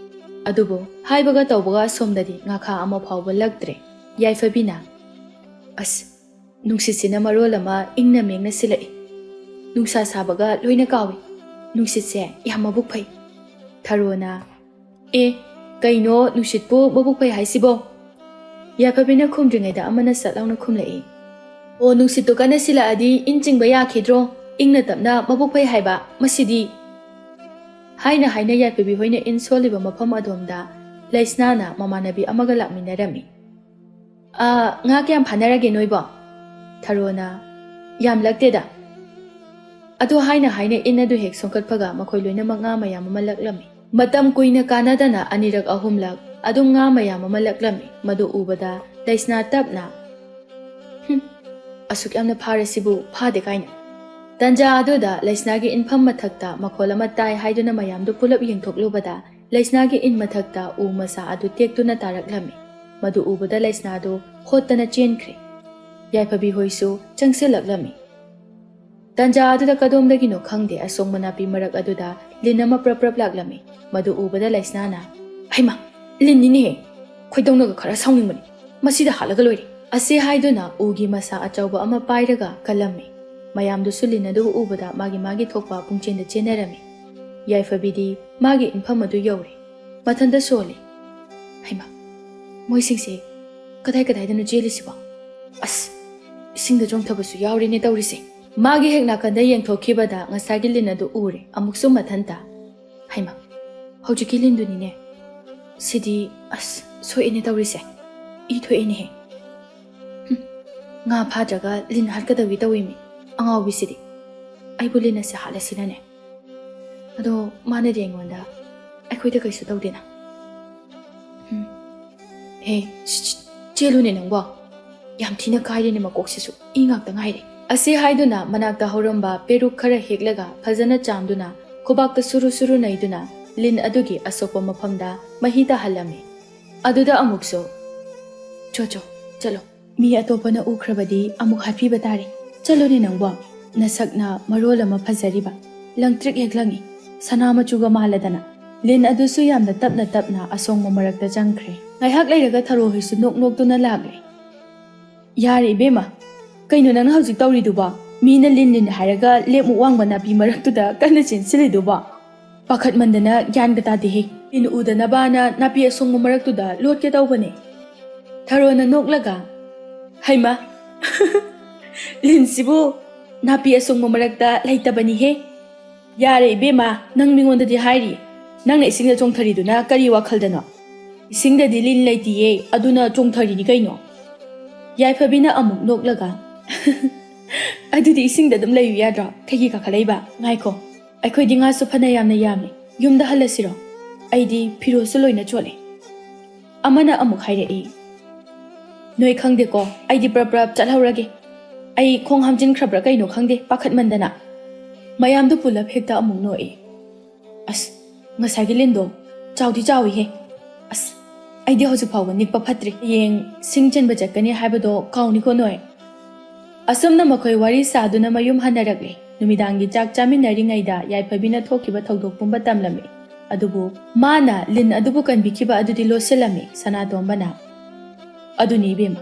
ꯑꯗꯨꯕꯨ ꯍꯥꯏꯕꯒ ꯇꯧꯕꯒ ꯑꯁꯣꯝꯗꯗꯤ ꯉꯥꯈꯥ ꯑꯃ ꯐꯥꯎꯕ ꯂꯛꯇ꯭ꯔꯦ꯫ ꯌꯥꯏꯐꯕꯤꯅ, "ꯑꯁ, ꯅꯨꯡꯁꯤꯠꯁꯤꯅ ꯃꯔꯣꯜ ꯑꯃ ꯏꯪꯅ ꯃꯦꯡꯅ ꯁꯤꯜꯂꯛꯏ꯫ ꯅꯨꯡꯁꯥ ꯁꯥꯕꯒ ꯂꯣꯏꯅ ꯀꯥꯎꯏ꯫ ꯅꯨꯡꯁꯤꯠꯁꯦ ꯌꯥꯝ ꯃꯕꯨꯛ ꯐꯩ"꯫ ꯊꯔꯣꯅ, "ꯑꯦ, ꯀꯩꯅꯣ ꯅꯨꯡꯁꯤꯠꯄꯨ ꯃꯕꯨꯛ ꯐꯩ ꯍꯥꯏꯁꯤꯕꯣ?" ꯌꯥꯏꯐꯕꯤꯅ ꯈꯨꯝꯗ꯭ꯔꯤꯉꯩꯗ ꯑꯃꯅ ꯁꯠ ꯂꯥꯎꯅ ꯈꯨꯝꯂꯛꯏ꯫ "ꯑꯣ, ꯅꯨꯡꯁꯤꯠꯇꯨ ꯀꯟꯅ ꯁꯤꯜꯂꯛꯑꯗꯤ ꯏꯟ ꯆꯤꯡꯕ ꯌꯥꯈꯤꯗ꯭ꯔꯣ? ꯏꯪꯅ ꯇꯞꯅ ꯃꯕꯨꯛ ꯐꯩ ꯍꯥꯏꯕ ꯃꯁꯤꯗꯤ"꯫ ꯍꯥꯏꯅ ꯍꯥꯏꯅ ꯌꯥꯏꯐꯕꯤ ꯍꯣꯏꯅ ꯏꯟ ꯁꯣꯜꯂꯤꯕ ꯃꯐꯝ ꯑꯗꯣꯝꯗ ꯂꯩꯁꯅꯥꯅ ꯃꯃꯥꯟꯅꯕꯤ ꯑꯃꯒ ꯂꯥꯛꯃꯤꯟꯅꯔꯝꯃꯤ꯫ "ꯑ, ꯉꯥ ꯀꯌꯥꯝ ꯐꯥꯅꯔꯒꯦ ꯅꯣꯏꯕꯣ?" ꯊꯔꯣꯅ, "ꯌꯥꯝ ꯂꯛꯇꯦꯗ"꯫ ꯑꯗꯨ ꯍꯥꯏꯅ ꯍꯥꯏꯅ ꯏꯟ ꯑꯗꯨ ꯍꯦꯛ ꯁꯣꯟꯀꯠꯄꯒ ꯃꯈꯣꯏ ꯂꯣꯏꯅꯃꯛ ꯉꯥ ꯃꯌꯥꯝ ꯑꯃ ꯂꯛꯂꯝꯃꯤ꯫ ꯃꯇꯝ ꯀꯨꯏꯅ ꯀꯥꯟꯅꯗꯅ ꯑꯅꯤꯔꯛ ꯑꯍꯨꯝꯂꯛ ꯑꯗꯨꯝ ꯉꯥ ꯃꯌꯥꯝ ꯑꯃ ꯂꯛꯂꯝꯃꯤ꯫ ꯃꯗꯨ ꯎꯕꯗ ꯂꯩꯁꯅꯥ ꯇꯞꯅ, "ꯍꯨꯝ, ꯑꯁꯨꯛ ꯌꯥꯝꯅ ꯐꯥꯔꯁꯤꯕꯨ ꯐꯥꯗꯦ ꯀꯥꯏꯅ"꯫ ꯇꯟꯖꯥ ꯑꯗꯨꯗ ꯂꯩꯁꯅꯥꯒꯤ ꯏꯟꯐꯝ ꯃꯊꯛꯇ ꯃꯈꯣꯜ ꯑꯃ ꯇꯥꯏ ꯍꯥꯏꯗꯨꯅ ꯃꯌꯥꯝꯗꯨ ꯄꯨꯂꯞ ꯌꯦꯡꯊꯣꯛꯂꯨꯕꯗ ꯂꯩꯁꯅꯥꯒꯤ ꯏꯟ ꯃꯊꯛꯇ ꯎ ꯃꯆꯥ ꯑꯗꯨ ꯇꯦꯛꯇꯨꯅ ꯇꯥꯔꯛꯂꯝꯃꯤ꯫ ꯃꯗꯨ ꯎꯕꯗ ꯂꯩꯁꯅꯥꯗꯨ ꯍꯣꯠꯇꯅ ꯆꯦꯟꯈ꯭ꯔꯦ꯫ ꯌꯥꯏꯐꯕꯤ ꯍꯣꯏꯁꯨ ꯆꯪꯁꯤꯜꯂꯛꯂꯝꯃꯤ꯫ ꯇꯟꯖꯥ ꯑꯗꯨꯗ ꯀꯗꯣꯝꯗꯒꯤꯅꯣ ꯈꯪꯗꯦ, ꯑꯁꯣꯡꯕ ꯅꯥꯄꯤ ꯃꯔꯛ ꯑꯗꯨꯗ ꯂꯤꯟ ꯑꯃ ꯄ꯭ꯔꯞ ꯄ꯭ꯔꯞ ꯂꯥꯛꯂꯝꯃꯤ꯫ ꯃꯗꯨ ꯎꯕꯗ ꯂꯩꯁꯅꯥꯅ, "ꯍꯩꯃꯥ, ꯂꯤꯟꯅꯤꯅꯦꯍꯦ! ꯈꯣꯏꯗꯧꯅꯒ ꯈꯔ ꯁꯥꯎꯅꯤꯡꯕꯅꯤ꯫ ꯃꯁꯤꯗ ꯍꯥꯠꯂꯒ ꯂꯣꯏꯔꯦ"꯫ ꯑꯁꯤ ꯍꯥꯏꯗꯨꯅ ꯎꯒꯤ ꯃꯁꯥ ꯑꯆꯧꯕ ꯑꯃ ꯄꯥꯏꯔꯒ ꯀꯜꯂꯝꯃꯤ꯫ ꯃꯌꯥꯝꯗꯨꯁꯨ ꯂꯤꯟ ꯑꯗꯨ ꯎꯕꯗ ꯃꯥꯒꯤ ꯃꯥꯒꯤ ꯊꯣꯛꯄ ꯄꯨꯡꯆꯦꯟꯗ ꯆꯦꯟꯅꯔꯝꯃꯤ꯫ ꯌꯥꯏꯐꯕꯤꯗꯤ ꯃꯥꯒꯤ ꯏꯟꯐꯝ ꯑꯗꯨ ꯌꯧꯔꯦ꯫ ꯃꯊꯟꯇ ꯁꯣꯜꯂꯤ꯫ "ꯍꯩꯃꯥ, ꯃꯣꯏꯁꯤꯡꯁꯦ ꯀꯗꯥꯏ ꯀꯗꯥꯏꯗꯅꯣ ꯆꯦꯜꯂꯤꯁꯤꯕꯣ? ꯑꯁ, ꯏꯁꯤꯡꯗ ꯆꯣꯡꯊꯕꯁꯨ ꯌꯥꯎꯔꯦꯅꯦ ꯇꯧꯔꯤꯁꯦ"꯫ ꯃꯥꯒꯤ ꯍꯦꯛ ꯅꯥꯀꯟꯗ ꯌꯦꯡꯊꯣꯛꯈꯤꯕꯗ ꯉꯁꯥꯏꯒꯤ ꯂꯤꯟ ꯑꯗꯨ ꯎꯔꯦ, ꯑꯃꯨꯛꯁꯨ ꯃꯊꯟꯇ꯫ "ꯍꯩꯃꯥ, ꯍꯧꯖꯤꯛꯀꯤ ꯂꯤꯟꯗꯨꯅꯤꯅꯦ꯫ ꯁꯤꯗꯤ, ꯑꯁ, ꯁꯣꯛꯑꯦꯅꯦ ꯇꯧꯔꯤꯁꯦ꯫ ꯏ ꯊꯣꯛꯑꯦꯅꯦꯍꯦ꯫ ꯍꯨꯝ, ꯉꯥ ꯐꯥꯗ꯭ꯔꯒ ꯂꯤꯟ ꯍꯥꯠꯀꯗꯧꯒꯤ ꯇꯧꯏꯃꯤ, ꯑꯉꯥꯎꯕꯤꯁꯤꯗꯤ꯫ ꯑꯩꯕꯨ ꯂꯤꯟ ꯑꯁꯦ ꯍꯥꯠꯂꯁꯤꯅꯅꯦ꯫ ꯑꯗꯣ ꯃꯥꯅꯗꯤ ꯑꯩꯉꯣꯟꯗ, ꯑꯩꯈꯣꯏꯗ ꯀꯩꯁꯨ ꯇꯧꯗꯦꯅ꯫ ꯎꯝ꯫ ꯍꯦ, ꯁꯤ, ꯁꯤ, ꯆꯦꯜꯂꯨꯅꯦ ꯅꯪꯕꯣ꯫ ꯌꯥꯝ ꯊꯤꯅ ꯀꯥꯏꯔꯦꯅꯦ ꯃꯀꯣꯛꯁꯤꯁꯨ, ꯏ ꯉꯥꯛꯇ ꯉꯥꯏꯔꯦ꯫ ꯑꯁꯤ ꯍꯥꯏꯗꯨꯅ ꯃꯅꯥꯛꯇ ꯍꯧꯔꯝꯕ ꯄꯦꯔꯨꯛ ꯈꯔ ꯍꯦꯛꯂꯒ ꯐꯖꯅ ꯆꯥꯝꯗꯨꯅ ꯈꯨꯕꯥꯛꯇ ꯁꯨꯔꯨ ꯁꯨꯔꯨ ꯅꯩꯗꯨꯅ ꯂꯤꯟ ꯑꯗꯨꯒꯤ ꯑꯁꯣꯛꯄ ꯃꯐꯝꯗ ꯃꯍꯤ ꯇꯥꯍꯜꯂꯝꯃꯤ꯫ ꯑꯗꯨꯗ ꯑꯃꯨꯛꯁꯨ, "ꯆꯣ ꯆꯣ, ꯆꯠꯂꯣ꯫ ꯃꯤ ꯑꯇꯣꯞꯄꯅ ꯎꯈ꯭ꯔꯕꯗꯤ ꯑꯃꯨꯛ ꯍꯥꯠꯄꯤꯕ ꯇꯥꯔꯦ꯫ ꯆꯠꯂꯣꯅꯦ ꯅꯪꯕꯣ꯫ ꯅꯁꯛꯅ ꯃꯔꯣꯜ ꯑꯃ ꯐꯖꯔꯤꯕ, ꯂꯪꯇ꯭ꯔꯤꯛ ꯍꯦꯛ ꯂꯪꯉꯤ, ꯁꯅꯥ ꯃꯆꯨꯒ ꯃꯥꯜꯂꯗꯅ"꯫ ꯂꯤꯟ ꯑꯗꯨꯁꯨ ꯌꯥꯝꯅ ꯇꯞꯅ ꯇꯞꯅ ꯑꯁꯣꯡꯕ ꯃꯔꯛꯇ ꯆꯪꯈ꯭ꯔꯦ꯫ ꯉꯥꯏꯍꯥꯛ ꯂꯩꯔꯒ ꯊꯔꯣ ꯍꯣꯏꯁꯨ ꯅꯣꯛ ꯅꯣꯛꯇꯨꯅ ꯂꯥꯛꯂꯦ꯫ "ꯌꯥꯔꯦ ꯏꯕꯦꯝꯃ, ꯀꯩꯅꯣ ꯅꯪꯅ ꯍꯧꯖꯤꯛ ꯇꯧꯔꯤꯗꯨꯕꯣ? ꯃꯤꯅ ꯂꯤꯟ ꯂꯤꯟ ꯍꯥꯏꯔꯒ ꯂꯦꯞꯃꯨꯛ ꯋꯥꯡꯕ ꯅꯥꯄꯤ ꯃꯔꯛꯇꯨꯗ ꯀꯟꯅ ꯆꯦꯟꯁꯤꯜꯂꯤꯗꯨꯕꯣ? ꯄꯥꯈꯠꯃꯟꯗꯅ ꯒ꯭ꯌꯥꯟꯒ ꯇꯥꯗꯦꯍꯦ꯫ ꯂꯤꯟ ꯎꯗꯅꯕꯅ ꯅꯥꯄꯤ ꯑꯁꯣꯡꯕ ꯃꯔꯛꯇꯨꯗ ꯂꯣꯠꯀꯦ ꯇꯧꯕꯅꯦ"꯫ ꯊꯔꯣꯅ ꯅꯣꯛꯂꯒ, "ꯍꯩꯃ, ꯂꯤꯟꯁꯤꯕꯨ ꯅꯥꯄꯤ ꯑꯁꯣꯡꯕ ꯃꯔꯛꯇ ꯂꯩꯇꯕꯅꯤꯍꯦ"꯫ "ꯌꯥꯔꯦ ꯏꯕꯦꯝꯃ, ꯅꯪ ꯃꯤꯉꯣꯟꯗꯗꯤ ꯍꯥꯏꯔꯤ꯫ ꯅꯪꯅ ꯏꯁꯤꯡꯗ ꯆꯣꯡꯊꯔꯤꯗꯨꯅ ꯀꯔꯤ ꯋꯥꯈꯜꯗꯅꯣ? ꯏꯁꯤꯡꯗꯗꯤ ꯂꯤꯟ ꯂꯩꯇꯤꯌꯦ, ꯑꯗꯨꯅ ꯆꯣꯡꯊꯔꯤꯅꯤ ꯀꯩꯅꯣ"꯫ ꯌꯥꯏꯐꯕꯤꯅ ꯑꯃꯨꯛ ꯅꯣꯛꯂꯒ, "ꯑꯗꯨꯗꯤ ꯏꯁꯤꯡꯗ ꯑꯗꯨꯝ ꯂꯩꯌꯨ ꯌꯥꯗ꯭ꯔꯣ? ꯀꯩꯒꯤ ꯀꯥꯈꯠꯂꯛꯏꯕ? ꯉꯥꯏꯈꯣ, ꯑꯩꯈꯣꯏꯗꯤ ꯉꯥꯁꯨ ꯐꯅ ꯌꯥꯝꯅ ꯌꯥꯝꯃꯤ꯫ ꯌꯨꯝꯗ ꯍꯜꯂꯁꯤꯔꯣ? ꯑꯩꯗꯤ ꯐꯤꯔꯣꯜꯁꯨ ꯂꯣꯏꯅ ꯆꯣꯠꯂꯦ"꯫ ꯑꯃꯅ ꯑꯃꯨꯛ ꯍꯥꯏꯔꯛꯏ, "ꯅꯣꯏ ꯈꯪꯗꯦꯀꯣ, ꯑꯩꯗꯤ ꯄ꯭ꯔꯞ ꯄ꯭ꯔꯞ ꯆꯠꯍꯧꯔꯒꯦ꯫ ꯑꯩ ꯈꯣꯡ ꯍꯥꯝꯖꯤꯟꯈ꯭ꯔꯕ꯭ꯔꯥ ꯀꯩꯅꯣ ꯈꯪꯗꯦ, ꯄꯥꯈꯠꯃꯟꯗꯅ"꯫ ꯃꯌꯥꯝꯗꯨ ꯄꯨꯂꯞ ꯍꯦꯛꯇ ꯑꯃꯨꯛ ꯅꯣꯛꯏ꯫ "ꯑꯁ, ꯉꯁꯥꯏꯒꯤ ꯂꯤꯟꯗꯣ ꯆꯥꯎꯗꯤ ꯆꯥꯎꯏꯍꯦ꯫ ꯑꯁ, ꯑꯩꯗꯤ ꯍꯧꯖꯤꯛ ꯐꯥꯎꯕ ꯅꯤꯛꯄ ꯐꯠꯇ꯭ꯔꯤ꯫ ꯍꯌꯦꯡ ꯁꯤꯡ ꯆꯟꯕ ꯆꯠꯀꯅꯤ ꯍꯥꯏꯕꯗꯣ ꯀꯥꯎꯅꯤꯀꯣ ꯅꯣꯏ"꯫ ꯑꯁꯨꯝꯅ ꯃꯈꯣꯏ ꯋꯥꯔꯤ ꯁꯥꯗꯨꯅ ꯃꯌꯨꯝ ꯍꯟꯅꯔꯛꯂꯦ꯫ ꯅꯨꯃꯤꯗꯥꯡꯒꯤ ꯆꯥꯛ ꯆꯥꯃꯤꯟꯅꯔꯤꯉꯩꯗ ꯌꯥꯏꯐꯕꯤꯅ ꯊꯣꯛꯈꯤꯕ ꯊꯧꯗꯣꯛ ꯄꯨꯝꯕ ꯇꯝꯂꯝꯃꯤ꯫ ꯑꯗꯨꯕꯨ ꯃꯥꯅ ꯂꯤꯟ ꯑꯗꯨꯕꯨ ꯀꯟꯕꯤꯈꯤꯕ ꯑꯗꯨꯗꯤ ꯂꯣꯠꯁꯤꯜꯂꯝꯃꯤ꯫ ꯁꯅꯥꯇꯣꯝꯕꯅ, "ꯑꯗꯨꯅꯤ ꯏꯕꯦꯝꯃ,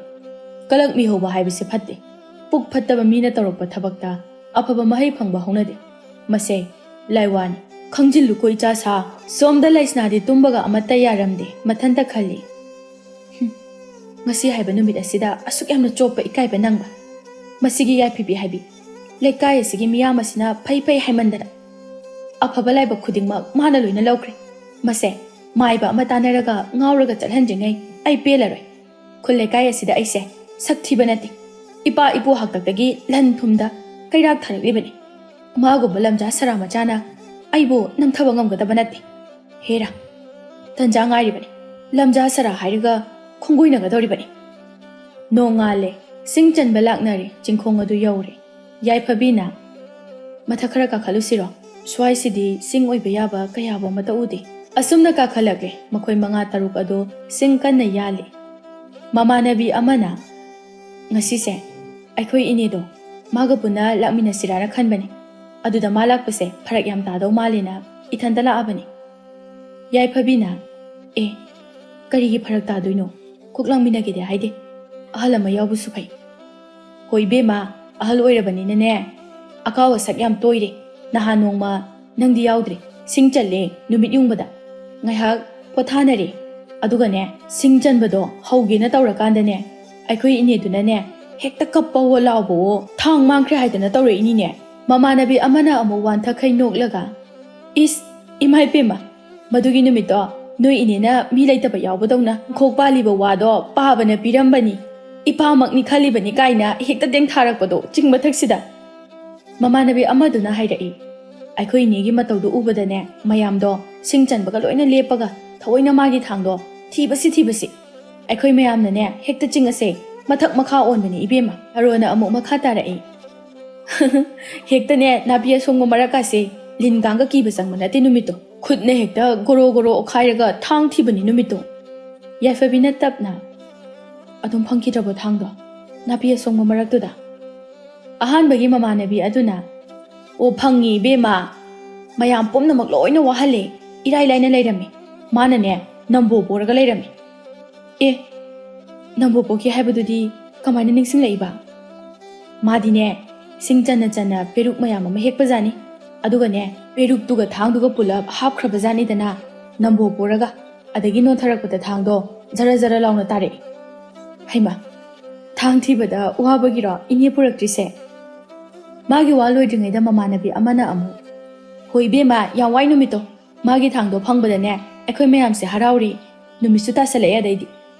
ꯀꯂꯛ ꯃꯤꯍꯧꯕ ꯍꯥꯏꯕꯁꯤ ꯐꯠꯇꯦ꯫ ꯄꯨꯛ ꯐꯠꯇꯕ ꯃꯤꯅ ꯇꯧꯔꯛꯄ ꯊꯕꯛꯇ ꯑꯐꯕ ꯃꯍꯩ ꯐꯪꯕ ꯍꯧꯅꯗꯦ꯫ ꯃꯁꯦ ꯂꯥꯏꯋꯥꯅꯤ꯫ ꯈꯪꯖꯤꯜꯂꯨꯀꯣ ꯏꯆꯥ ꯁꯥ"꯫ ꯁꯣꯝꯗ ꯂꯩꯁꯅꯥꯗꯤ ꯇꯨꯝꯕꯒ ꯑꯃꯠꯇ ꯌꯥꯔꯝꯗꯦ꯫ ꯃꯊꯟꯇ ꯈꯜꯂꯤ, "ꯍꯨꯝ, ꯉꯁꯤ ꯍꯥꯏꯕ ꯅꯨꯃꯤꯠ ꯑꯁꯤꯗ ꯑꯁꯨꯛ ꯌꯥꯝꯅ ꯆꯣꯞꯄ ꯏꯀꯥꯏꯕ ꯅꯪꯕ꯫ ꯃꯁꯤꯒꯤ ꯌꯥꯏꯐꯕꯤ ꯍꯥꯏꯕꯤ ꯂꯩꯀꯥꯏ ꯑꯁꯤꯒꯤ ꯃꯤꯌꯥꯝ ꯑꯁꯤꯅ ꯐꯩ ꯐꯩ ꯍꯥꯏꯃꯟꯗꯅ ꯑꯐꯕ ꯂꯥꯏꯕꯛ ꯈꯨꯗꯤꯡꯃꯛ ꯃꯥꯅ ꯂꯣꯏꯅ ꯂꯧꯈ꯭ꯔꯦ꯫ ꯃꯁꯦ ꯃꯥꯏꯕ ꯑꯃ ꯇꯥꯟꯅꯔꯒ ꯉꯥꯎꯔꯒ ꯆꯠꯍꯟꯗ꯭ꯔꯤꯉꯩ ꯑꯩ ꯄꯦꯜꯂꯔꯣꯏ꯫ ꯈꯨꯜ ꯂꯩꯀꯥꯏ ꯑꯁꯤꯗ ꯑꯩꯁꯦ ꯁꯛ ꯊꯤꯕ ꯅꯠꯇꯦ꯫ ꯏꯄꯥ ꯏꯄꯨ ꯍꯥꯛꯇꯛꯇꯒꯤ ꯂꯟ ꯊꯨꯝꯗ ꯀꯩꯔꯥꯛ ꯊꯥꯔꯛꯂꯤꯕꯅꯤ꯫ ꯃꯥꯒꯨꯝꯕ ꯂꯝꯖꯥ ꯁꯔꯥ ꯃꯆꯥꯅ ꯑꯩꯕꯨ ꯅꯝꯊꯕ ꯉꯝꯒꯗꯕ ꯅꯠꯇꯦ꯫ ꯍꯦꯔꯥ, ꯇꯟꯖꯥ ꯉꯥꯏꯔꯤꯕꯅꯤ꯫ ꯂꯝꯖꯥ ꯁꯔꯥ ꯍꯥꯏꯔꯒ ꯈꯣꯡꯒꯣꯏꯅꯒꯗꯧꯔꯤꯕꯅꯤ"꯫ ꯅꯣꯡꯉꯥꯜꯂꯦ꯫ ꯁꯤꯡ ꯆꯟꯕ ꯂꯥꯛꯅꯔꯦ꯫ ꯆꯤꯡꯈꯣꯡ ꯑꯗꯨ ꯌꯧꯔꯦ꯫ ꯌꯥꯏꯐꯕꯤꯅ, "ꯃꯊꯛ ꯈꯔ ꯀꯥꯈꯠꯂꯨꯁꯤꯔꯣ? ꯁ꯭ꯋꯥꯏꯁꯤꯗꯤ ꯁꯤꯡ ꯑꯣꯏꯕ ꯌꯥꯕ ꯀꯌꯥꯕꯨ ꯑꯃꯠꯇ ꯎꯗꯦ꯫" ꯑꯁꯨꯝꯅ ꯀꯥꯈꯠꯂꯛꯂꯦ꯫ ꯃꯈꯣꯏ ꯃꯉꯥ ꯇꯔꯨꯛ ꯑꯗꯨ ꯁꯤꯡ ꯀꯟꯅ ꯌꯥꯜꯂꯤ꯫ ꯃꯃꯥꯟꯅꯕꯤ ꯑꯃꯅ, "ꯉꯁꯤꯁꯦ ꯑꯩꯈꯣꯏ ꯏꯅꯦꯗꯣ ꯃꯥꯒ ꯄꯨꯟꯅ ꯂꯥꯛꯃꯤꯟꯅꯁꯤꯔꯥꯅ ꯈꯟꯕꯅꯤ꯫ ꯑꯗꯨꯗ ꯃꯥ ꯂꯥꯛꯄꯁꯦ ꯐꯔꯛ ꯌꯥꯝ ꯇꯥꯗꯧ ꯃꯥꯜꯂꯦꯅ ꯏꯊꯟꯇ ꯂꯥꯛꯑꯕꯅꯤ꯫" ꯌꯥꯏꯐꯕꯤꯅ, "ꯑꯦ, ꯀꯔꯤꯒꯤ ꯐꯔꯛ ꯇꯥꯗꯣꯏꯅꯣ? ꯀꯣꯛ ꯂꯥꯛꯃꯤꯟꯅꯒꯦꯗꯤ ꯍꯥꯏꯗꯦ꯫ ꯑꯍꯜ ꯑꯃ ꯌꯥꯎꯕꯁꯨ ꯐꯩ꯫" "ꯍꯣꯏ ꯏꯕꯦꯝꯃ, ꯑꯍꯜ ꯑꯣꯏꯔꯕꯅꯤꯅꯅꯦ, ꯑꯀꯥꯎ ꯑꯁꯛ ꯌꯥꯝ ꯇꯣꯏꯔꯦ꯫ ꯅꯍꯥꯟ ꯅꯣꯡꯃ ꯅꯪꯗꯤ ꯌꯥꯎꯗ꯭ꯔꯦ, ꯁꯤꯡ ꯆꯜꯂꯦ ꯅꯨꯃꯤꯠ ꯌꯨꯡꯕꯗ꯫ ꯉꯥꯏꯍꯥꯛ ꯄꯣꯊꯥꯅꯔꯦ꯫ ꯑꯗꯨꯒꯅꯦ, ꯁꯤꯡ ꯆꯟꯕꯗꯣ ꯍꯧꯒꯦꯅ ꯇꯧꯔꯀꯥꯟꯗꯅꯦ, ꯑꯩꯈꯣꯏ ꯏꯅꯦꯗꯨꯅꯅꯦ, ꯍꯦꯛꯇ ꯀꯞꯄꯋꯣ ꯂꯥꯎꯕꯋꯣ, ꯊꯥꯡ ꯃꯥꯡꯈ꯭ꯔꯦ ꯍꯥꯏꯗꯅ ꯇꯧꯔꯛꯏꯅꯤꯅꯦ꯫" ꯃꯃꯥꯟꯅꯕꯤ ꯑꯃꯅ ꯑꯃꯨꯛ ꯋꯥꯟꯊꯈꯩ ꯅꯣꯛꯂꯒ, "ꯏꯁ, ꯏꯃꯥ ꯏꯄꯦꯝꯃ, ꯃꯗꯨꯒꯤ ꯅꯨꯃꯤꯠꯇꯣ ꯅꯣꯏ ꯏꯅꯦꯅ ꯃꯤ ꯂꯩꯇꯕ ꯌꯥꯎꯕꯗꯧꯅ ꯈꯣꯛ ꯄꯥꯜꯂꯤꯕ ꯋꯥꯗꯣ ꯄꯥꯕꯅ ꯄꯤꯔꯝꯕꯅꯤ꯫ ꯏꯄꯥꯃꯛꯅꯤ ꯈꯜꯂꯤꯕꯅꯤ" ꯀꯥꯏꯅ ꯍꯦꯛꯇ ꯇꯦꯡꯊꯥꯔꯛꯄꯗꯣ ꯆꯤꯡ ꯃꯊꯛꯁꯤꯗ꯫ ꯃꯃꯥꯟꯅꯕꯤ ꯑꯃꯗꯨꯅ ꯍꯥꯏꯔꯛꯏ꯫ ꯑꯩꯈꯣꯏ ꯏꯅꯦꯒꯤ ꯃꯇꯧꯗꯨ ꯎꯕꯗꯅꯦ, ꯃꯌꯥꯝꯗꯣ ꯁꯤꯡ ꯆꯟꯕꯒ ꯂꯣꯏꯅ ꯂꯦꯞꯄꯒ ꯊꯑꯣꯏꯅ ꯃꯥꯒꯤ ꯊꯥꯡꯗꯣ ꯊꯤꯕꯁꯤ ꯊꯤꯕꯁꯤ꯫ ꯑꯩꯈꯣꯏ ꯃꯌꯥꯝꯅꯅꯦ ꯍꯦꯛꯇ ꯆꯤꯡ ꯑꯁꯦ ꯃꯊꯛ ꯃꯈꯥ ꯑꯣꯟꯕꯅꯤ ꯏꯕꯦꯝꯃ꯫ ꯊꯔꯣꯅ ꯑꯃꯨꯛ ꯃꯈꯥ ꯇꯥꯔꯛꯏ꯫ "ꯍꯦꯛꯇꯅꯦ ꯅꯥꯄꯤ ꯑꯁꯣꯡꯕ ꯃꯔꯛꯀꯥꯁꯦ ꯂꯤꯟ ꯀꯥꯡꯒ ꯀꯤꯕ ꯆꯪꯕ ꯅꯠꯇꯦ ꯅꯨꯃꯤꯠꯇꯣ꯫ ꯈꯨꯠꯅ ꯍꯦꯛꯇ ꯒꯣꯔꯣ ꯒꯣꯔꯣ ꯑꯣꯠꯈꯥꯏꯔꯒ ꯊꯥꯡ ꯊꯤꯕꯅꯤ ꯅꯨꯃꯤꯠꯇꯣ꯫" ꯌꯥꯏꯐꯕꯤꯅ ꯇꯞꯅ, "ꯑꯗꯨꯝ ꯐꯪꯈꯤꯗ꯭ꯔꯕꯣ ꯊꯥꯡꯗꯣ ꯅꯥꯄꯤ ꯑꯁꯣꯡꯕ ꯃꯔꯛꯇꯨꯗ?" ꯑꯍꯥꯟꯕꯒꯤ ꯃꯃꯥꯟꯅꯕꯤ ꯑꯗꯨꯅ, "ꯑꯣ, ꯐꯪꯉꯤ ꯏꯕꯦꯝꯃ, ꯃꯌꯥꯝ ꯄꯨꯝꯅꯃꯛ ꯂꯣꯏꯅ ꯋꯥꯍꯜꯂꯦ, ꯏꯔꯥꯏ ꯂꯥꯏꯅ ꯂꯩꯔꯝꯃꯤ꯫ ꯃꯥꯅꯅꯦ ꯅꯝꯕꯣ ꯄꯣꯔꯒ ꯂꯩꯔꯝꯃꯤ꯫" "ꯑꯦ, ꯅꯝꯕꯣ ꯄꯣꯛꯈꯤ ꯍꯥꯏꯕꯗꯨꯗꯤ ꯀꯃꯥꯏꯅ ꯅꯤꯡꯁꯤꯡꯂꯛꯏꯕ?" "ꯃꯥꯗꯤꯅꯦ ꯁꯤꯡ ꯆꯟꯅ ꯆꯟꯅ ꯄꯦꯔꯨꯛ ꯃꯌꯥꯝ ꯑꯃ ꯍꯦꯛꯄꯖꯥꯠꯅꯤ꯫ ꯑꯗꯨꯒꯅꯦ ꯄꯦꯔꯨꯛꯇꯨꯒ ꯊꯥꯡꯗꯨꯒ ꯄꯨꯂꯞ ꯍꯥꯞꯈ꯭ꯔꯕꯖꯥꯠꯅꯤꯗꯅ ꯅꯝꯕꯣ ꯄꯣꯔꯒ꯫ ꯑꯗꯒꯤ ꯅꯣꯟꯊꯔꯛꯄꯗ ꯊꯥꯡꯗꯣ ꯖꯔ ꯖꯔ ꯂꯥꯎꯅ ꯇꯥꯔꯛꯑꯦ꯫ ꯍꯩꯃ, ꯊꯥꯡ ꯊꯤꯕꯗ ꯋꯥꯕꯒꯤꯔꯣ ꯏꯅꯦ ꯄꯨꯔꯛꯇ꯭ꯔꯤꯁꯦ?" ꯃꯥꯒꯤ ꯋꯥ ꯂꯣꯏꯗ꯭ꯔꯤꯉꯩꯗ ꯃꯃꯥꯟꯅꯕꯤ ꯑꯃꯅ ꯑꯃꯨꯛ, "ꯍꯣꯏ ꯏꯕꯦꯝꯃ, ꯌꯥꯝ ꯋꯥꯏ ꯅꯨꯃꯤꯠꯇꯣ꯫ ꯃꯥꯒꯤ ꯊꯥꯡꯗꯣ ꯐꯪꯕꯗꯅꯦ ꯑꯩꯈꯣꯏ ꯃꯌꯥꯝꯁꯦ ꯍꯔꯥꯎꯔꯦ꯫ ꯅꯨꯃꯤꯠꯁꯨ ꯇꯥꯁꯜꯂꯛꯑꯦ ꯑꯗꯩꯗꯤ꯫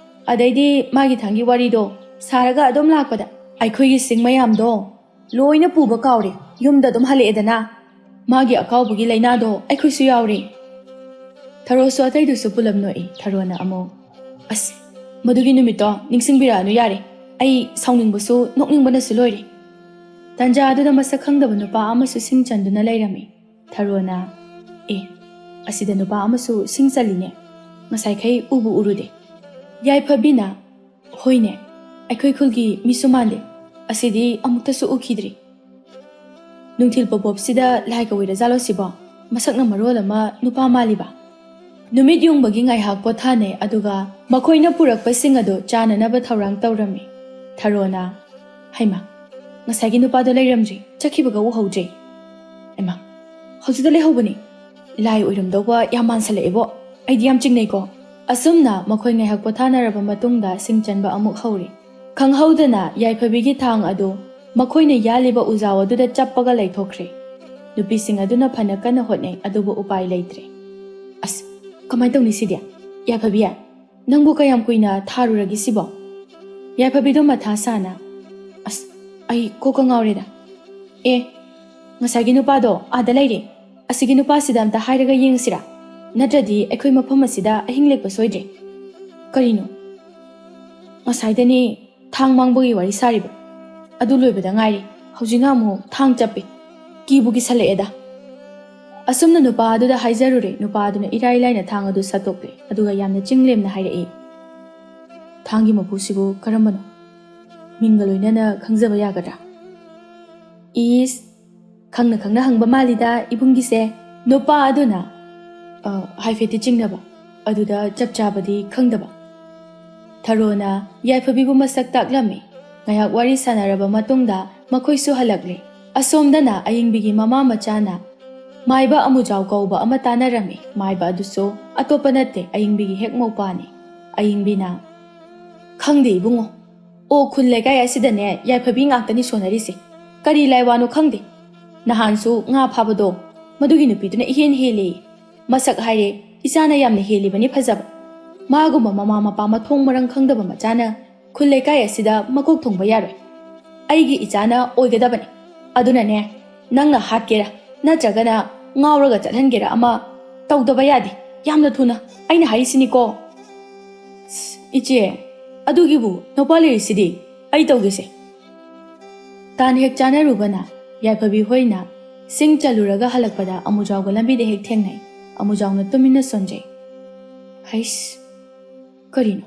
ꯑꯗꯩꯗꯤ ꯃꯥꯒꯤ ꯊꯥꯡꯒꯤ ꯋꯥꯔꯤꯗꯣ ꯁꯥꯔꯒ ꯑꯗꯨꯝ ꯂꯥꯛꯄꯗ ꯑꯩꯈꯣꯏꯒꯤ ꯁꯤꯡ ꯃꯌꯥꯝꯗꯣ ꯂꯣꯏꯅ ꯄꯨꯕ ꯀꯥꯎꯔꯦ, ꯌꯨꯝꯗ ꯑꯗꯨꯝ ꯍꯜꯂꯛꯑꯦꯗꯅ꯫ ꯃꯥꯒꯤ ꯑꯀꯥꯎꯕꯒꯤ ꯂꯥꯏꯅꯥꯗꯣ ꯑꯩꯈꯣꯏꯁꯨ ꯌꯥꯎꯔꯦ꯫" ꯊꯔꯣꯁꯨ ꯑꯇꯩꯗꯨꯁꯨ ꯄꯨꯂꯞ ꯅꯣꯛꯏ꯫ ꯊꯔꯣꯅ ꯑꯃꯨꯛ, "ꯑꯁ, ꯃꯗꯨꯒꯤ ꯅꯨꯃꯤꯠꯇꯣ ꯅꯤꯡꯁꯤꯡꯕꯤꯔꯛꯑꯅꯨ ꯌꯥꯔꯦ꯫ ꯑꯩ ꯁꯥꯎꯅꯤꯡꯕꯁꯨ ꯅꯣꯛꯅꯤꯡꯕꯅꯁꯨ ꯂꯣꯏꯔꯦ꯫ ꯇꯥꯟꯖꯥ ꯑꯗꯨꯗ ꯃꯁꯛ ꯈꯪꯗꯕ ꯅꯨꯄꯥ ꯑꯃꯁꯨ ꯁꯤꯡ ꯆꯟꯗꯨꯅ ꯂꯩꯔꯝꯃꯤ꯫ ꯊꯔꯣꯅ, "ꯑꯦ, ꯑꯁꯤꯗ ꯅꯨꯄꯥ ꯑꯃꯁꯨ ꯁꯤꯡ ꯆꯜꯂꯤꯅꯦ꯫ ꯉꯁꯥꯏꯈꯩ ꯎꯕꯨ ꯎꯔꯨꯗꯦ꯫" ꯌꯥꯏꯐꯕꯤꯅ, "ꯍꯣꯏꯅꯦ, ꯑꯩꯈꯣꯏ ꯈꯨꯜꯒꯤ ꯃꯤꯁꯨ ꯃꯥꯟꯗꯦ꯫ ꯑꯁꯤꯗꯤ ꯑꯃꯨꯛꯇꯁꯨ ꯎꯈꯤꯗ꯭ꯔꯤ꯫ ꯅꯨꯡꯊꯤꯜ ꯄꯣꯞ ꯄꯣꯞꯁꯤꯗ ꯂꯥꯏ ꯀꯧꯏꯔꯖꯥꯠꯂꯣ ꯁꯤꯕꯣ? ꯃꯁꯛꯅ ꯃꯔꯣꯜ ꯑꯃ ꯅꯨꯄꯥ ꯃꯥꯜꯂꯤꯕ꯫" ꯅꯨꯃꯤꯠ ꯌꯨꯡꯕꯒꯤ ꯉꯥꯏꯍꯥꯛ ꯄꯣꯊꯥꯅꯩ, ꯑꯗꯨꯒ ꯃꯈꯣꯏꯅ ꯄꯨꯔꯛꯄꯁꯤꯡ ꯑꯗꯨ ꯆꯥꯅꯅꯕ ꯊꯧꯔꯥꯡ ꯇꯧꯔꯝꯃꯤ꯫ ꯊꯔꯣꯅ, "ꯍꯩꯃꯥ, ꯉꯁꯥꯏꯒꯤ ꯅꯨꯄꯥꯗꯣ ꯂꯩꯔꯝꯗ꯭ꯔꯤ, ꯆꯠꯈꯤꯕꯒ ꯎꯍꯧꯗ꯭ꯔꯦ꯫ ꯍꯩꯃꯥ, ꯍꯧꯖꯤꯛꯇ ꯂꯩꯍꯧꯕꯅꯤ꯫ ꯂꯥꯏ ꯑꯣꯏꯔꯝꯗꯧꯕ ꯌꯥꯝ ꯃꯥꯟꯁꯜꯂꯛꯑꯦꯕꯣ꯫ ꯑꯩꯗꯤ ꯌꯥꯝ ꯆꯤꯡꯅꯩꯀꯣ꯫" ꯑꯁꯨꯝꯅ ꯃꯈꯣꯏ ꯉꯥꯏꯍꯥꯛ ꯄꯣꯊꯥꯅꯔꯕ ꯃꯇꯨꯡꯗ ꯁꯤꯡ ꯆꯟꯕ ꯑꯃꯨꯛ ꯍꯧꯔꯤ꯫ ꯈꯪꯍꯧꯗꯅ ꯌꯥꯏꯐꯕꯤꯒꯤ ꯊꯥꯡ ꯑꯗꯨ ꯃꯈꯣꯏꯅ ꯌꯥꯜꯂꯤꯕ ꯎꯖꯥꯎ ꯑꯗꯨꯗ ꯆꯞꯄꯒ ꯂꯩꯊꯣꯛꯈ꯭ꯔꯦ꯫ ꯅꯨꯄꯤꯁꯤꯡ ꯑꯗꯨꯅ ꯐꯅ ꯀꯟꯅ ꯍꯣꯠꯅꯩ, ꯑꯗꯨꯕꯨ ꯎꯄꯥꯏ ꯂꯩꯇ꯭ꯔꯦ꯫ "ꯑꯁ, ꯀꯃꯥꯏꯅ ꯇꯧꯅꯤ ꯁꯤꯗꯤ? ꯌꯥꯏꯐꯕꯤ, ꯅꯪꯕꯨ ꯀꯌꯥꯝ ꯀꯨꯏꯅ ꯊꯥꯔꯨꯔꯒꯦ ꯁꯤꯕꯣ?" ꯌꯥꯏꯐꯕꯤꯗꯣ ꯃꯊꯥ ꯁꯥꯅ, "ꯑꯁ, ꯑꯩ ꯀꯣꯛꯀ ꯉꯥꯎꯔꯦꯗ꯫ ꯑꯦ, ꯉꯁꯥꯏꯒꯤ ꯅꯨꯄꯥꯗꯣ ꯑꯥꯗ ꯂꯩꯔꯦ꯫ ꯑꯁꯤꯒꯤ ꯅꯨꯄꯥꯁꯤꯗ ꯑꯝꯇ ꯍꯥꯏꯔꯒ ꯌꯦꯡꯁꯤꯔꯥ? ꯅꯠꯇ꯭ꯔꯗꯤ ꯑꯩꯈꯣꯏ ꯃꯐꯝ ꯑꯁꯤꯗ ꯑꯍꯤꯡ ꯂꯦꯛꯄ ꯁꯣꯏꯗ꯭ꯔꯦ꯫ ꯀꯔꯤꯅꯣ? ꯉꯁꯥꯏꯗꯅꯦ ꯊꯥꯡ ꯃꯥꯡꯕꯒꯤ ꯋꯥꯔꯤ ꯁꯥꯔꯤꯕ꯫ ꯑꯗꯨ ꯂꯣꯏꯕꯗ ꯉꯥꯏꯔꯤ꯫ ꯍꯧꯖꯤꯛꯅ ꯑꯃꯨꯛ ꯊꯥꯡ ꯆꯞꯄꯦ꯫ ꯀꯤꯕꯨ ꯀꯤꯁꯜꯂꯛꯑꯦꯗ꯫" ꯑꯁꯨꯝꯅ ꯅꯨꯄꯥ ꯑꯗꯨꯗ ꯍꯥꯏꯖꯔꯨꯔꯦ꯫ ꯅꯨꯄꯥ ꯑꯗꯨꯅ ꯏꯔꯥꯏ ꯂꯥꯏꯅ ꯊꯥꯡ ꯑꯗꯨ ꯁꯠꯇꯣꯛꯂꯦ, ꯑꯗꯨꯒ ꯌꯥꯝꯅ ꯆꯤꯡꯂꯦꯝꯅ ꯍꯥꯏꯔꯛꯏ, "ꯊꯥꯡꯒꯤ ꯃꯄꯨꯁꯤꯕꯨ ꯀꯔꯝꯕꯅꯣ? ꯃꯤꯡꯒ ꯂꯣꯏꯅꯅ ꯈꯪꯖꯕ ꯌꯥꯒꯗ꯭ꯔꯥ?" "ꯏꯁ, ꯈꯪꯅ ꯈꯪꯅ ꯍꯪꯕ ꯃꯥꯜꯂꯤꯗ ꯏꯕꯨꯡꯒꯤꯁꯦ꯫" ꯅꯨꯄꯥ ꯑꯗꯨꯅ, "ꯑ, ꯍꯥꯏꯐꯦꯠꯇꯤ ꯆꯤꯡꯅꯕ, ꯑꯗꯨꯗ ꯆꯞ ꯆꯥꯕꯗꯤ ꯈꯪꯗꯕ꯫" ꯊꯔꯣꯅ ꯌꯥꯏꯐꯕꯤꯕꯨ ꯃꯁꯛ ꯇꯥꯛꯂꯝꯃꯤ꯫ ꯉꯥꯏꯍꯥꯛ ꯋꯥꯔꯤ ꯁꯥꯟꯅꯔꯕ ꯃꯇꯨꯡꯗ ꯃꯈꯣꯏꯁꯨ ꯍꯜꯂꯛꯂꯦ꯫ ꯑꯁꯣꯝꯗꯅ ꯑꯌꯤꯡꯕꯤꯒꯤ ꯃꯃꯥ ꯃꯆꯥꯅ ꯃꯥꯏꯕ ꯑꯃꯨꯖꯥꯎ ꯀꯧꯕ ꯑꯃ ꯇꯥꯟꯅꯔꯝꯃꯤ꯫ ꯃꯥꯏꯕ ꯑꯗꯨꯁꯨ ꯑꯇꯣꯞꯄ ꯅꯠꯇꯦ, ꯑꯌꯤꯡꯕꯤꯒꯤ ꯍꯦꯛ ꯃꯧꯄꯥꯅꯤ꯫ ꯑꯌꯤꯡꯕꯤꯅ, "ꯈꯪꯗꯦ ꯏꯕꯨꯡꯉꯣ, ꯑꯣ ꯈꯨꯜ ꯂꯩꯀꯥꯏ ꯑꯁꯤꯗꯅꯦ ꯌꯥꯏꯐꯕꯤ ꯉꯥꯛꯇꯅꯤ ꯁꯣꯟꯅꯔꯤꯁꯦ꯫ ꯀꯔꯤ ꯂꯥꯏꯋꯥꯅꯣ ꯈꯪꯗꯦ꯫ ꯅꯍꯥꯟꯁꯨ ꯉꯥ ꯐꯥꯕꯗꯣ ꯃꯗꯨꯒꯤ ꯅꯨꯄꯤꯗꯨꯅ ꯏꯍꯦꯟ ꯍꯦꯜꯂꯦ꯫ ꯃꯁꯛ ꯍꯥꯏꯔꯦ ꯏꯆꯥꯅ ꯌꯥꯝꯅ ꯍꯦꯜꯂꯤꯕꯅꯤ ꯐꯖꯕ꯫ ꯃꯥꯒꯨꯝꯕ ꯃꯃꯥ ꯃꯄꯥ ꯃꯊꯣꯡ ꯃꯔꯝ ꯈꯪꯗꯕ ꯃꯆꯥꯅ ꯈꯨꯜ ꯂꯩꯀꯥꯏ ꯑꯁꯤꯗ ꯃꯀꯣꯛ ꯊꯣꯡꯕ ꯌꯥꯔꯣꯏ꯫ ꯑꯩꯒꯤ ꯏꯆꯥꯅ ꯑꯣꯏꯒꯗꯕꯅꯤ꯫ ꯑꯗꯨꯅꯅꯦ, ꯅꯪꯅ ꯍꯥꯠꯀꯦꯔꯥ ꯅꯠꯇ꯭ꯔꯒꯅ ꯉꯥꯎꯔꯒ ꯆꯠꯍꯟꯒꯦꯔꯥ ꯑꯃ ꯇꯧꯗꯕ ꯌꯥꯗꯦ꯫ ꯌꯥꯝꯅ ꯊꯨꯅ, ꯑꯩꯅ ꯍꯥꯏꯔꯤꯁꯤꯅꯤꯀꯣ꯫" "ꯏꯆꯦ, ꯑꯗꯨꯒꯤꯕꯨ ꯅꯨꯄꯥ ꯂꯩꯔꯤꯁꯤꯗꯤ꯫ ꯑꯩ ꯇꯧꯒꯦꯁꯦ꯫ ꯇꯥꯟ ꯍꯦꯛ ꯆꯥꯅꯔꯨꯕꯅ ꯌꯥꯏꯐꯕꯤ ꯍꯣꯏꯅ ꯁꯤꯡ ꯆꯜꯂꯨꯔꯒ ꯍꯜꯂꯛꯄꯗ ꯑꯃꯨꯖꯥꯎꯒ ꯂꯝꯕꯤꯗ ꯍꯦꯛ ꯊꯦꯡꯅꯩ꯫ ꯑꯃꯨꯖꯥꯎꯅ ꯇꯨꯃꯤꯟꯅ ꯁꯣꯟꯖꯩ꯫ ꯍꯩꯁ, ꯀꯔꯤꯅꯣ?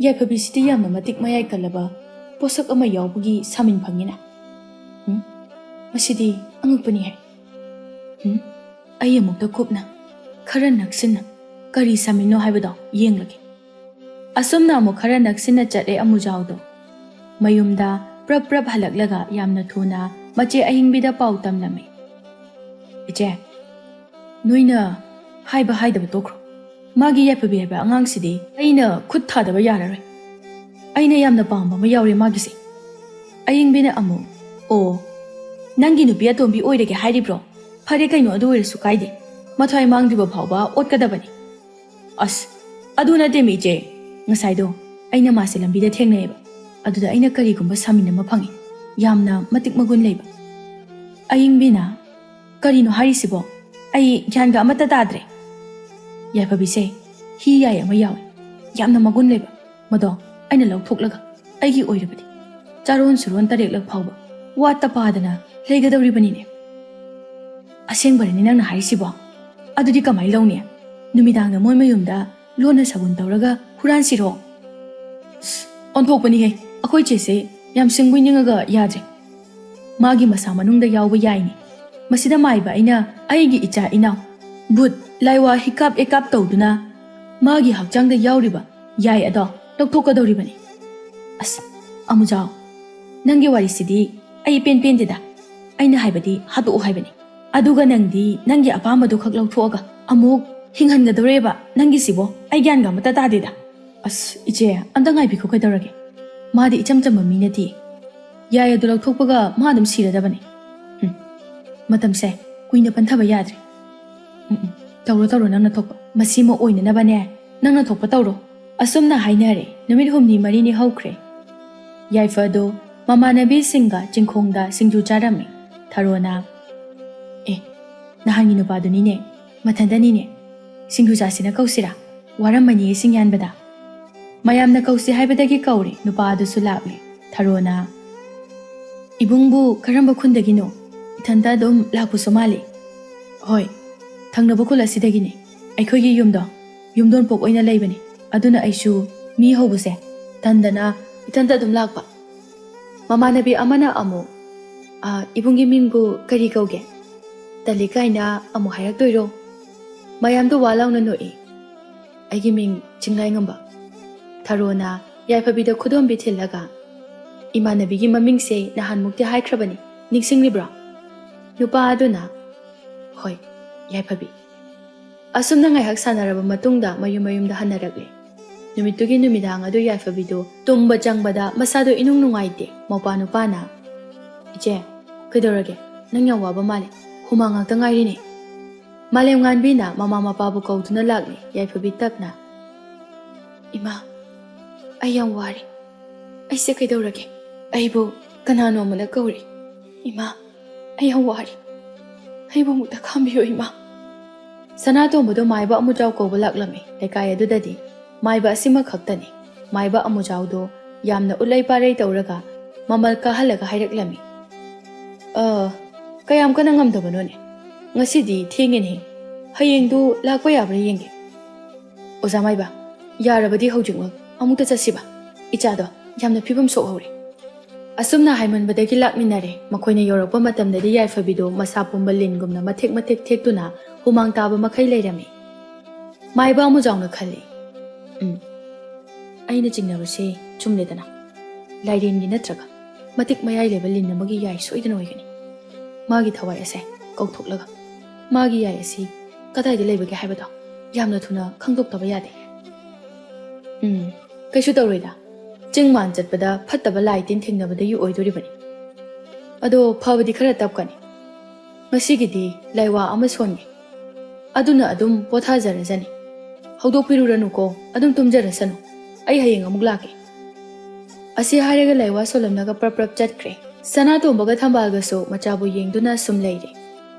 ꯌꯥꯏꯐꯕꯤꯁꯤꯗꯤ ꯌꯥꯝꯅ ꯃꯇꯤꯛ ꯃꯌꯥꯏ ꯀꯜꯂꯕ ꯄꯣꯠꯁꯛ ꯑꯃ ꯌꯥꯎꯕꯒꯤ ꯁꯥꯃꯤꯟ ꯐꯪꯉꯤꯅ꯫ ꯎꯝ? ꯃꯁꯤꯗꯤ ꯑꯉꯛꯄꯅꯤꯍꯦ꯫ ꯎꯝ? ꯑꯩ ꯑꯃꯨꯛꯇ ꯀꯨꯞꯅ, ꯈꯔ ꯅꯛꯁꯤꯟꯅ, ꯀꯔꯤ ꯁꯥꯃꯤꯟꯅꯣ ꯍꯥꯏꯕꯗꯣ ꯌꯦꯡꯂꯒꯦ꯫ ꯑꯁꯨꯝꯅ ꯑꯃꯨꯛ ꯈꯔ ꯅꯛꯁꯤꯟꯅ ꯆꯠꯂꯦ ꯑꯃꯨꯖꯥꯎꯗꯣ꯫ ꯃꯌꯨꯝꯗ ꯄ꯭ꯔꯞ ꯄ꯭ꯔꯞ ꯍꯜꯂꯛꯂꯒ ꯌꯥꯝꯅ ꯊꯨꯅ ꯃꯆꯦ ꯑꯍꯤꯡꯕꯤꯗ ꯄꯥꯎ ꯇꯝꯂꯝꯃꯤ꯫ "ꯏꯆꯦ, ꯅꯣꯏꯅ ꯍꯥꯏꯕ ꯍꯥꯏꯗꯕ ꯇꯣꯛꯈ꯭ꯔꯣ꯫ ꯃꯥꯒꯤ ꯌꯥꯏꯐꯕꯤ ꯍꯥꯏꯕ ꯑꯉꯥꯡꯁꯤꯗꯤ ꯑꯩꯅ ꯈꯨꯠ ꯊꯥꯗꯕ ꯌꯥꯔꯔꯣꯏ꯫ ꯑꯩꯅ ꯌꯥꯝꯅ ꯄꯥꯝꯕ ꯑꯃ ꯌꯥꯎꯔꯦ ꯃꯥꯒꯤꯁꯦ꯫" ꯑꯍꯤꯡꯕꯤꯅ ꯑꯃꯨꯛ, "ꯑꯣ, ꯅꯪꯒꯤ ꯅꯨꯄꯤ ꯑꯇꯣꯝꯕꯤ ꯑꯣꯏꯔꯒꯦ ꯍꯥꯏꯔꯤꯕ꯭ꯔꯣ? ꯐꯔꯦ ꯀꯩꯅꯣ, ꯑꯗꯨ ꯑꯣꯏꯔꯁꯨ ꯀꯥꯏꯗꯦ꯫ ꯃꯊ꯭ꯋꯥꯏ ꯃꯥꯡꯗ꯭ꯔꯤꯕ ꯐꯥꯎꯕ ꯑꯣꯠꯀꯗꯕꯅꯤ꯫" "ꯑꯁ, ꯑꯗꯨ ꯅꯠꯇꯦꯃꯤ ꯏꯆꯦ꯫ ꯉꯁꯥꯏꯗꯣ ꯑꯩꯅ ꯃꯥꯁꯦ ꯂꯝꯕꯤꯗ ꯊꯦꯡꯅꯩꯌꯦꯕ꯫ ꯑꯗꯨꯗ ꯑꯩꯅ ꯀꯔꯤꯒꯨꯝꯕ ꯁꯥꯃꯤꯟ ꯑꯃ ꯐꯪꯉꯤ꯫ ꯌꯥꯝꯅ ꯃꯇꯤꯛ ꯃꯒꯨꯟ ꯂꯩꯕ꯫" ꯑꯏꯪꯕꯤꯅ, "ꯀꯔꯤꯅꯣ ꯍꯥꯏꯔꯤꯁꯤꯕꯣ? ꯑꯩ ꯒ꯭ꯌꯥꯟꯒ ꯑꯃꯠꯇ ꯇꯥꯗ꯭ꯔꯦ꯫" "ꯌꯥꯏꯐꯕꯤꯁꯦ ꯍꯤ ꯌꯥꯏ ꯑꯃ ꯌꯥꯎꯏ꯫ ꯌꯥꯝꯅ ꯃꯒꯨꯟ ꯂꯩꯕ꯫ ꯃꯗꯣ ꯑꯩꯅ ꯂꯧꯊꯣꯛꯂꯒ ꯑꯩꯒꯤ ꯑꯣꯏꯔꯕꯗꯤ ꯆꯥꯔꯣꯟ ꯁꯨꯔꯣꯟ ꯇꯔꯦꯠꯂꯛ ꯐꯥꯎꯕ ꯋꯥꯠꯇ ꯄꯥꯗꯅ ꯂꯩꯒꯗꯧꯔꯤꯕꯅꯤꯅꯦ꯫" "ꯑꯁꯦꯡꯕꯔꯅꯤ ꯅꯪꯅ ꯍꯥꯏꯔꯤꯁꯤꯕꯣ? ꯑꯗꯨꯗꯤ ꯀꯃꯥꯏꯅ ꯂꯧꯅꯤ? ꯅꯨꯃꯤꯗꯥꯡꯗ ꯃꯣꯏ ꯃꯌꯨꯝꯗ ꯂꯣꯟꯅ ꯁꯒꯨꯟ ꯇꯧꯔꯒ ꯍꯨꯔꯥꯟꯁꯤꯔꯣ?" "ꯑꯁ, ꯑꯣꯟꯊꯣꯛꯄꯅꯤꯍꯦ꯫ ꯑꯩꯈꯣꯏ ꯆꯦꯁꯦ ꯌꯥꯝ ꯁꯤꯡꯒꯨꯏ ꯅꯤꯡꯉꯒ ꯌꯥꯗ꯭ꯔꯦ꯫ ꯃꯥꯒꯤ ꯃꯁꯥ ꯃꯅꯨꯡꯗ ꯌꯥꯎꯕ ꯌꯥꯏꯅꯤ꯫ ꯃꯁꯤꯗ ꯃꯥꯏꯕ ꯑꯩꯅ ꯑꯩꯒꯤ ꯏꯆꯥ ꯏꯅꯥꯎ, ꯚꯨꯠ, ꯂꯥꯏꯋꯥ ꯍꯤꯀꯥꯞ ꯑꯦꯀꯥꯞ ꯇꯧꯗꯨꯅ ꯃꯥꯒꯤ ꯍꯛꯆꯥꯡꯗ ꯌꯥꯎꯔꯤꯕ ꯌꯥꯏ ꯑꯗꯣ ꯂꯧꯊꯣꯛꯀꯗꯧꯔꯤꯕꯅꯤ꯫" "ꯑꯁ, ꯑꯃꯨꯖꯥꯎ, ꯅꯪꯒꯤ ꯋꯥꯔꯤꯁꯤꯗꯤ ꯑꯩ ꯏꯄꯦꯟ ꯄꯦꯟꯗꯦꯗ꯫ ꯑꯩꯅ ꯍꯥꯏꯕꯗꯤ ꯍꯥꯠꯇꯣꯛꯑꯣ ꯍꯥꯏꯕꯅꯤ꯫ ꯑꯗꯨꯒ ꯅꯪꯗꯤ ꯅꯪꯒꯤ ꯑꯄꯥꯝꯕꯗꯨ ꯈꯛ ꯂꯧꯊꯣꯛꯑꯒ ꯑꯃꯨꯛ ꯍꯤꯡꯍꯟꯒꯗꯧꯔꯦꯕ ꯅꯪꯒꯤꯁꯤꯕꯣ? ꯑꯩ ꯒ꯭ꯌꯥꯟꯒ ꯑꯃꯠꯇ ꯇꯥꯗꯦꯗ꯫" "ꯑꯁ, ꯏꯆꯦ, ꯑꯝꯇ ꯉꯥꯏꯕꯤꯈꯣ ꯀꯩꯗꯧꯔꯒꯦ? ꯃꯥꯗꯤ ꯏꯆꯝ ꯆꯝꯕ ꯃꯤ ꯅꯠꯇꯦ꯫ ꯌꯥꯏ ꯑꯗꯨ ꯂꯧꯊꯣꯛꯄꯒ ꯃꯥ ꯑꯗꯨꯝ ꯁꯤꯔꯗꯕꯅꯤ꯫" ꯎꯝ, ꯃꯇꯝꯁꯦ ꯀꯨꯏꯅ ꯄꯟꯊꯕ ꯌꯥꯗ꯭ꯔꯦ꯫ ꯎꯝ, ꯎꯝ, ꯇꯧꯔꯣ, ꯇꯧꯔꯣ, ꯅꯪꯅ ꯊꯣꯛꯄ꯫ ꯃꯁꯤꯃ ꯑꯣꯏꯅꯅꯕꯅꯦ, ꯅꯪꯅ ꯊꯣꯛꯄ ꯇꯧꯔꯣ꯫ ꯑꯁꯨꯝꯅ ꯍꯥꯏꯅꯔꯦ꯫ ꯅꯨꯃꯤꯠ ꯍꯨꯝꯅꯤ ꯃꯔꯤꯅꯤ ꯍꯧꯈ꯭ꯔꯦ꯫ ꯌꯥꯏꯐꯗꯣ ꯃꯃꯥꯟꯅꯕꯤꯁꯤꯡꯒ ꯆꯤꯡꯈꯣꯡꯗ ꯁꯤꯡꯖꯨ ꯆꯥꯔꯝꯃꯤ꯫ ꯊꯔꯣꯅ, "ꯑꯦ, ꯅꯍꯥꯟꯒꯤ ꯅꯨꯄꯥꯗꯨꯅꯤꯅꯦ, ꯃꯊꯟꯇꯅꯤꯅꯦ꯫ ꯁꯤꯡꯖꯨ ꯆꯥꯁꯤꯅ ꯀꯧꯁꯤꯔꯥ? ꯋꯥꯔꯝꯃꯅꯤꯌꯦ ꯁꯤꯡ ꯌꯥꯟꯕꯗ꯫" ꯃꯌꯥꯝꯅ ꯀꯧꯁꯤ ꯍꯥꯏꯕꯗꯒꯤ ꯀꯧꯔꯦ꯫ ꯅꯨꯄꯥ ꯑꯗꯨꯁꯨ ꯂꯥꯛꯂꯦ꯫ ꯊꯔꯣꯅ, "ꯏꯕꯨꯡꯕꯨ ꯀꯔꯝꯕ ꯈꯨꯟꯗꯒꯤꯅꯣ? ꯏꯊꯟꯇ ꯑꯗꯨꯝ ꯂꯥꯛꯄꯁꯨ ꯃꯥꯜꯂꯤ꯫" "ꯍꯣꯏ, ꯊꯪꯅꯕ ꯈꯨꯜ ꯑꯁꯤꯗꯒꯤꯅꯤ꯫ ꯑꯩꯈꯣꯏꯒꯤ ꯌꯨꯝꯗꯣ ꯌꯨꯝꯗꯣꯟꯄꯣꯛ ꯑꯣꯏꯅ ꯂꯩꯕꯅꯤ꯫ ꯑꯗꯨꯅ ꯑꯩꯁꯨ ꯃꯤ ꯍꯧꯕꯁꯦ ꯇꯟꯗꯅ ꯏꯊꯟꯇ ꯑꯗꯨꯝ ꯂꯥꯛꯄ꯫" ꯃꯃꯥꯟꯅꯕꯤ ꯑꯃꯅ ꯑꯃꯨꯛ, "ꯑ, ꯏꯕꯨꯡꯒꯤ ꯃꯤꯡꯕꯨ ꯀꯔꯤ ꯀꯧꯒꯦ? ꯇꯜꯂꯤ ꯀꯥꯏꯅ ꯑꯃꯨꯛ ꯍꯥꯏꯔꯛꯇꯣꯏꯔꯣ?" ꯃꯌꯥꯝꯗꯣ ꯋꯥ ꯂꯥꯎꯅ ꯅꯣꯛꯏ꯫ "ꯑꯩꯒꯤ ꯃꯤꯡ ꯆꯤꯡꯂꯥꯏꯉꯝꯕ꯫" ꯊꯔꯣꯅ ꯌꯥꯏꯐꯕꯤꯗ ꯈꯨꯗꯣꯝꯕꯤ ꯊꯤꯜꯂꯒ, "ꯏꯃꯥꯟꯅꯕꯤꯒꯤ ꯃꯃꯤꯡꯁꯦ ꯅꯍꯥꯟꯃꯨꯛꯇꯤ ꯍꯥꯏꯈ꯭ꯔꯕꯅꯤ, ꯅꯤꯡꯁꯤꯡꯂꯤꯕ꯭ꯔꯣ?" ꯅꯨꯄꯥ ꯑꯗꯨꯅ, "ꯍꯣꯏ, ꯌꯥꯏꯐꯕꯤ꯫" ꯑꯁꯨꯝꯅ ꯉꯥꯏꯍꯥꯛ ꯁꯥꯟꯅꯔꯕ ꯃꯇꯨꯡꯗ ꯃꯌꯨꯝ ꯃꯌꯨꯝꯗ ꯍꯟꯅꯔꯛꯂꯦ꯫ ꯅꯨꯃꯤꯠꯇꯨꯒꯤ ꯅꯨꯃꯤꯗꯥꯡ ꯑꯗꯨ ꯌꯥꯏꯐꯕꯤꯗꯨ ꯇꯨꯝꯕ ꯆꯪꯕꯗ ꯃꯁꯥꯗꯣ ꯏꯅꯨꯡ ꯅꯨꯡꯉꯥꯏꯇꯦ꯫ ꯃꯧꯄꯥ ꯅꯨꯄꯥꯅ, "ꯏꯆꯦ, ꯀꯩꯗꯧꯔꯒꯦ? ꯅꯪ ꯌꯥꯝ ꯋꯥꯕ ꯃꯥꯜꯂꯦ꯫ ꯍꯨꯃꯥꯡ ꯉꯥꯛꯇ ꯉꯥꯏꯔꯤꯅꯦ꯫" ꯃꯥꯂꯦꯝ ꯉꯥꯟꯕꯤꯅ ꯃꯃꯥ ꯃꯄꯥꯕꯨ ꯀꯧꯗꯨꯅ ꯂꯥꯛꯂꯦ꯫ ꯌꯥꯏꯐꯕꯤ ꯇꯞꯅ, "ꯏꯃꯥ, ꯑꯩ ꯌꯥꯝ ꯋꯥꯔꯦ꯫ ꯑꯩꯁꯦ ꯀꯩꯗꯧꯔꯒꯦ? ꯑꯩꯕꯨ ꯀꯅꯥꯅꯣ ꯑꯃꯅ ꯀꯧꯔꯤ꯫ ꯏꯃꯥ, ꯑꯩ ꯌꯥꯝ ꯋꯥꯔꯦ꯫ ꯑꯩꯕꯨ ꯑꯃꯨꯛꯇ ꯈꯥꯝꯕꯤꯌꯨ, ꯏꯃꯥ꯫" ꯁꯅꯥꯇꯣꯝꯕꯗꯣ ꯃꯥꯏꯕ ꯑꯃꯨꯖꯥꯎ ꯀꯧꯕ ꯂꯥꯛꯂꯝꯃꯤ꯫ ꯂꯩꯀꯥꯏ ꯑꯗꯨꯗꯗꯤ ꯃꯥꯏꯕ ꯑꯁꯤꯃꯈꯛꯇꯅꯤ꯫ ꯃꯥꯏꯕ ꯑꯃꯨꯖꯥꯎꯗꯣ ꯌꯥꯝꯅ ꯎꯠꯂꯩ ꯄꯥꯔꯩ ꯇꯧꯔꯒ ꯃꯃꯜ ꯀꯥꯍꯜꯂꯒ ꯍꯥꯏꯔꯛꯂꯝꯃꯤ, "ꯑ, ꯀꯌꯥꯝ ꯀꯟꯅ ꯉꯝꯗꯕꯅꯣꯅꯦ? ꯉꯁꯤꯗꯤ ꯊꯦꯡꯉꯦꯅꯦ꯫ ꯍꯌꯦꯡꯗꯨ ꯂꯥꯛꯄ ꯌꯥꯕ꯭ꯔꯥ ꯌꯦꯡꯒꯦ꯫" "ꯑꯣꯖꯥ ꯃꯥꯏꯕ, ꯌꯥꯔꯕꯗꯤ ꯍꯧꯖꯤꯛꯃꯛ ꯑꯃꯨꯛꯇ ꯆꯠꯁꯤꯕ꯫ ꯏꯆꯥꯗꯣ ꯌꯥꯝꯅ ꯐꯤꯕꯝ ꯁꯣꯛꯍꯧꯔꯦ꯫" ꯑꯁꯨꯝꯅ ꯍꯥꯏꯃꯟꯕꯗꯒꯤ ꯂꯥꯛꯃꯤꯟꯅꯔꯦ꯫ ꯃꯈꯣꯏꯅ ꯌꯧꯔꯛꯄ ꯃꯇꯝꯗꯗꯤ ꯌꯥꯏꯐꯕꯤꯗꯣ ꯃꯁꯥ ꯄꯨꯝꯕ ꯂꯤꯟꯒꯨꯝꯅ ꯃꯊꯦꯛ ꯃꯊꯦꯛ ꯊꯦꯛꯇꯨꯅ ꯍꯨꯃꯥꯡ ꯇꯥꯕ ꯃꯈꯩ ꯂꯩꯔꯝꯃꯤ꯫ ꯃꯥꯏꯕ ꯑꯃꯨꯖꯥꯎꯅ ꯈꯜꯂꯤ, "ꯎꯝ, ꯑꯩꯅ ꯆꯤꯡꯅꯕꯁꯦ ꯆꯨꯝꯂꯦꯗꯅ꯫ ꯂꯥꯏꯔꯦꯟꯒꯤ ꯅꯠꯇ꯭ꯔꯒ ꯃꯇꯤꯛ ꯃꯌꯥꯏ ꯂꯩꯕ ꯂꯤꯟ ꯑꯃꯒꯤ ꯌꯥꯏ ꯁꯣꯏꯗꯅ ꯑꯣꯏꯒꯅꯤ꯫ ꯃꯥꯒꯤ ꯊꯋꯥꯏ ꯑꯁꯦ ꯀꯧꯊꯣꯛꯂꯒ ꯃꯥꯒꯤ ꯌꯥꯏ ꯑꯁꯤ ꯀꯗꯥꯏꯗ ꯂꯩꯕꯒꯦ ꯍꯥꯏꯕꯗꯣ ꯌꯥꯝꯅ ꯊꯨꯅ ꯈꯪꯗꯣꯛꯇꯕ ꯌꯥꯗꯦ꯫" "ꯎꯝ, ꯀꯩꯁꯨ ꯇꯧꯔꯣꯏꯗ꯫ ꯆꯤꯡ ꯃꯥꯟ ꯆꯠꯄꯗ ꯐꯠꯇꯕ ꯂꯥꯏ ꯇꯤꯟ ꯊꯦꯡꯅꯕꯗꯒꯤ ꯑꯣꯏꯗꯣꯔꯤꯕꯅꯤ꯫ ꯑꯗꯣ ꯐꯕꯗꯤ ꯈꯔ ꯇꯞꯀꯅꯤ꯫ ꯉꯁꯤꯒꯤꯗꯤ ꯂꯥꯏꯋꯥ ꯑꯃ ꯁꯣꯟꯒꯦ꯫ ꯑꯗꯨꯅ ꯑꯗꯨꯝ ꯄꯣꯊꯥꯖꯔꯖꯅꯤ꯫ ꯍꯧꯗꯣꯛꯄꯤꯔꯨꯔꯅꯨꯀꯣ, ꯑꯗꯨꯝ ꯇꯨꯝꯖꯔꯁꯅꯨ꯫ ꯑꯩ ꯍꯌꯦꯡ ꯑꯃꯨꯛ ꯂꯥꯛꯀꯦ꯫" ꯑꯁꯤ ꯍꯥꯏꯔꯒ ꯂꯥꯏꯋꯥ ꯁꯣꯜꯂꯝꯂꯒ ꯄ꯭ꯔꯞ ꯄ꯭ꯔꯞ ꯆꯠꯈ꯭ꯔꯦ꯫ ꯁꯅꯥꯇꯣꯝꯕꯒ ꯊꯝꯕꯥꯜꯒꯁꯨ ꯃꯆꯥꯕꯨ ꯌꯦꯡꯗꯨꯅ ꯁꯨꯝ ꯂꯩꯔꯦ꯫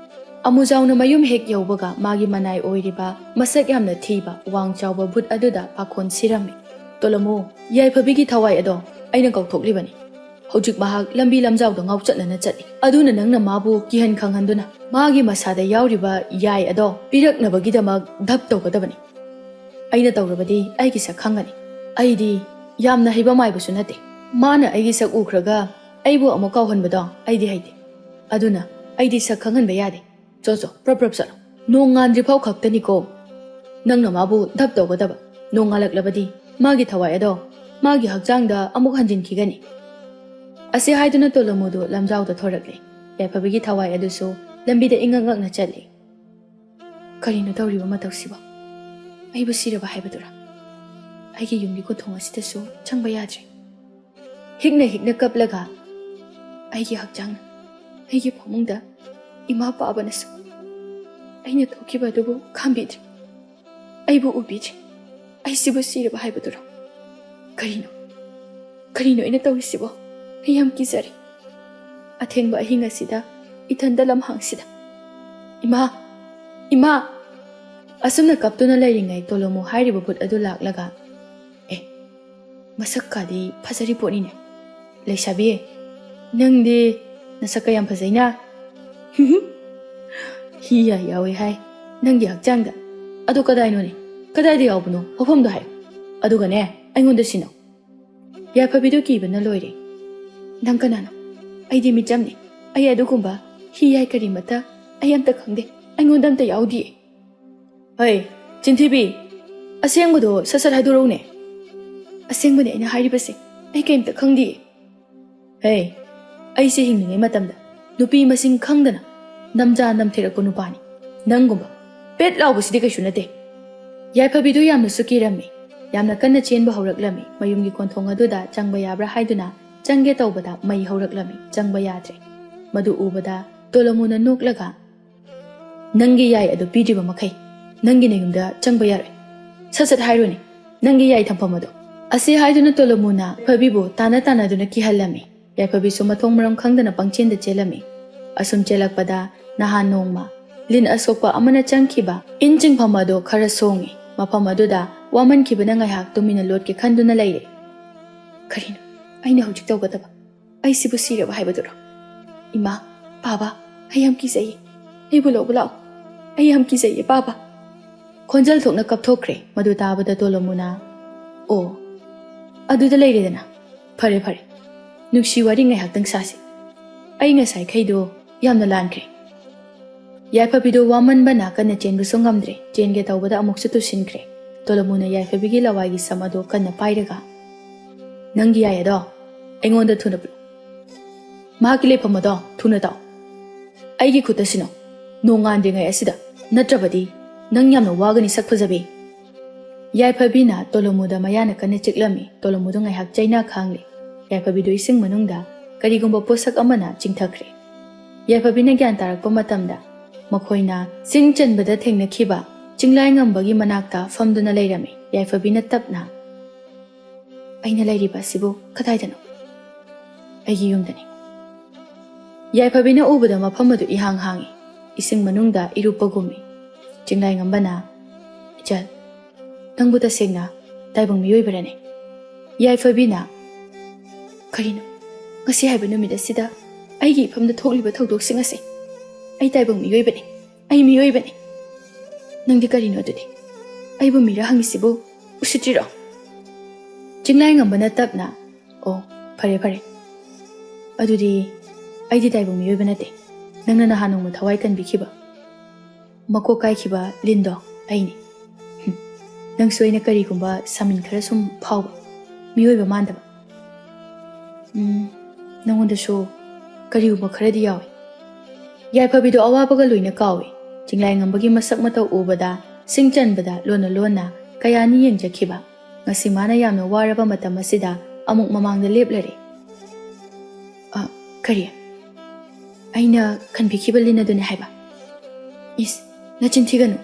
ꯑꯃꯨꯖꯥꯎꯅ ꯃꯌꯨꯝ ꯍꯦꯛ ꯌꯧꯕꯒ ꯃꯥꯒꯤ ꯃꯅꯥꯏ ꯑꯣꯏꯔꯤꯕ ꯃꯁꯛ ꯌꯥꯝꯅ ꯊꯤꯕ ꯋꯥꯡ ꯆꯥꯎꯕ ꯚꯨꯠ ꯑꯗꯨꯗ ꯄꯥꯈꯣꯟ ꯁꯤꯔꯝꯃꯤ꯫ "ꯇꯣꯂꯃꯨ, ꯌꯥꯏꯐꯕꯤꯒꯤ ꯊꯋꯥꯏ ꯑꯗꯣ ꯑꯩꯅ ꯀꯧꯊꯣꯛꯂꯤꯕꯅꯤ꯫ ꯍꯧꯖꯤꯛ ꯃꯍꯥꯛ ꯂꯝꯕꯤ ꯂꯝꯖꯥꯎꯗ ꯉꯥꯎꯆꯠꯅꯅ ꯆꯠꯂꯤ꯫ ꯑꯗꯨꯅ ꯅꯪꯅ ꯃꯥꯕꯨ ꯀꯤꯍꯟ ꯈꯪꯍꯟꯗꯨꯅ ꯃꯥꯒꯤ ꯃꯁꯥꯗ ꯌꯥꯎꯔꯤꯕ ꯌꯥꯏ ꯑꯗꯣ ꯄꯤꯔꯛꯅꯕꯒꯤꯗꯃꯛ ꯙꯞ ꯇꯧꯒꯗꯕꯅꯤ꯫ ꯑꯩꯅ ꯇꯧꯔꯕꯗꯤ ꯑꯩꯒꯤ ꯁꯛ ꯈꯪꯒꯅꯤ꯫ ꯑꯩꯗꯤ ꯌꯥꯝꯅ ꯍꯩꯕ ꯃꯥꯏꯕꯁꯨ ꯅꯠꯇꯦ꯫ ꯃꯥꯅ ꯑꯩꯒꯤ ꯁꯛ ꯎꯈ꯭ꯔꯒ ꯑꯩꯕꯨ ꯑꯃꯨꯛ ꯀꯥꯎꯍꯟꯕꯗꯣ ꯑꯩꯗꯤ ꯍꯩꯇꯦ꯫ ꯑꯗꯨꯅ ꯑꯩꯗꯤ ꯁꯛ ꯈꯪꯍꯟꯕ ꯌꯥꯗꯦ꯫ ꯆꯣ ꯆꯣ, ꯄ꯭ꯔꯞ ꯄ꯭ꯔꯞ ꯆꯠꯂꯣ꯫ ꯅꯣꯡ ꯉꯥꯟꯗ꯭ꯔꯤ ꯐꯥꯎ ꯈꯛꯇꯅꯤꯀꯣ ꯅꯪꯅ ꯃꯥꯕꯨ ꯙꯞ ꯇꯧꯒꯗꯕ꯫ ꯅꯣꯡ ꯉꯥꯜꯂꯛꯂꯕꯗꯤ ꯃꯥꯒꯤ ꯊꯋꯥꯏ ꯑꯗꯣ ꯃꯥꯒꯤ ꯍꯛꯆꯥꯡꯗ ꯑꯃꯨꯛ ꯍꯟꯖꯤꯟꯈꯤꯒꯅꯤ"꯫ ꯑꯁꯤ ꯍꯥꯏꯗꯨꯅ ꯇꯣꯂꯣꯃꯨꯗꯨ ꯂꯝꯖꯥꯎꯗ ꯊꯣꯔꯛꯂꯦ꯫ ꯌꯥꯏꯐꯕꯤꯒꯤ ꯊꯋꯥꯏ ꯑꯗꯨꯁꯨ ꯂꯝꯕꯤꯗ ꯏꯉꯛ ꯉꯛꯅ ꯆꯠꯂꯤ꯫ "ꯀꯔꯤꯅꯣ ꯇꯧꯔꯤꯕ ꯃꯇꯧꯁꯤꯕꯣ? ꯑꯩꯕꯨ ꯁꯤꯔꯕ ꯍꯥꯏꯕꯗꯨꯔꯥ? ꯑꯩꯒꯤ ꯌꯨꯝꯒꯤ ꯀꯣꯟꯊꯣꯡ ꯑꯁꯤꯗꯁꯨ ꯆꯪꯕ ꯌꯥꯗ꯭ꯔꯦ"꯫ ꯍꯤꯛꯅ ꯍꯤꯛꯅ ꯀꯞꯂꯒ ꯑꯩꯒꯤ ꯍꯛꯆꯥꯡꯅ, ꯑꯩꯒꯤ ꯐꯃꯨꯡꯗ ꯏꯃꯥ ꯄꯥꯕꯅꯁꯨ ꯑꯩꯅ ꯊꯣꯛꯈꯤꯕ ꯑꯗꯨꯕꯨ ꯈꯥꯝꯕꯤꯗ꯭ꯔꯦ, ꯑꯩꯕꯨ ꯎꯕꯤꯗ꯭ꯔꯦ꯫ ꯑꯩꯁꯤꯕꯨ ꯁꯤꯔꯕ ꯍꯥꯏꯕꯗꯨꯔꯣ? ꯀꯔꯤꯅꯣ, ꯀꯔꯤꯅꯣ ꯑꯩꯅ ꯇꯧꯔꯤꯁꯤꯕꯣ? ꯑꯩ ꯌꯥꯝ ꯀꯤꯖꯔꯦ꯫ ꯑꯊꯦꯡꯕ ꯑꯍꯤꯡ ꯑꯁꯤꯗ, ꯏꯊꯟꯗ ꯂꯝꯍꯥꯡꯁꯤꯗ꯫ "ꯏꯃꯥ! ꯏꯃꯥ!" ꯑꯁꯨꯝꯅ ꯀꯞꯇꯨꯅ ꯂꯩꯔꯤꯉꯩ ꯇꯣꯂꯣꯃꯨ ꯍꯥꯏꯔꯤꯕ ꯚꯨꯠ ꯑꯗꯨ ꯂꯥꯛꯂꯒ, "ꯑꯦ, ꯃꯁꯛꯀꯥꯗꯤ ꯐꯖꯔꯤ ꯄꯣꯠꯅꯤꯅꯦ꯫ ꯂꯩꯁꯥꯕꯤ, ꯅꯪꯗꯤ ꯅꯁꯛꯀ ꯌꯥꯝ ꯐꯖꯩꯅ꯫ ꯍꯤ ꯌꯥꯏ ꯌꯥꯎꯋꯦ ꯍꯥꯏ ꯅꯪꯒꯤ ꯍꯛꯆꯥꯡꯗ꯫ ꯑꯗꯣ ꯀꯗꯥꯏꯅꯣꯅꯦ? ꯀꯗꯥꯏꯗ ꯌꯥꯎꯕꯅꯣ? ꯃꯐꯝꯗꯣ ꯍꯥꯏꯌꯨ꯫ ꯑꯗꯨꯒꯅꯦ, ꯑꯩꯉꯣꯟꯗ ꯁꯤꯟꯅꯧ"꯫ ꯌꯥꯏꯐꯕꯤꯗꯨ ꯀꯤꯕꯅ ꯂꯣꯏꯔꯦ꯫ "ꯅꯪ ꯀꯅꯥꯅꯣ? ꯑꯩꯗꯤ ꯃꯤꯆꯝꯅꯤ꯫ ꯑꯩ ꯑꯗꯨꯒꯨꯝꯕ ꯍꯤ ꯌꯥꯏ ꯀꯔꯤꯃꯠꯇ ꯑꯩ ꯑꯝꯇ ꯈꯪꯗꯦ꯫ ꯑꯩꯉꯣꯟꯗ ꯑꯝꯇ ꯌꯥꯎꯗꯤꯌꯦ"꯫ "ꯍꯩ, ꯆꯤꯟꯊꯤꯕꯤ! ꯑꯁꯦꯡꯕꯗꯣ ꯁꯠ ꯁꯠ ꯍꯥꯏꯗꯣꯔꯛꯎꯅꯦ"꯫ "ꯑꯁꯦꯡꯕꯅꯦ ꯑꯩꯅ ꯍꯥꯏꯔꯤꯕꯁꯦ꯫ ꯑꯩ ꯀꯩꯝꯇ ꯈꯪꯗꯤꯌꯦ"꯫ "ꯍꯦ, ꯑꯩꯁꯦ ꯍꯤꯡꯂꯤꯉꯩ ꯃꯇꯝꯗ ꯅꯨꯄꯤ ꯃꯁꯤꯡ ꯈꯪꯗꯅ ꯅꯝꯖꯥ ꯅꯝꯊꯤꯔꯛꯄ ꯅꯨꯄꯥꯅꯤ꯫ ꯅꯪꯒꯨꯝꯕ ꯄꯦꯠ ꯂꯥꯎꯕꯁꯤꯗꯤ ꯀꯩꯁꯨ ꯅꯠꯇꯦ"꯫ ꯌꯥꯏꯐꯕꯤꯗꯨ ꯌꯥꯝꯅꯁꯨ ꯀꯤꯔꯝꯃꯤ꯫ ꯌꯥꯝꯅ ꯀꯟꯅ ꯆꯦꯟꯕ ꯍꯧꯔꯛꯂꯝꯃꯤ꯫ ꯃꯌꯨꯝꯒꯤ ꯀꯣꯟꯊꯣꯡ ꯑꯗꯨꯗ ꯆꯪꯕ ꯌꯥꯕ꯭ꯔꯥ ꯍꯥꯏꯗꯨꯅ ꯆꯪꯒꯦ ꯇꯧꯕꯗ ꯃꯩ ꯍꯧꯔꯛꯂꯝꯃꯤ꯫ ꯆꯪꯕ ꯌꯥꯗ꯭ꯔꯦ꯫ ꯃꯗꯨ ꯎꯕꯗ ꯇꯣꯂꯣꯃꯨꯅ ꯅꯣꯛꯂꯒ, "ꯅꯪꯒꯤ ꯌꯥꯏ ꯑꯗꯨ ꯄꯤꯗ꯭ꯔꯤꯕ ꯃꯈꯩ ꯅꯪꯒꯤ ꯅꯌꯨꯝꯗ ꯆꯪꯕ ꯌꯥꯔꯣꯏ꯫ ꯁꯠ ꯁꯠ ꯍꯥꯏꯔꯣꯅꯦ, ꯅꯪꯒꯤ ꯌꯥꯏ ꯊꯝꯐꯝ ꯑꯗꯣ"꯫ ꯑꯁꯤ ꯍꯥꯏꯗꯨꯅ ꯇꯣꯂꯣꯃꯨꯅ ꯌꯥꯏꯐꯕꯤꯕꯨ ꯇꯥꯟꯅ ꯇꯥꯟꯅꯗꯨꯅ ꯀꯤꯍꯜꯂꯝꯃꯤ꯫ ꯌꯥꯏꯐꯕꯤꯁꯨ ꯃꯊꯣꯡ ꯃꯔꯝ ꯈꯪꯗꯅ ꯄꯪꯆꯦꯟꯗ ꯆꯦꯜꯂꯝꯃꯤ꯫ ꯑꯁꯨꯝ ꯆꯦꯜꯂꯛꯄꯗ ꯅꯍꯥꯟ ꯅꯣꯡꯃ ꯂꯤꯟ ꯑꯁꯣꯛꯄ ꯑꯃꯅ ꯆꯪꯈꯤꯕ ꯏꯟ ꯆꯤꯡꯐꯝ ꯑꯗꯣ ꯈꯔ ꯁꯣꯡꯉꯤ꯫ ꯃꯐꯝ ꯑꯗꯨꯗ ꯋꯥꯃꯟꯈꯤꯕꯅ ꯉꯥꯏꯍꯥꯛ ꯇꯨꯃꯤꯟꯅ ꯂꯣꯠꯀꯦ ꯈꯟꯗꯨꯅ ꯂꯩꯔꯦ꯫ ꯀꯔꯤꯅꯣ ꯑꯩꯅ ꯍꯧꯖꯤꯛ ꯇꯧꯒꯗꯕ? ꯑꯩꯁꯤꯕꯨ ꯁꯤꯔꯕ ꯍꯥꯏꯕꯗꯨꯔꯣ? ꯏꯃꯥ, ꯄꯥꯕ, ꯑꯩ ꯌꯥꯝ ꯀꯤꯖꯩꯌꯦ꯫ ꯑꯩꯕꯨ ꯂꯧꯕ ꯂꯥꯛꯑꯣ꯫ ꯑꯩ ꯌꯥꯝ ꯀꯤꯖꯩꯌꯦ, ꯄꯥꯕ꯫ ꯈꯣꯟꯖꯦꯜ ꯊꯣꯛꯅ ꯀꯞꯊꯣꯛꯈ꯭ꯔꯦ꯫ ꯃꯗꯨ ꯇꯥꯕꯗ ꯇꯣꯂꯣꯃꯨꯅ, "ꯑꯣ, ꯑꯗꯨꯗ ꯂꯩꯔꯦꯗꯅ꯫ ꯐꯔꯦ, ꯐꯔꯦ꯫ ꯅꯨꯡꯁꯤ ꯋꯥꯔꯤ ꯉꯥꯏꯍꯥꯛꯇꯪ ꯁꯥꯁꯤ꯫ ꯑꯩ ꯉꯁꯥꯏꯈꯩꯗꯣ ꯌꯥꯝꯅ ꯂꯥꯟꯈ꯭ꯔꯦ꯫" ꯌꯥꯏꯐꯕꯤꯗꯣ ꯋꯥꯃꯟꯕꯅ ꯀꯟꯅ ꯆꯦꯟꯕꯁꯨ ꯉꯝꯗ꯭ꯔꯦ꯫ ꯆꯦꯟꯒꯦ ꯇꯧꯕꯗ ꯑꯃꯨꯛꯁꯨ ꯇꯨꯁꯤꯟꯈ꯭ꯔꯦ꯫ ꯇꯣꯂꯣꯃꯨꯅ ꯌꯥꯏꯐꯕꯤꯒꯤ ꯂꯋꯥꯏꯒꯤ ꯁꯝ ꯑꯗꯣ ꯀꯟꯅ ꯄꯥꯏꯔꯒ, "ꯅꯪꯒꯤ ꯌꯥꯏ ꯑꯗꯣ ꯑꯩꯉꯣꯟꯗ ꯊꯨꯅ ꯄꯤꯔꯛꯎ꯫ ꯃꯍꯥꯛꯀꯤ ꯂꯩꯐꯝ ꯑꯗꯣ ꯊꯨꯅ ꯇꯥꯛꯑꯣ꯫ ꯑꯩꯒꯤ ꯈꯨꯠꯇ ꯁꯤꯟꯅꯧ꯫ ꯅꯣꯡꯉꯥꯟꯗ꯭ꯔꯤꯉꯩ ꯑꯁꯤꯗ, ꯅꯠꯇ꯭ꯔꯕꯗꯤ ꯅꯪ ꯌꯥꯝꯅ ꯋꯥꯒꯅꯤ, ꯁꯛ ꯐꯖꯕꯤ꯫" ꯌꯥꯏꯐꯕꯤꯅ ꯇꯣꯂꯣꯃꯨꯗ ꯃꯌꯥꯅ ꯀꯟꯅ ꯆꯤꯛꯂꯝꯃꯤ꯫ ꯇꯣꯂꯣꯃꯨꯗꯣ ꯉꯥꯏꯍꯥꯛ ꯆꯩꯅꯥ ꯈꯥꯡꯂꯦ꯫ ꯌꯥꯏꯐꯕꯤꯗꯣ ꯏꯁꯤꯡ ꯃꯅꯨꯡꯗ ꯀꯔꯤꯒꯨꯝꯕ ꯄꯣꯠꯁꯛ ꯑꯃꯅ ꯆꯤꯡꯊꯈ꯭ꯔꯦ꯫ ꯌꯥꯏꯐꯕꯤꯅ ꯒ꯭ꯌꯥꯟ ꯇꯥꯔꯛꯄ ꯃꯇꯝꯗ ꯃꯈꯣꯏꯅ ꯆꯤꯡ ꯆꯟꯕꯗ ꯊꯦꯡꯅꯈꯤꯕ ꯆꯤꯡꯂꯥꯏꯉꯝꯕꯒꯤ ꯃꯅꯥꯛꯇ ꯐꯝꯗꯨꯅ ꯂꯩꯔꯝꯃꯤ꯫ ꯌꯥꯏꯐꯕꯤꯅ ꯇꯞꯅ, "ꯑꯩꯅ ꯂꯩꯔꯤꯕ ꯑꯁꯤꯕꯨ ꯀꯗꯥꯏꯗꯅꯣ?" "ꯑꯩꯒꯤ ꯌꯨꯝꯗꯅꯤ꯫" ꯌꯥꯏꯐꯕꯤꯅ ꯎꯕꯗ ꯃꯐꯝ ꯑꯗꯨ ꯏꯍꯥꯡ ꯍꯥꯡꯏ꯫ ꯏꯁꯤꯡ ꯃꯅꯨꯡꯗ ꯏꯔꯨꯞꯄꯒꯨꯝꯃꯤ꯫ ꯆꯤꯡꯂꯥꯏꯉꯝꯕꯅ, "ꯏꯆꯜ, ꯅꯪꯕꯨ ꯇꯁꯦꯡꯅ ꯇꯥꯏꯕꯪ ꯃꯤꯑꯣꯏꯕꯔꯅꯦ?" ꯌꯥꯏꯐꯕꯤꯅ, "ꯀꯔꯤꯅꯣ? ꯉꯁꯤ ꯍꯥꯏꯕ ꯅꯨꯃꯤꯠ ꯑꯁꯤꯗ ꯑꯩꯒꯤ ꯏꯐꯝꯗ ꯊꯣꯛꯂꯤꯕ ꯊꯧꯗꯣꯛꯁꯤꯡ ꯑꯁꯤ? ꯑꯩ ꯇꯥꯏꯕꯪ ꯃꯤꯑꯣꯏꯕꯅꯤ꯫ ꯑꯩ ꯃꯤꯑꯣꯏꯕꯅꯤ꯫" "ꯅꯪꯗꯤ ꯀꯔꯤꯅꯣ ꯑꯗꯨꯗꯤ? ꯑꯩꯕꯨ ꯃꯤꯔ ꯍꯪꯉꯤꯁꯤꯕꯨ ꯎꯁꯤꯠꯇ꯭ꯔꯤꯔꯣ?" ꯆꯤꯡꯂꯥꯏꯉꯝꯕꯅ ꯇꯞꯅ, "ꯑꯣ, ꯐꯔꯦ, ꯐꯔꯦ꯫ ꯑꯗꯨꯗꯤ ꯑꯩꯗꯤ ꯇꯥꯏꯕꯪ ꯃꯤꯑꯣꯏꯕ ꯅꯠꯇꯦ꯫ ꯅꯪꯅ ꯅꯍꯥꯟ ꯅꯣꯡꯃ ꯊꯋꯥꯏ ꯀꯟꯕꯤꯈꯤꯕ, ꯃꯀꯣꯛ ꯀꯥꯏꯈꯤꯕ ꯂꯤꯟꯗꯣ ꯑꯩꯅꯤ꯫ ꯍꯨꯝ, ꯅꯪꯁꯨ ꯑꯩꯅ ꯀꯔꯤꯒꯨꯝꯕ ꯁꯥꯃꯤꯟ ꯈꯔ ꯁꯨꯝ ꯐꯥꯎꯕ, ꯃꯤꯑꯣꯏꯕ ꯃꯥꯟꯗꯕ꯫ ꯎꯝ, ꯅꯪꯉꯣꯟꯗꯁꯨ ꯀꯔꯤꯒꯨꯝꯕ ꯈꯔꯗꯤ ꯌꯥꯎꯏ꯫" ꯌꯥꯏꯐꯕꯤꯗꯣ ꯑꯋꯥꯕꯒ ꯂꯣꯏꯅ ꯀꯥꯎꯏ꯫ ꯆꯤꯡꯂꯥꯏꯉꯝꯕꯒꯤ ꯃꯁꯛ ꯃꯇꯧ ꯎꯕꯗ ꯁꯤꯡ ꯆꯟꯕꯗ ꯂꯣꯟꯅ ꯂꯣꯟꯅ ꯀꯌꯥꯅꯤ ꯌꯦꯡꯖꯈꯤꯕ꯫ ꯉꯁꯤ ꯃꯥꯅ ꯌꯥꯝꯅ ꯋꯥꯔꯕ ꯃꯇꯝ ꯑꯁꯤꯗ ꯑꯃꯨꯛ ꯃꯃꯥꯡꯗ ꯂꯦꯞꯂꯔꯦ꯫ "ꯑ, ꯀꯔꯤ? ꯑꯩꯅ ꯈꯟꯕꯤꯈꯤꯕ ꯂꯤꯟ ꯑꯗꯨꯅꯤ ꯍꯥꯏꯕ?" "ꯏꯁ, ꯅꯆꯤꯟ ꯊꯤꯒꯅꯨ꯫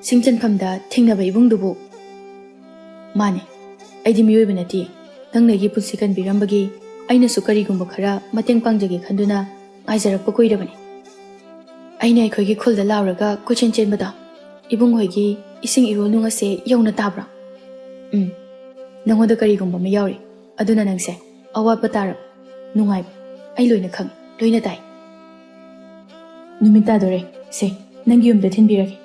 ꯁꯤꯡ ꯆꯟꯐꯝꯗ ꯊꯦꯡꯅꯕ ꯏꯕꯨꯡꯗꯨꯕꯨ?" "ꯃꯥꯅꯤ, ꯑꯩꯗꯤ ꯃꯤꯑꯣꯏꯕ ꯅꯠꯇꯦ꯫ ꯅꯪꯅ ꯑꯩꯒꯤ ꯄꯨꯟꯁꯤ ꯀꯟꯕꯤꯔꯝꯕꯒꯤ ꯑꯩꯅꯁꯨ ꯀꯔꯤꯒꯨꯝꯕ ꯈꯔ ꯃꯇꯦꯡ ꯄꯥꯡꯖꯒꯦ ꯈꯟꯗꯨꯅ ꯉꯥꯏꯖꯔꯛꯄ ꯀꯨꯏꯔꯕꯅꯤ꯫ ꯑꯩꯅ ꯑꯩꯈꯣꯏꯒꯤ ꯈꯨꯜꯗ ꯂꯥꯎꯔꯒ ꯀꯣꯏꯆꯦꯟ ꯆꯦꯟꯕꯗꯣ ꯏꯕꯨꯡ ꯍꯣꯏꯒꯤ ꯏꯁꯤꯡ ꯏꯔꯣꯜꯅꯨꯡ ꯑꯁꯦ ꯌꯧꯅ ꯇꯥꯕ꯭ꯔꯥ? ꯎꯝ, ꯅꯪꯉꯣꯟꯗ ꯀꯔꯤꯒꯨꯝꯕ ꯑꯃ ꯌꯥꯎꯔꯤ, ꯑꯗꯨꯅ ꯅꯪꯁꯦ ꯑꯋꯥꯠꯄ ꯇꯥꯔꯕ, ꯅꯨꯡꯉꯥꯏꯕ, ꯑꯩ ꯂꯣꯏꯅ ꯈꯪꯉꯤ, ꯂꯣꯏꯅ ꯇꯥꯏ꯫ ꯅꯨꯃꯤꯠ ꯇꯥꯗꯣꯔꯦ꯫ ꯁꯦ, ꯅꯪꯒꯤ ꯌꯨꯝꯗ ꯊꯤꯟꯕꯤꯔꯒꯦ꯫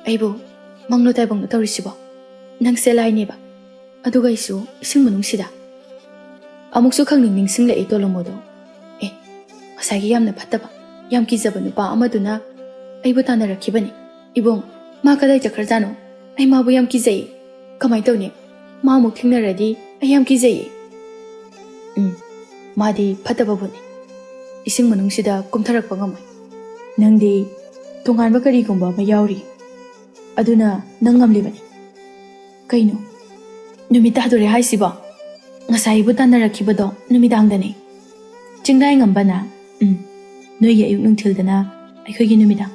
ꯑꯩꯕꯨ ꯃꯪꯂꯣ ꯇꯥꯏꯕꯪꯂꯣ ꯇꯧꯔꯤꯁꯤꯕꯣ? ꯅꯪꯁꯦ ꯂꯥꯏꯅꯦꯕ, ꯑꯗꯨꯒ ꯑꯩꯁꯨ ꯏꯁꯤꯡ ꯃꯅꯨꯡꯁꯤꯗ꯫ ꯑꯃꯨꯛꯁꯨ ꯈꯪꯅꯤꯡ ꯅꯤꯡꯁꯤꯡꯂꯛꯏ ꯇꯣꯂꯣꯃꯣꯗꯣ꯫ ꯑꯦ, ꯉꯁꯥꯏꯒꯤ ꯌꯥꯝꯅ ꯐꯠꯇꯕ, ꯌꯥꯝ ꯀꯤꯖꯕ ꯅꯨꯄꯥ ꯑꯃꯗꯨꯅ ꯑꯩꯕꯨ ꯇꯥꯟꯅꯔꯛꯈꯤꯕꯅꯤ꯫ ꯏꯕꯨꯡ, ꯃꯥ ꯀꯗꯥꯏ ꯆꯠꯈ꯭ꯔꯖꯥꯠꯅꯣ? ꯑꯩ ꯃꯥꯕꯨ ꯌꯥꯝ ꯀꯤꯖꯩꯌꯦ꯫ ꯀꯃꯥꯏ ꯇꯧꯅꯤ? ꯃꯥ ꯑꯃꯨꯛ ꯊꯦꯡꯅꯔꯗꯤ ꯑꯩ ꯌꯥꯝ ꯀꯤꯖꯩꯌꯦ꯫ ꯎꯝ, ꯃꯥꯗꯤ ꯐꯠꯇꯕꯕꯨꯅꯤ꯫ ꯏꯁꯤꯡ ꯃꯅꯨꯡꯁꯤꯗ ꯀꯨꯝꯊꯔꯛꯄ ꯉꯝꯃꯣꯏ꯫ ꯅꯪꯗꯤ ꯇꯣꯉꯥꯟꯕ ꯀꯔꯤꯒꯨꯝꯕ ꯑꯃ ꯌꯥꯎꯔꯤ, ꯑꯗꯨꯅ ꯅꯪ ꯉꯝꯂꯤꯕꯅꯤ꯫ ꯀꯩꯅꯣ? ꯅꯨꯃꯤꯠ ꯇꯥꯗꯣꯔꯦ ꯍꯥꯏꯁꯤꯕꯣ? ꯉꯁꯥꯏꯕꯨ ꯇꯥꯟꯅꯔꯛꯈꯤꯕꯗꯣ ꯅꯨꯃꯤꯗꯥꯡꯗꯅꯤ꯫ ꯆꯤꯡꯗꯥꯏ ꯉꯝꯕꯅ, ꯎꯝ, ꯅꯣꯏꯒꯤ ꯑꯌꯨꯛ ꯅꯨꯡꯊꯤꯜꯗꯅ ꯑꯩꯈꯣꯏꯒꯤ ꯅꯨꯃꯤꯗꯥꯡ,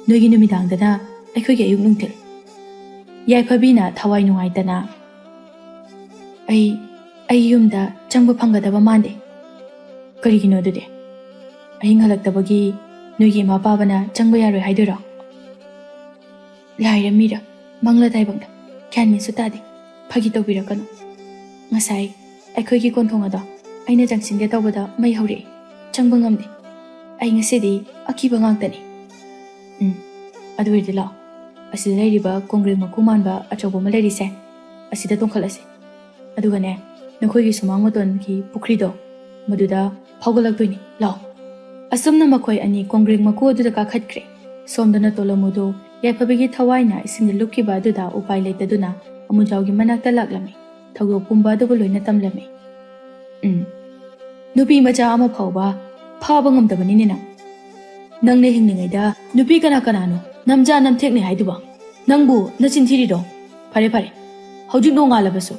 ꯅꯣꯏꯒꯤ ꯅꯨꯃꯤꯗꯥꯡꯗꯅ ꯑꯩꯈꯣꯏꯒꯤ ꯑꯌꯨꯛ ꯅꯨꯡꯊꯤꯜ꯫ ꯌꯥꯏꯐꯕꯤꯅ ꯊꯋꯥꯏ ꯅꯨꯡꯉꯥꯏꯇꯅ, "ꯑꯩ, ꯑꯩ ꯌꯨꯝꯗ ꯆꯪꯕ ꯐꯪꯒꯗꯕ ꯃꯥꯟꯗꯦ꯫ ꯀꯔꯤꯒꯤꯅꯣ ꯑꯗꯨꯗꯤ? ꯑꯍꯤꯡ ꯍꯜꯂꯛꯇꯕꯒꯤ ꯅꯣꯏꯒꯤ ꯏꯃꯥ ꯄꯥꯕꯅ ꯆꯪꯕ ꯌꯥꯔꯣꯏ ꯍꯥꯏꯗꯣꯏꯔꯣ?" ꯂꯥꯏꯔ ꯃꯤꯔ, ꯃꯪꯂ ꯇꯥꯏꯕꯪꯂ, ꯒ꯭ꯌꯥꯟ ꯃꯦꯟꯁꯨ ꯇꯥꯗꯦ꯫ ꯐꯥꯒꯤ ꯇꯧꯕꯤꯔꯛꯀꯅꯨ꯫ ꯉꯁꯥꯏ ꯑꯩꯈꯣꯏꯒꯤ ꯀꯣꯟꯊꯣꯡ ꯑꯗꯣ ꯑꯩꯅ ꯆꯪꯁꯤꯟꯒꯦ ꯇꯧꯕꯗ ꯃꯩ ꯍꯧꯔꯛꯑꯦ꯫ ꯆꯪꯕ ꯉꯝꯗꯦ꯫ ꯑꯩ ꯉꯁꯤꯗꯤ ꯑꯀꯤꯕ ꯉꯥꯛꯇꯅꯤ꯫ ꯎꯝ, ꯑꯗꯨ ꯑꯣꯏꯔꯗꯤ ꯂꯥꯛꯑꯣ꯫ ꯑꯁꯤꯗ ꯂꯩꯔꯤꯕ ꯀꯣꯡꯒ꯭ꯔꯦꯡ ꯃꯀꯨ ꯃꯥꯟꯕ ꯑꯆꯧꯕ ꯑꯃ ꯂꯩꯔꯤꯁꯦ, ꯑꯁꯤꯗ ꯇꯣꯡꯈꯠꯂꯁꯤ꯫ ꯑꯗꯨꯒꯅꯦ, ꯅꯈꯣꯏꯒꯤ ꯁꯨꯃꯥꯡ ꯃꯇꯣꯟꯒꯤ ꯄꯨꯈ꯭ꯔꯤꯗꯣ, ꯃꯗꯨꯗ ꯐꯥꯎꯒꯠꯂꯛꯇꯣꯏꯅꯤ꯫ ꯂꯥꯛꯑꯣ꯫ ꯑꯁꯨꯝꯅ ꯃꯈꯣꯏ ꯑꯅꯤ ꯀꯣꯡꯒ꯭ꯔꯦꯡ ꯃꯀꯨ ꯑꯗꯨꯗ ꯀꯥꯈꯠꯈ꯭ꯔꯦ꯫ ꯁꯣꯝꯗꯅ ꯇꯣꯂꯣꯃꯨꯗꯨ ꯌꯥꯏꯐꯕꯤꯒꯤ ꯊꯋꯥꯏꯅ ꯏꯁꯤꯡꯗ ꯂꯨꯞꯈꯤꯕ ꯑꯗꯨꯗ ꯎꯄꯥꯏ ꯂꯩꯇꯗꯨꯅ ꯑꯃꯨꯖꯥꯎꯒꯤ ꯃꯅꯥꯛꯇ ꯂꯥꯛꯂꯝꯃꯤ꯫ ꯊꯧꯗꯣꯛ ꯄꯨꯝꯕ ꯑꯗꯨꯕꯨ ꯂꯣꯏꯅ ꯇꯝꯂꯝꯃꯤ꯫ ꯎꯝ꯫ ꯅꯨꯄꯤ ꯃꯆꯥ ꯑꯃ ꯐꯥꯎꯕ ꯐꯥꯕ ꯉꯝꯗꯕꯅꯤꯅꯦ ꯅꯪ꯫ ꯅꯪꯅ ꯍꯤꯡꯂꯤꯉꯩꯗ ꯅꯨꯄꯤ ꯀꯅꯥ ꯀꯅꯥꯅꯣ ꯅꯝꯖꯥ ꯅꯝꯊꯦꯛꯅꯦ ꯍꯥꯏꯗꯨꯕꯣ? ꯅꯪꯕꯨ ꯅꯆꯤꯟ ꯊꯤꯔꯤꯔꯣ? ꯐꯔꯦ, ꯐꯔꯦ꯫ ꯍꯧꯖꯤꯛ ꯅꯣꯡꯉꯥꯜꯂꯕꯁꯨ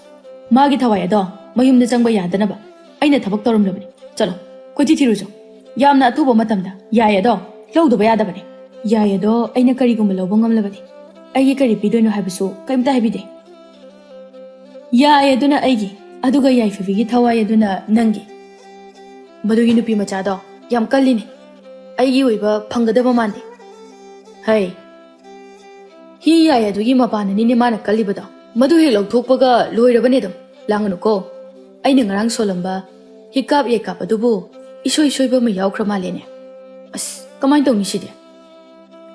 ꯃꯥꯒꯤ ꯊꯋꯥꯏ ꯑꯗꯣ ꯃꯌꯨꯝꯗ ꯆꯪꯕ ꯌꯥꯗꯅꯕ ꯑꯩꯅ ꯊꯕꯛ ꯇꯧꯔꯝꯂꯕꯅꯤ꯫ ꯆꯠꯂꯣ, ꯀꯣꯏꯊꯤ ꯊꯤꯔꯨꯆꯣ꯫ ꯌꯥꯝꯅ ꯑꯊꯨꯕ ꯃꯇꯝꯗ ꯌꯥꯏ ꯑꯗꯣ ꯂꯧꯗꯕ ꯌꯥꯗꯕꯅꯤ꯫ ꯌꯥꯏ ꯑꯗꯣ ꯑꯩꯅ ꯀꯔꯤꯒꯨꯝꯕ ꯂꯧꯕ ꯉꯝꯂꯕꯗꯤ ꯑꯩꯒꯤ ꯀꯔꯤ ꯄꯤꯗꯣꯏꯅꯣ ꯍꯥꯏꯕꯁꯨ ꯀꯔꯤꯝꯇ ꯍꯥꯏꯕꯤꯗꯦ꯫ ꯌꯥꯏ ꯑꯗꯨꯅ ꯑꯩꯒꯤ, ꯑꯗꯨꯒ ꯌꯥꯏꯐꯕꯤꯒꯤ ꯊꯋꯥꯏ ꯑꯗꯨꯅ ꯅꯪꯒꯤ꯫ ꯃꯗꯨꯒꯤ ꯅꯨꯄꯤ ꯃꯆꯥꯗꯣ ꯌꯥꯝ ꯀꯜꯂꯤꯅꯦ꯫ ꯑꯩꯒꯤ ꯑꯣꯏꯕ ꯐꯪꯒꯗꯕ ꯃꯥꯟꯗꯦ꯫ ꯍꯩ, ꯍꯤ ꯌꯥꯏ ꯑꯗꯨꯒꯤ ꯃꯄꯥꯟꯅꯅꯤꯅꯦ ꯃꯥꯅ ꯀꯜꯂꯤꯕꯗꯣ꯫ ꯃꯗꯨ ꯍꯦꯛ ꯂꯧꯊꯣꯛꯄꯒ ꯂꯣꯏꯔꯕꯅꯦ ꯑꯗꯨꯝ꯫ ꯂꯥꯡꯒꯅꯨꯀꯣ꯫ ꯑꯩꯅ ꯉꯔꯥꯡ ꯁꯣꯜꯂꯝꯕ ꯍꯤꯛꯀꯥꯞ ꯌꯩꯀꯥꯞ ꯑꯗꯨꯕꯨ ꯏꯁꯣꯏ ꯁꯣꯏꯕ ꯑꯃ ꯌꯥꯎꯈ꯭ꯔ ꯃꯥꯜꯂꯦꯅꯦ꯫ ꯑꯁ, ꯀꯃꯥꯏꯅ ꯇꯧꯅꯤ ꯁꯤꯗꯤ?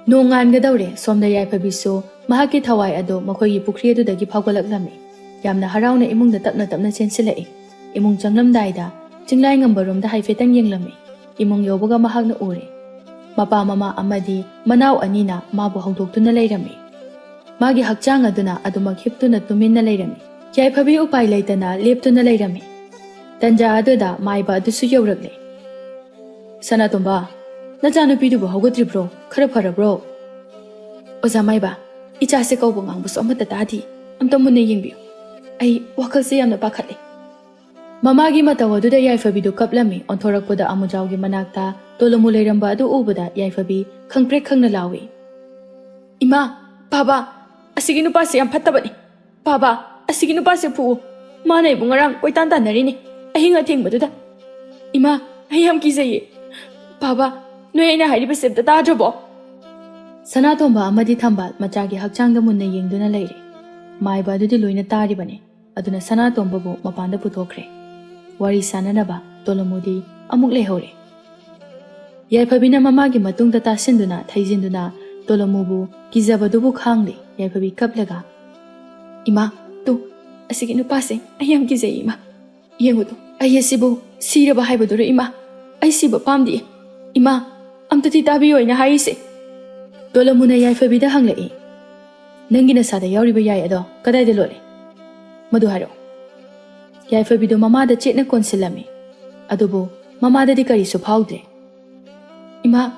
ꯅꯣꯡ ꯉꯥꯟꯒꯗꯧꯔꯦ꯫ ꯁꯣꯝꯗ ꯌꯥꯏꯐꯕꯤꯁꯨ ꯃꯍꯥꯛꯀꯤ ꯊꯋꯥꯏ ꯑꯗꯨ ꯃꯈꯣꯏꯒꯤ ꯄꯨꯈ꯭ꯔꯤ ꯑꯗꯨꯗꯒꯤ ꯐꯥꯎꯒꯠꯂꯛꯂꯝꯃꯤ꯫ ꯌꯥꯝꯅ ꯍꯔꯥꯎꯅ ꯏꯃꯨꯡꯗ ꯇꯞꯅ ꯇꯞꯅ ꯆꯦꯟꯁꯤꯜꯂꯛꯏ꯫ ꯏꯃꯨꯡ ꯆꯪꯂꯝꯗꯥꯏꯗ ꯆꯤꯡꯂꯥꯏ ꯉꯝꯕꯔꯣꯝꯗ ꯍꯥꯏꯐꯦꯠꯇꯪ ꯌꯦꯡꯂꯝꯃꯤ꯫ ꯏꯃꯨꯡ ꯌꯧꯕꯒ ꯃꯍꯥꯛꯅ ꯎꯔꯦ꯫ ꯃꯄꯥ ꯃꯃꯥ ꯑꯃꯗꯤ ꯃꯅꯥꯎ ꯑꯅꯤꯅ ꯃꯥꯕꯨ ꯍꯧꯗꯣꯛꯇꯨꯅ ꯂꯩꯔꯝꯃꯤ꯫ ꯃꯥꯒꯤ ꯍꯛꯆꯥꯡ ꯑꯗꯨꯅ ꯑꯗꯨꯃꯛ ꯍꯤꯞꯇꯨꯅ ꯇꯨꯃꯤꯟꯅ ꯂꯩꯔꯝꯃꯤ꯫ ꯌꯥꯏꯐꯕꯤ ꯎꯄꯥꯏ ꯂꯩꯇꯅ ꯂꯦꯞꯇꯨꯅ ꯂꯩꯔꯝꯃꯤ꯫ ꯇꯟꯖꯥ ꯑꯗꯨꯗ ꯃꯥꯏꯕ ꯑꯗꯨꯁꯨ ꯌꯧꯔꯛꯂꯦ꯫ "ꯁꯅꯥꯇꯣꯝꯕ, ꯅꯆꯥꯅꯨꯄꯤꯗꯨꯕꯨ ꯍꯧꯒꯠꯇ꯭ꯔꯤꯕ꯭ꯔꯣ? ꯈꯔ ꯐꯔꯕ꯭ꯔꯣ?" "ꯑꯣꯖꯥ ꯃꯥꯏꯕ, ꯏꯆꯥꯁꯦ ꯀꯧꯕ ꯉꯥꯡꯕꯁꯨ ꯑꯃꯠꯇ ꯇꯥꯗꯦ꯫ ꯑꯝꯇ ꯃꯨꯟꯅ ꯌꯦꯡꯕꯤꯌꯨ꯫ ꯑꯩ ꯋꯥꯈꯜꯁꯦ ꯌꯥꯝꯅ ꯄꯥꯈꯠꯂꯦ꯫" ꯃꯃꯥꯒꯤ ꯃꯇꯧ ꯑꯗꯨꯗ ꯌꯥꯏꯐꯕꯤꯗꯨ ꯀꯞꯂꯝꯃꯤ꯫ ꯑꯣꯟꯊꯣꯔꯛꯄꯗ ꯑꯃꯨꯖꯥꯎꯒꯤ ꯃꯅꯥꯛꯇ ꯇꯣꯂꯣꯃꯨ ꯂꯩꯔꯝꯕ ꯑꯗꯨ ꯎꯕꯗ ꯌꯥꯏꯐꯕꯤ ꯈꯪꯄ꯭ꯔꯦꯛ ꯈꯪꯅ ꯂꯥꯎꯏ꯫ "ꯏꯃꯥ, ꯕꯥꯕꯥ, ꯑꯁꯤꯒꯤ ꯅꯨꯄꯥꯁꯦ ꯌꯥꯝ ꯐꯠꯇꯕꯅꯤ꯫ ꯕꯥꯕꯥ, ꯑꯁꯤꯒꯤ ꯅꯨꯄꯥꯁꯦ ꯐꯨꯎ꯫ ꯃꯥꯅ ꯑꯩꯕꯨ ꯉꯔꯥꯡ ꯀꯣꯏꯇꯥꯟ ꯇꯥꯟꯅꯔꯤꯅꯤ, ꯑꯍꯤꯡ ꯑꯊꯦꯡꯕꯗꯨꯗ꯫ ꯏꯃꯥ, ꯑꯩ ꯌꯥꯝ ꯀꯤꯖꯩꯌꯦ꯫ ꯕꯥꯕꯥ, ꯅꯣꯏ ꯑꯩꯅ ꯍꯥꯏꯔꯤꯕꯁꯦ ꯑꯝꯇ ꯇꯥꯗ꯭ꯔꯕꯣ?" ꯁꯅꯥꯇꯣꯝꯕ ꯑꯃꯗꯤ ꯊꯝꯕꯥꯜ ꯃꯆꯥꯒꯤ ꯍꯛꯆꯥꯡꯗ ꯃꯨꯟꯅ ꯌꯦꯡꯗꯨꯅ ꯂꯩꯔꯦ꯫ ꯃꯥꯏꯕ ꯑꯗꯨꯗꯤ ꯂꯣꯏꯅ ꯇꯥꯔꯤꯕꯅꯤ꯫ ꯑꯗꯨꯅ ꯁꯅꯥꯇꯣꯝꯕꯕꯨ ꯃꯄꯥꯟꯗ ꯄꯨꯊꯣꯛꯈ꯭ꯔꯦ꯫ ꯋꯥꯔꯤ ꯁꯥꯟꯅꯅꯕ ꯇꯣꯂꯣꯃꯨꯗꯤ ꯑꯃꯨꯛ ꯂꯩꯍꯧꯔꯦ꯫ ꯌꯥꯏꯐꯕꯤꯅ ꯃꯃꯥꯒꯤ ꯃꯇꯨꯡꯗ ꯇꯥꯁꯤꯟꯗꯨꯅ, ꯊꯩꯖꯤꯟꯗꯨꯅ ꯇꯣꯂꯣꯃꯨꯕꯨ ꯀꯤꯖꯕꯗꯨꯕꯨ ꯈꯥꯡꯂꯤ꯫ ꯌꯥꯏꯐꯕꯤ ꯀꯞꯂꯒ, "ꯏꯃꯥ, ꯇꯨ, ꯑꯁꯤꯒꯤ ꯅꯨꯄꯥꯁꯦ ꯑꯩ ꯌꯥꯝ ꯀꯤꯖꯩ ꯏꯃꯥ꯫ ꯌꯦꯡꯉꯨ ꯇꯨ, ꯑꯩ ꯑꯁꯤꯕꯨ ꯁꯤꯔꯕ ꯍꯥꯏꯕꯗꯨꯔ ꯏꯃꯥ? ꯑꯩ ꯁꯤꯕ ꯄꯥꯝꯗꯦ꯫ ꯏꯃꯥ, ꯑꯝꯇꯗꯤ ꯇꯥꯕꯤꯌꯣ ꯑꯩꯅ ꯍꯥꯏꯔꯤꯁꯦ꯫" ꯇꯣꯂꯣꯃꯨꯅ ꯌꯥꯏꯐꯕꯤꯗ ꯍꯪꯂꯛꯏ, "ꯅꯪꯒꯤ ꯅꯁꯥꯗ ꯌꯥꯎꯔꯤꯕ ꯌꯥꯏ ꯑꯗꯣ ꯀꯗꯥꯏꯗ ꯂꯣꯠꯂꯤ? ꯃꯗꯨ ꯍꯥꯏꯔꯛꯑꯣ꯫" ꯌꯥꯏꯐꯕꯤꯗꯣ ꯃꯃꯥꯗ ꯆꯦꯠꯅ ꯀꯣꯟꯁꯤꯜꯂꯝꯃꯤ꯫ ꯑꯗꯨꯕꯨ ꯃꯃꯥꯗꯗꯤ ꯀꯔꯤꯁꯨ ꯐꯥꯎꯗ꯭ꯔꯦ꯫ "ꯏꯃꯥ,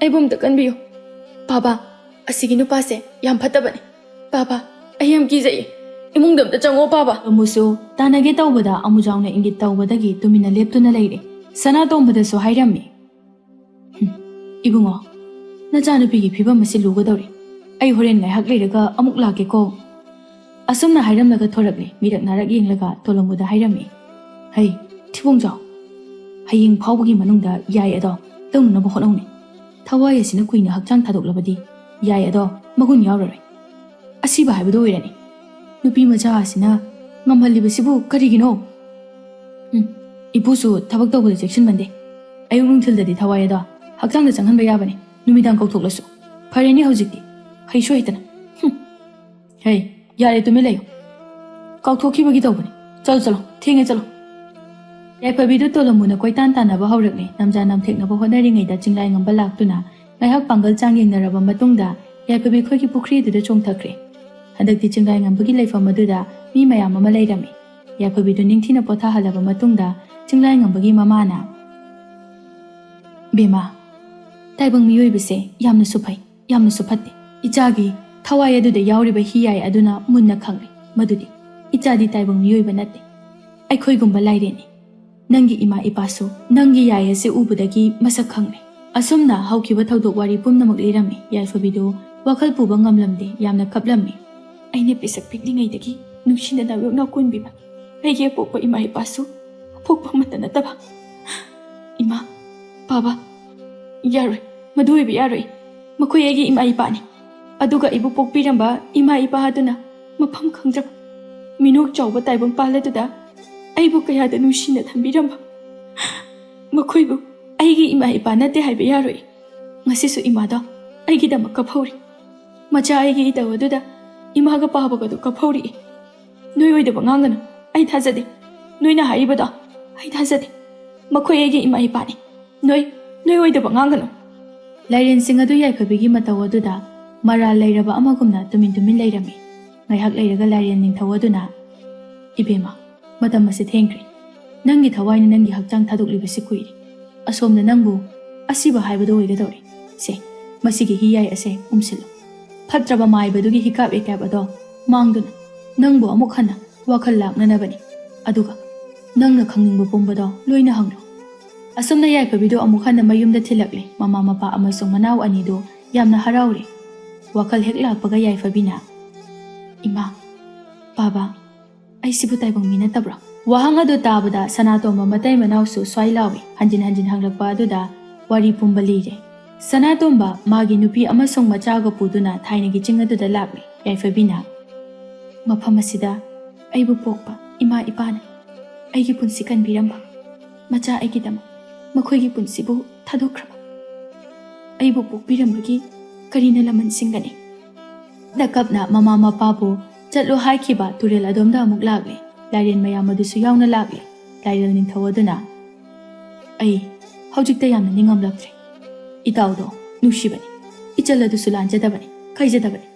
ꯑꯩꯕꯨ ꯑꯝꯇ ꯀꯟꯕꯤꯌꯨ꯫ ꯕꯥꯕꯥ, ꯑꯁꯤꯒꯤ ꯅꯨꯄꯥꯁꯦ ꯌꯥꯝ ꯐꯠꯇꯕꯅꯤ꯫ ꯕꯥꯕꯥ, ꯑꯩ ꯌꯥꯝ ꯀꯤꯖꯩꯌꯦ꯫ ꯏꯃꯨꯡꯗ ꯑꯝꯇ ꯆꯪꯉꯣ ꯕꯥꯕꯥ꯫" ꯑꯃꯨꯁꯨ ꯇꯥꯟꯅꯒꯦ ꯇꯧꯕꯗ ꯑꯃꯨꯖꯥꯎꯅ ꯏꯪꯒꯤꯠ ꯇꯧꯕꯗꯒꯤ ꯇꯨꯃꯤꯟꯅ ꯂꯦꯞꯇꯨꯅ ꯂꯩꯔꯦ꯫ ꯁꯅꯥꯇꯣꯝꯕꯗꯁꯨ ꯍꯥꯏꯔꯝꯃꯤ, "ꯍꯨꯝ, ꯏꯕꯨꯡꯉꯣ, ꯅꯆꯥꯅꯨꯄꯤꯒꯤ ꯐꯤꯕꯝ ꯑꯁꯤ ꯂꯨꯒꯗꯧꯔꯦ꯫ ꯑꯩ ꯍꯣꯔꯦꯟ ꯉꯥꯏꯍꯥꯛ ꯂꯩꯔꯒ ꯑꯃꯨꯛ ꯂꯥꯛꯀꯦꯀꯣ꯫" ꯑꯁꯨꯝꯅ ꯍꯥꯏꯔꯝꯂꯒ ꯊꯣꯔꯛꯂꯦ꯫ ꯃꯤꯔꯛ ꯅꯥꯔꯛ ꯌꯦꯡꯂꯒ ꯇꯣꯂꯣꯃꯨꯗ ꯍꯥꯏꯔꯝꯃꯤ, "ꯍꯩ, ꯊꯤꯕꯣꯡꯖꯥꯎ, ꯍꯌꯦꯡ ꯐꯥꯎꯕꯒꯤ ꯃꯅꯨꯡꯗ ꯌꯥꯏ ꯑꯗꯣ ꯂꯧꯅꯅꯕ ꯍꯣꯠꯅꯧꯅꯦ꯫ ꯊꯋꯥꯏ ꯑꯁꯤꯅ ꯀꯨꯏꯅ ꯍꯛꯆꯥꯡ ꯊꯥꯗꯣꯛꯂꯕꯗꯤ ꯌꯥꯏ ꯑꯗꯣ ꯃꯒꯨꯟ ꯌꯥꯎꯔꯔꯣꯏ꯫ ꯑꯁꯤꯕ ꯍꯥꯏꯕꯗꯨ ꯑꯣꯏꯔꯅꯤ꯫ ꯅꯨꯄꯤ ꯃꯆꯥ ꯑꯁꯤꯅ ꯉꯝꯍꯜꯂꯤꯕꯁꯤꯕꯨ ꯀꯔꯤꯒꯤꯅꯣ? ꯎꯝ, ꯏꯄꯨꯁꯨ ꯊꯕꯛ ꯇꯧꯕꯗ ꯆꯦꯛꯁꯤꯟꯃꯟꯗꯦ꯫ ꯑꯌꯨꯛ ꯅꯨꯡꯊꯤꯜꯗꯗꯤ ꯊꯋꯥꯏ ꯑꯗꯣ ꯍꯛꯆꯥꯡꯗ ꯆꯪꯍꯟꯕ ꯌꯥꯕꯅꯤ, ꯅꯨꯃꯤꯗꯥꯡ ꯀꯧꯊꯣꯛꯂꯁꯨ꯫ ꯐꯔꯦꯅꯦ ꯍꯧꯖꯤꯛꯇꯤ, ꯍꯩꯁꯨ ꯍꯩꯇꯅ꯫ ꯍꯨꯝ꯫ ꯍꯦ, ꯌꯥꯔꯦ, ꯇꯨꯃꯤꯟ ꯂꯩꯌꯨ꯫ ꯀꯥꯎꯊꯣꯛꯈꯤꯕꯒꯤ ꯇꯧꯕꯅꯤ꯫ ꯆꯠꯂꯣ, ꯆꯠꯂꯣ, ꯊꯦꯡꯉꯦ, ꯆꯠꯂꯣ꯫ ꯌꯥꯏꯐꯕꯤꯗꯨ ꯇꯣꯂꯝꯃꯨꯅ ꯀꯣꯏꯇꯥꯟ ꯇꯥꯟꯅꯕ ꯍꯧꯔꯛꯂꯦ꯫ ꯅꯝꯖꯥ ꯅꯝꯊꯦꯛꯅꯕ ꯍꯣꯠꯅꯔꯤꯉꯩꯗ ꯆꯤꯡꯂꯥꯏꯉꯝꯕ ꯂꯥꯛꯇꯨꯅ ꯉꯥꯏꯍꯥꯛ ꯄꯥꯡꯒꯜ ꯆꯥꯡ ꯌꯦꯡꯅꯔꯕ ꯃꯇꯨꯡꯗ ꯌꯥꯏꯐꯕꯤ ꯑꯩꯈꯣꯏꯒꯤ ꯄꯨꯈ꯭ꯔꯤꯗꯨꯗ ꯆꯣꯡꯊꯈ꯭ꯔꯦ꯫ ꯍꯟꯗꯛꯇꯤ ꯆꯤꯡꯂꯥꯏꯉꯝꯕꯒꯤ ꯂꯩꯐꯝ ꯑꯗꯨꯗ ꯃꯤ ꯃꯌꯥꯝ ꯑꯃ ꯂꯩꯔꯝꯃꯤ꯫ ꯌꯥꯏꯐꯕꯤꯗꯨ ꯅꯤꯡꯊꯤꯅ ꯄꯣꯊꯥꯍꯜꯂꯕ ꯃꯇꯨꯡꯗ ꯆꯤꯡꯂꯥꯏꯉꯝꯕꯒꯤ ꯃꯃꯥꯅ, "ꯕꯦꯝꯃ, ꯇꯥꯏꯕꯪ ꯃꯤꯑꯣꯏꯕꯁꯦ ꯌꯥꯝꯅꯁꯨ ꯐꯩ, ꯌꯥꯝꯅꯁꯨ ꯐꯠꯇꯦ꯫ ꯏꯆꯥꯒꯤ ꯊꯋꯥꯏ ꯑꯗꯨꯗ ꯌꯥꯎꯔꯤꯕ ꯍꯤꯌꯥꯏ ꯑꯗꯨꯅ ꯃꯨꯟꯅ ꯈꯪꯂꯦ ꯃꯗꯨꯗꯤ ꯏꯆꯥꯗꯤ ꯇꯥꯏꯕꯪ ꯃꯤꯑꯣꯏꯕ ꯅꯠꯇꯦ, ꯑꯩꯈꯣꯏꯒꯨꯝꯕ ꯂꯥꯏꯔꯦꯟꯅꯤ꯫ ꯅꯪꯒꯤ ꯏꯃꯥ ꯏꯄꯥꯁꯨ ꯅꯪꯒꯤ ꯌꯥꯏ ꯑꯁꯤ ꯎꯕꯗꯒꯤ ꯃꯁꯛ ꯈꯪꯂꯦ꯫" ꯑꯁꯨꯝꯅ ꯍꯧꯈꯤꯕ ꯊꯧꯗꯣꯛ ꯋꯥꯔꯤ ꯄꯨꯝꯅꯃꯛ ꯂꯤꯔꯝꯃꯤ꯫ ꯌꯥꯏꯐꯕꯤꯗꯨ ꯋꯥꯈꯜ ꯄꯨꯕ ꯉꯝꯂꯝꯗꯦ, ꯌꯥꯝꯅ ꯀꯞꯂꯝꯃꯤ꯫ "ꯑꯩꯅ ꯄꯤꯁꯛ ꯄꯤꯛꯂꯤꯉꯩꯗꯒꯤ ꯅꯨꯡꯁꯤꯅ ꯅꯥꯌꯣꯛꯅ ꯀꯣꯟꯕꯤꯕ ꯑꯩꯒꯤ ꯑꯄꯣꯛꯄ ꯏꯃꯥ ꯏꯄꯥꯁꯨ ꯑꯄꯣꯛꯄ ꯑꯃꯠꯇ ꯅꯠꯇꯕ꯫ ꯏꯃꯥ, ꯄꯥꯕ, ꯌꯥꯔꯣꯏ, ꯃꯗꯨ ꯑꯣꯏꯕ ꯌꯥꯔꯣꯏ꯫ ꯃꯈꯣꯏ ꯑꯩꯒꯤ ꯏꯃꯥ ꯏꯄꯥꯅꯤ꯫ ꯑꯗꯨꯒ ꯑꯩꯕꯨ ꯄꯣꯛꯄꯤꯔꯝꯕ ꯏꯃꯥ ꯏꯄꯥ ꯑꯗꯨꯅ ꯃꯐꯝ ꯈꯪꯗ꯭ꯔꯕ ꯃꯤꯅꯣꯛ ꯆꯥꯎꯕ ꯇꯥꯏꯕꯪꯄꯥꯜ ꯑꯗꯨꯗ ꯑꯩꯕꯨ ꯀꯌꯥꯗ ꯅꯨꯡꯁꯤꯅ ꯊꯝꯕꯤꯔꯝꯕ꯫ ꯃꯈꯣꯏꯕꯨ ꯑꯩꯒꯤ ꯏꯃꯥ ꯏꯄꯥ ꯅꯠꯇꯦ ꯍꯥꯏꯕ ꯌꯥꯔꯣꯏ꯫ ꯉꯁꯤꯁꯨ ꯏꯃꯥꯗꯣ ꯑꯩꯒꯤꯗꯃꯛ ꯀꯞꯍꯧꯔꯤ꯫ ꯃꯆꯥ ꯑꯩꯒꯤ ꯏꯇꯧ ꯑꯗꯨꯗ ꯏꯃꯥꯒ ꯄꯥꯕꯒꯗꯨ ꯀꯞꯍꯧꯔꯤ꯫ ꯅꯣꯏ ꯑꯣꯏꯗꯕ ꯉꯥꯡꯒꯅꯨ꯫ ꯑꯩ ꯊꯥꯖꯗꯦ꯫ ꯅꯣꯏꯅ ꯍꯥꯏꯔꯤꯕꯗꯣ ꯑꯩ ꯊꯥꯖꯗꯦ꯫ ꯃꯈꯣꯏ ꯑꯩꯒꯤ ꯏꯃꯥ ꯏꯄꯥꯅꯤ꯫ ꯅꯣꯏ, ꯅꯣꯏ ꯑꯣꯏꯗꯕ ꯉꯥꯡꯒꯅꯨ꯫" ꯂꯥꯏꯔꯦꯟꯁꯤꯡ ꯑꯗꯨ ꯌꯥꯏꯐꯕꯤꯒꯤ ꯃꯇꯧ ꯑꯗꯨꯗ ꯃꯔꯥꯜ ꯂꯩꯔꯕ ꯑꯃꯒꯨꯝꯅ ꯇꯨꯃꯤꯟ ꯇꯨꯃꯤꯟ ꯂꯩꯔꯝꯃꯤ꯫ ꯉꯥꯏꯍꯥꯛ ꯂꯩꯔꯒ ꯂꯥꯏꯔꯦꯟ ꯅꯤꯡꯊꯧ ꯑꯗꯨꯅ, "ꯏꯕꯦꯝꯃ, ꯃꯇꯝ ꯑꯁꯤ ꯊꯦꯡꯈ꯭ꯔꯦ꯫ ꯅꯪꯒꯤ ꯊꯋꯥꯏꯅ ꯅꯪꯒꯤ ꯍꯛꯆꯥꯡ ꯊꯥꯗꯣꯛꯂꯤꯕꯁꯤ ꯀꯨꯏꯔꯦ꯫ ꯑꯁꯣꯝꯗ ꯅꯪꯕꯨ ꯑꯁꯤꯕ ꯍꯥꯏꯕꯗꯨ ꯑꯣꯏꯒꯗꯧꯔꯦ꯫ ꯁꯦ, ꯃꯁꯤꯒꯤ ꯍꯤꯌꯥꯏ ꯑꯁꯦ ꯎꯝꯁꯤꯜꯂꯨ꯫ ꯐꯠꯇ꯭ꯔꯕ ꯃꯥꯏꯕꯗꯨꯒꯤ ꯍꯤꯀꯥꯞ ꯏꯀꯥꯞ ꯑꯗꯣ ꯃꯥꯡꯗꯨꯅ ꯅꯪꯕꯨ ꯑꯃꯨꯛ ꯍꯟꯅ ꯋꯥꯈꯜ ꯂꯥꯛꯅꯅꯕꯅꯤ꯫ ꯑꯗꯨꯒ ꯅꯪꯅ ꯈꯪꯅꯤꯡꯕ ꯄꯨꯝꯕꯗꯣ ꯂꯣꯏꯅ ꯍꯪꯂꯨ꯫" ꯑꯁꯨꯝꯅ ꯌꯥꯏꯐꯕꯤꯗꯨ ꯑꯃꯨꯛ ꯍꯟꯅ ꯃꯌꯨꯝꯗ ꯊꯤꯜꯂꯛꯂꯦ꯫ ꯃꯃꯥ ꯃꯄꯥ ꯑꯃꯁꯨꯡ ꯃꯅꯥꯎ ꯑꯅꯤꯗꯨ ꯌꯥꯝꯅ ꯍꯔꯥꯎꯔꯦ꯫ ꯋꯥꯈꯜ ꯍꯦꯛ ꯂꯥꯛꯄꯒ ꯌꯥꯏꯐꯕꯤꯅ, "ꯏꯃꯥ, ꯄꯥꯕ, ꯑꯩꯁꯤꯕꯨ ꯇꯥꯏꯕꯪ ꯃꯤ ꯅꯠꯇꯕ꯭ꯔꯣ?" ꯋꯥꯍꯪ ꯑꯗꯨ ꯇꯥꯕꯗ ꯁꯅꯥꯇꯣꯝꯕ ꯃꯇꯩ ꯃꯅꯥꯎꯁꯨ ꯁ꯭ꯋꯥꯏ ꯂꯥꯎꯏ꯫ ꯍꯟꯖꯤꯟ ꯍꯟꯖꯤꯟ ꯍꯪꯂꯛꯄ ꯑꯗꯨꯗ ꯋꯥꯔꯤ ꯄꯨꯝꯕ ꯂꯤꯔꯦ꯫ ꯁꯅꯥꯇꯣꯝꯕ ꯃꯥꯒꯤ ꯅꯨꯄꯤ ꯑꯃꯁꯨꯡ ꯃꯆꯥꯒ ꯄꯨꯗꯨꯅ ꯊꯥꯏꯅꯒꯤ ꯆꯤꯡ ꯑꯗꯨꯗ ꯂꯥꯛꯂꯦ꯫ ꯌꯥꯏꯐꯕꯤꯅ, ꯃꯐꯝ ꯑꯁꯤꯗ ꯑꯩꯕꯨ ꯄꯣꯛꯄ ꯏꯃꯥ ꯏꯄꯥꯅ ꯑꯩꯒꯤ ꯄꯨꯟꯁꯤ ꯀꯟꯕꯤꯔꯝꯕ, ꯃꯆꯥ ꯑꯩꯒꯤꯗꯃꯛ ꯃꯈꯣꯏꯒꯤ ꯄꯨꯟꯁꯤꯕꯨ ꯊꯥꯗꯣꯛꯈ꯭ꯔꯕ, ꯑꯩꯕꯨ ꯄꯣꯛꯄꯤꯔꯝꯕꯒꯤ ꯀꯔꯤꯅ ꯂꯃꯟ ꯁꯤꯡꯒꯅꯤ? ꯗ ꯀꯞꯅ ꯃꯃꯥ ꯃꯄꯥꯕꯨ ꯆꯠꯂꯣ ꯍꯥꯏꯈꯤꯕ ꯇꯨꯔꯦꯜ ꯑꯗꯣꯝꯗ ꯑꯃꯨꯛ ꯂꯥꯛꯂꯦ꯫ ꯂꯥꯏꯔꯦꯟ ꯃꯌꯥꯝ ꯑꯗꯨꯁꯨ ꯌꯥꯎꯅ ꯂꯥꯛꯂꯦ꯫ ꯂꯥꯏꯔꯦꯜ ꯅꯤꯡꯊꯧ ꯑꯗꯨꯅ, "ꯑꯩ ꯍꯧꯖꯤꯛꯇ ꯌꯥꯝꯅ ꯅꯤꯡꯉꯝꯂꯛꯇ꯭ꯔꯦ꯫ ꯏꯇꯥꯎꯗꯣ ꯅꯨꯡꯁꯤꯕꯅꯤ, ꯏꯆꯜ ꯑꯗꯨꯁꯨ ꯂꯥꯟꯖꯗꯕꯅꯤ, ꯈꯥꯏꯖꯗꯕꯅꯤ꯫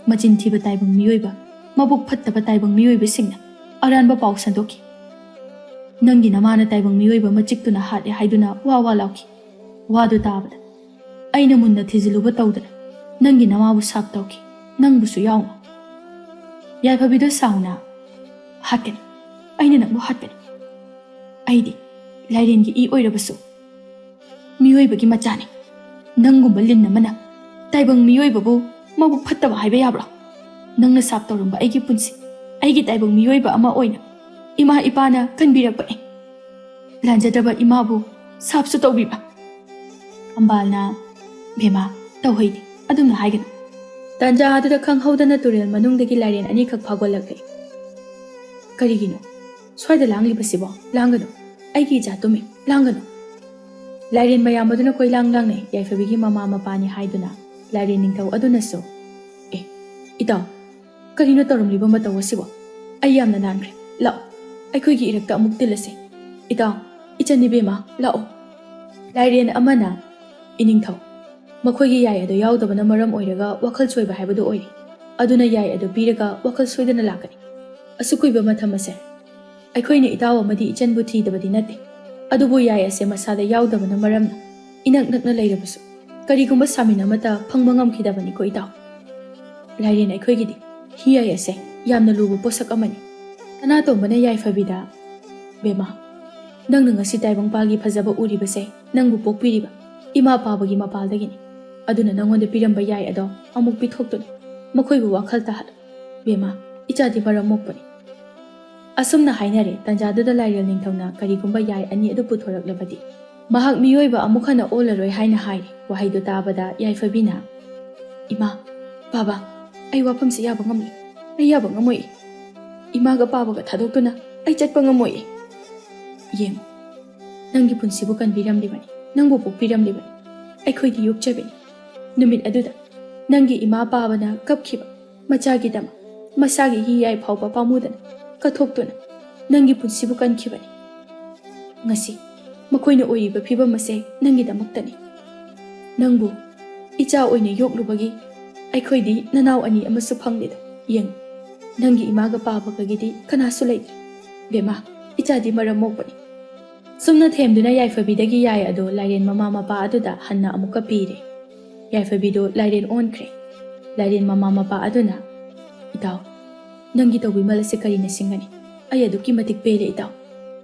ꯃꯆꯤꯟ ꯊꯤꯕ ꯇꯥꯏꯕꯪ ꯃꯤꯑꯣꯏꯕ, ꯃꯕꯨꯛ ꯐꯠꯇꯕ ꯇꯥꯏꯕꯪ ꯃꯤꯑꯣꯏꯕꯁꯤꯡꯅ ꯑꯔꯥꯟꯕ ꯄꯥꯎ ꯁꯟꯗꯣꯛꯈꯤ꯫ ꯅꯪꯒꯤ ꯅꯃꯥꯅ ꯇꯥꯏꯕꯪ ꯃꯤꯑꯣꯏꯕ ꯃꯆꯤꯛꯇꯨꯅ ꯍꯥꯠꯂꯦ ꯍꯥꯏꯗꯨꯅ ꯋꯥ ꯋꯥ ꯂꯥꯎꯈꯤ꯫ ꯋꯥꯗꯨ ꯇꯥꯕꯗ ꯑꯩꯅ ꯃꯨꯟꯅ ꯊꯤꯖꯤꯜꯂꯨꯕ ꯇꯧꯗꯅ ꯅꯪꯒꯤ ꯅꯃꯥꯕꯨ ꯁꯥꯞ ꯇꯧꯈꯤ, ꯅꯪꯕꯨꯁꯨ ꯌꯥꯎꯅ꯫" ꯌꯥꯏꯐꯕꯤꯗꯣ ꯁꯥꯎꯅ, "ꯍꯥꯠꯀꯅꯤ, ꯑꯩꯅ ꯅꯪꯕꯨ ꯍꯥꯠꯀꯅꯤ꯫ ꯑꯩꯗꯤ ꯂꯥꯏꯔꯦꯟꯒꯤ ꯏ ꯑꯣꯏꯔꯕꯁꯨ ꯃꯤꯑꯣꯏꯕꯒꯤ ꯃꯆꯥꯅꯤ꯫ ꯅꯪꯒꯨꯝꯕ ꯂꯤꯟ ꯑꯃꯅ ꯇꯥꯏꯕꯪ ꯃꯤꯑꯣꯏꯕꯕꯨ ꯃꯕꯨꯛ ꯐꯠꯇꯕ ꯍꯥꯏꯕ ꯌꯥꯕ꯭ꯔꯣ? ꯅꯪꯅ ꯁꯥꯞ ꯇꯧꯔꯝꯕ ꯑꯩꯒꯤ ꯄꯨꯟꯁꯤ, ꯑꯩꯒꯤ ꯇꯥꯏꯕꯪ ꯃꯤꯑꯣꯏꯕ ꯑꯃ ꯑꯣꯏꯅ ꯏꯃꯥ ꯏꯄꯥꯅ ꯀꯟꯕꯤꯔꯛꯄꯅꯤ꯫ ꯂꯥꯟꯖꯗ꯭ꯔꯕ ꯏꯃꯥꯕꯨ ꯁꯥꯞꯁꯨ ꯇꯧꯕꯤꯕ꯫" ꯈꯝꯕꯥꯜꯅ, "ꯕꯦꯝꯃ, ꯇꯧꯍꯩꯗꯦ, ꯑꯗꯨꯝꯅ ꯍꯥꯏꯒꯅꯨ꯫" ꯇꯥꯟꯖꯥ ꯑꯗꯨꯗ ꯈꯪꯍꯧꯗꯅ ꯇꯨꯔꯦꯜ ꯃꯅꯨꯡꯗꯒꯤ ꯂꯥꯏꯔꯦꯟ ꯑꯅꯤꯈꯛ ꯐꯥꯎꯒꯠꯂꯛꯂꯦ꯫ "ꯀꯔꯤꯒꯤꯅꯣ ꯁ꯭ꯋꯥꯏꯗ ꯂꯥꯡꯂꯤꯕꯁꯤꯕꯣ? ꯂꯥꯡꯒꯅꯨ, ꯑꯩꯒꯤ ꯏꯆꯥ ꯇꯨꯝꯃꯤ, ꯂꯥꯡꯒꯅꯨ꯫" ꯂꯥꯏꯔꯦꯟ ꯃꯌꯥꯝ ꯑꯗꯨꯅ ꯀꯣꯏꯂꯥꯡ ꯂꯥꯡꯅꯩ꯫ ꯌꯥꯏꯐꯕꯤꯒꯤ ꯃꯃꯥ ꯃꯄꯥꯅꯤ ꯍꯥꯏꯗꯨꯅ ꯂꯥꯏꯔꯦꯟ ꯅꯤꯡꯊꯧ ꯑꯗꯨꯅꯁꯨ, "ꯑꯦ, ꯏꯇꯥꯎ, ꯀꯔꯤꯅꯣ ꯇꯧꯔꯝꯂꯤꯕ ꯃꯇꯧ ꯑꯁꯤꯕꯣ? ꯑꯩ ꯌꯥꯝꯅ ꯅꯥꯟꯈ꯭ꯔꯦ꯫ ꯂꯥꯛꯑꯣ, ꯑꯩꯈꯣꯏꯒꯤ ꯏꯔꯛꯇ ꯑꯃꯨꯛ ꯇꯤꯜꯂꯁꯤ꯫ ꯏꯇꯥꯎ, ꯏꯆꯟ ꯏꯕꯦꯝꯃ, ꯂꯥꯛꯑꯣ꯫" ꯂꯥꯏꯔꯦꯟ ꯑꯃꯅ, "ꯏꯅꯤꯡꯊꯧ, ꯃꯈꯣꯏꯒꯤ ꯌꯥꯏ ꯑꯗꯨ ꯌꯥꯎꯗꯕꯅ ꯃꯔꯝ ꯑꯣꯏꯔꯒ ꯋꯥꯈꯜ ꯆꯣꯏꯕ ꯍꯥꯏꯕꯗꯨ ꯑꯣꯏꯔꯦ꯫ ꯑꯗꯨꯅ ꯌꯥꯏ ꯑꯗꯨ ꯄꯤꯔꯒ ꯋꯥꯈꯜ ꯁꯣꯏꯗꯅ ꯂꯥꯛꯀꯅꯤ꯫ ꯑꯁꯨꯛ ꯀꯨꯏꯕ ꯃꯇꯝ ꯑꯁꯦ ꯑꯩꯈꯣꯏꯅ ꯏꯇꯥꯎ ꯑꯃꯗꯤ ꯏꯆꯟꯕꯨ ꯊꯤꯗꯕꯗꯤ ꯅꯠꯇꯦ, ꯑꯗꯨꯕꯨ ꯌꯥꯏ ꯑꯁꯦ ꯃꯁꯥꯗ ꯌꯥꯎꯗꯕꯅ ꯃꯔꯝꯅ ꯏꯅꯛ ꯅꯛꯅ ꯂꯩꯔꯕꯁꯨ ꯀꯔꯤꯒꯨꯝꯕ ꯁꯥꯃꯤꯟ ꯑꯃꯠꯇ ꯐꯪꯕ ꯉꯝꯈꯤꯗꯕꯅꯤꯀꯣ ꯏꯇꯥꯎ꯫ ꯂꯥꯏꯔꯦꯟ ꯑꯩꯈꯣꯏꯒꯤꯗꯤ ꯍꯤ ꯌꯥꯏ ꯑꯁꯦ ꯌꯥꯝꯅ ꯂꯨꯕ ꯄꯣꯠꯁꯛ ꯑꯃꯅꯤ꯫" ꯁꯅꯥꯇꯣꯝꯕꯅ ꯌꯥꯏꯐꯕꯤꯗ, "ꯕꯦꯝꯃ, ꯅꯪꯅ ꯉꯁꯤ ꯇꯥꯏꯕꯪꯄꯥꯜꯒꯤ ꯐꯖꯕ ꯎꯔꯤꯕꯁꯦ ꯅꯪꯕꯨ ꯄꯣꯛꯄꯤꯔꯤꯕ ꯏꯃꯥ ꯄꯥꯕꯒꯤ ꯃꯄꯥꯜꯗꯒꯤꯅꯤ꯫ ꯑꯗꯨꯅ ꯅꯪꯉꯣꯟꯗ ꯄꯤꯔꯝꯕ ꯌꯥꯏ ꯑꯗꯣ ꯑꯃꯨꯛ ꯄꯤꯊꯣꯛꯇꯨꯅ ꯃꯈꯣꯏꯕꯨ ꯋꯥꯈꯜ ꯇꯥꯍꯜꯂꯨ꯫ ꯕꯦꯝꯃ, ꯏꯆꯥꯗꯤ ꯃꯔꯝ ꯃꯣꯛꯄꯅꯤ꯫" ꯑꯁꯨꯝꯅ ꯍꯥꯏꯅꯔꯦ꯫ ꯇꯥꯟꯖꯥꯗꯨꯗ ꯂꯥꯏꯔꯦꯜ ꯅꯤꯡꯊꯧꯅ ꯀꯔꯤꯒꯨꯝꯕ ꯌꯥꯏ ꯑꯅꯤ ꯑꯗꯨ ꯄꯨꯊꯣꯔꯛꯂꯕꯗꯤ ꯃꯍꯥꯛ ꯃꯤꯑꯣꯏꯕ ꯑꯃꯨꯛ ꯍꯟꯅ ꯑꯣꯜꯂꯔꯣꯏ ꯍꯥꯏꯅ ꯍꯥꯏꯔꯦ꯫ ꯋꯥꯍꯩꯗꯨ ꯇꯥꯕꯗ ꯌꯥꯏꯐꯕꯤꯅ, "ꯏꯃꯥ, ꯕꯥꯕꯥ, ꯑꯩ ꯋꯥꯐꯝꯁꯤ ꯌꯥꯕ ꯉꯝꯂꯦ꯫ ꯑꯩ ꯌꯥꯕ ꯉꯝꯃꯣꯏ꯫ ꯏꯃꯥꯒ ꯄꯥꯕꯒ ꯊꯥꯗꯣꯛꯇꯨꯅ ꯑꯩ ꯆꯠꯄ ꯉꯝꯃꯣꯏ꯫ ꯌꯦꯡꯉꯨ, ꯅꯪꯒꯤ ꯄꯨꯟꯁꯤꯕꯨ ꯀꯟꯕꯤꯔꯝꯂꯤꯕꯅꯤ, ꯅꯪꯕꯨ ꯄꯣꯛꯄꯤꯔꯝꯂꯤꯕꯅꯤ, ꯑꯩꯈꯣꯏꯗꯤ ꯌꯣꯛꯆꯕꯤꯅꯤ꯫ ꯅꯨꯃꯤꯠ ꯑꯗꯨꯗ ꯅꯪꯒꯤ ꯏꯃꯥ ꯄꯥꯕꯅ ꯀꯞꯈꯤꯕ ꯃꯆꯥꯒꯤꯗꯃꯛ ꯃꯁꯥꯒꯤ ꯍꯤ ꯌꯥꯏ ꯐꯥꯎꯕ ꯄꯥꯝꯃꯨꯗꯅ ꯀꯠꯊꯣꯛꯇꯨꯅ ꯅꯪꯒꯤ ꯄꯨꯟꯁꯤꯕꯨ ꯀꯟꯈꯤꯕꯅꯤ꯫ ꯉꯁꯤ ꯃꯈꯣꯏꯅ ꯑꯣꯏꯔꯤꯕ ꯐꯤꯕꯝ ꯑꯁꯦ ꯅꯪꯒꯤꯗꯃꯛꯇꯅꯤ꯫ ꯅꯪꯕꯨ ꯏꯆꯥ ꯑꯣꯏꯅ ꯌꯣꯛꯂꯨꯕꯒꯤ ꯑꯩꯈꯣꯏꯗꯤ ꯅꯅꯥꯎ ꯑꯅꯤ ꯑꯃꯁꯨ ꯐꯪꯂꯦꯗꯣ꯫ ꯌꯦꯡꯉꯨ, ꯅꯪꯒꯤ ꯏꯃꯥꯒ ꯄꯥꯕꯒꯒꯤꯗꯤ ꯀꯅꯥꯁꯨ ꯂꯩꯇ꯭ꯔꯦ꯫ ꯕꯦꯝꯃ, ꯏꯆꯥꯗꯤ ꯃꯔꯝ ꯃꯣꯛꯄꯅꯤ꯫ ꯁꯨꯝꯅ ꯊꯦꯝꯗꯨꯅ ꯌꯥꯏꯐꯕꯤꯗꯒꯤ ꯌꯥꯏ ꯑꯗꯣ ꯂꯥꯏꯔꯦꯟ ꯃꯃꯥ ꯃꯄꯥ ꯑꯗꯨꯗ ꯍꯟꯅ ꯑꯃꯨꯛꯀ ꯄꯤꯔꯦ꯫ ꯌꯥꯏꯐꯕꯤꯗꯣ ꯂꯥꯏꯔꯦꯟ ꯑꯣꯟꯈ꯭ꯔꯦ꯫ ꯂꯥꯏꯔꯦꯟ ꯃꯃꯥ ꯃꯄꯥ ꯑꯗꯨꯅ, "ꯏꯇꯥꯎ, ꯅꯪꯒꯤ ꯇꯧꯕꯤꯃꯜ ꯑꯁꯤ ꯀꯔꯤꯅ ꯁꯤꯡꯒꯅꯤ? ꯑꯩ ꯑꯗꯨꯛꯀꯤ ꯃꯇꯤꯛ ꯄꯦꯜꯂꯦ, ꯏꯇꯥꯎ꯫"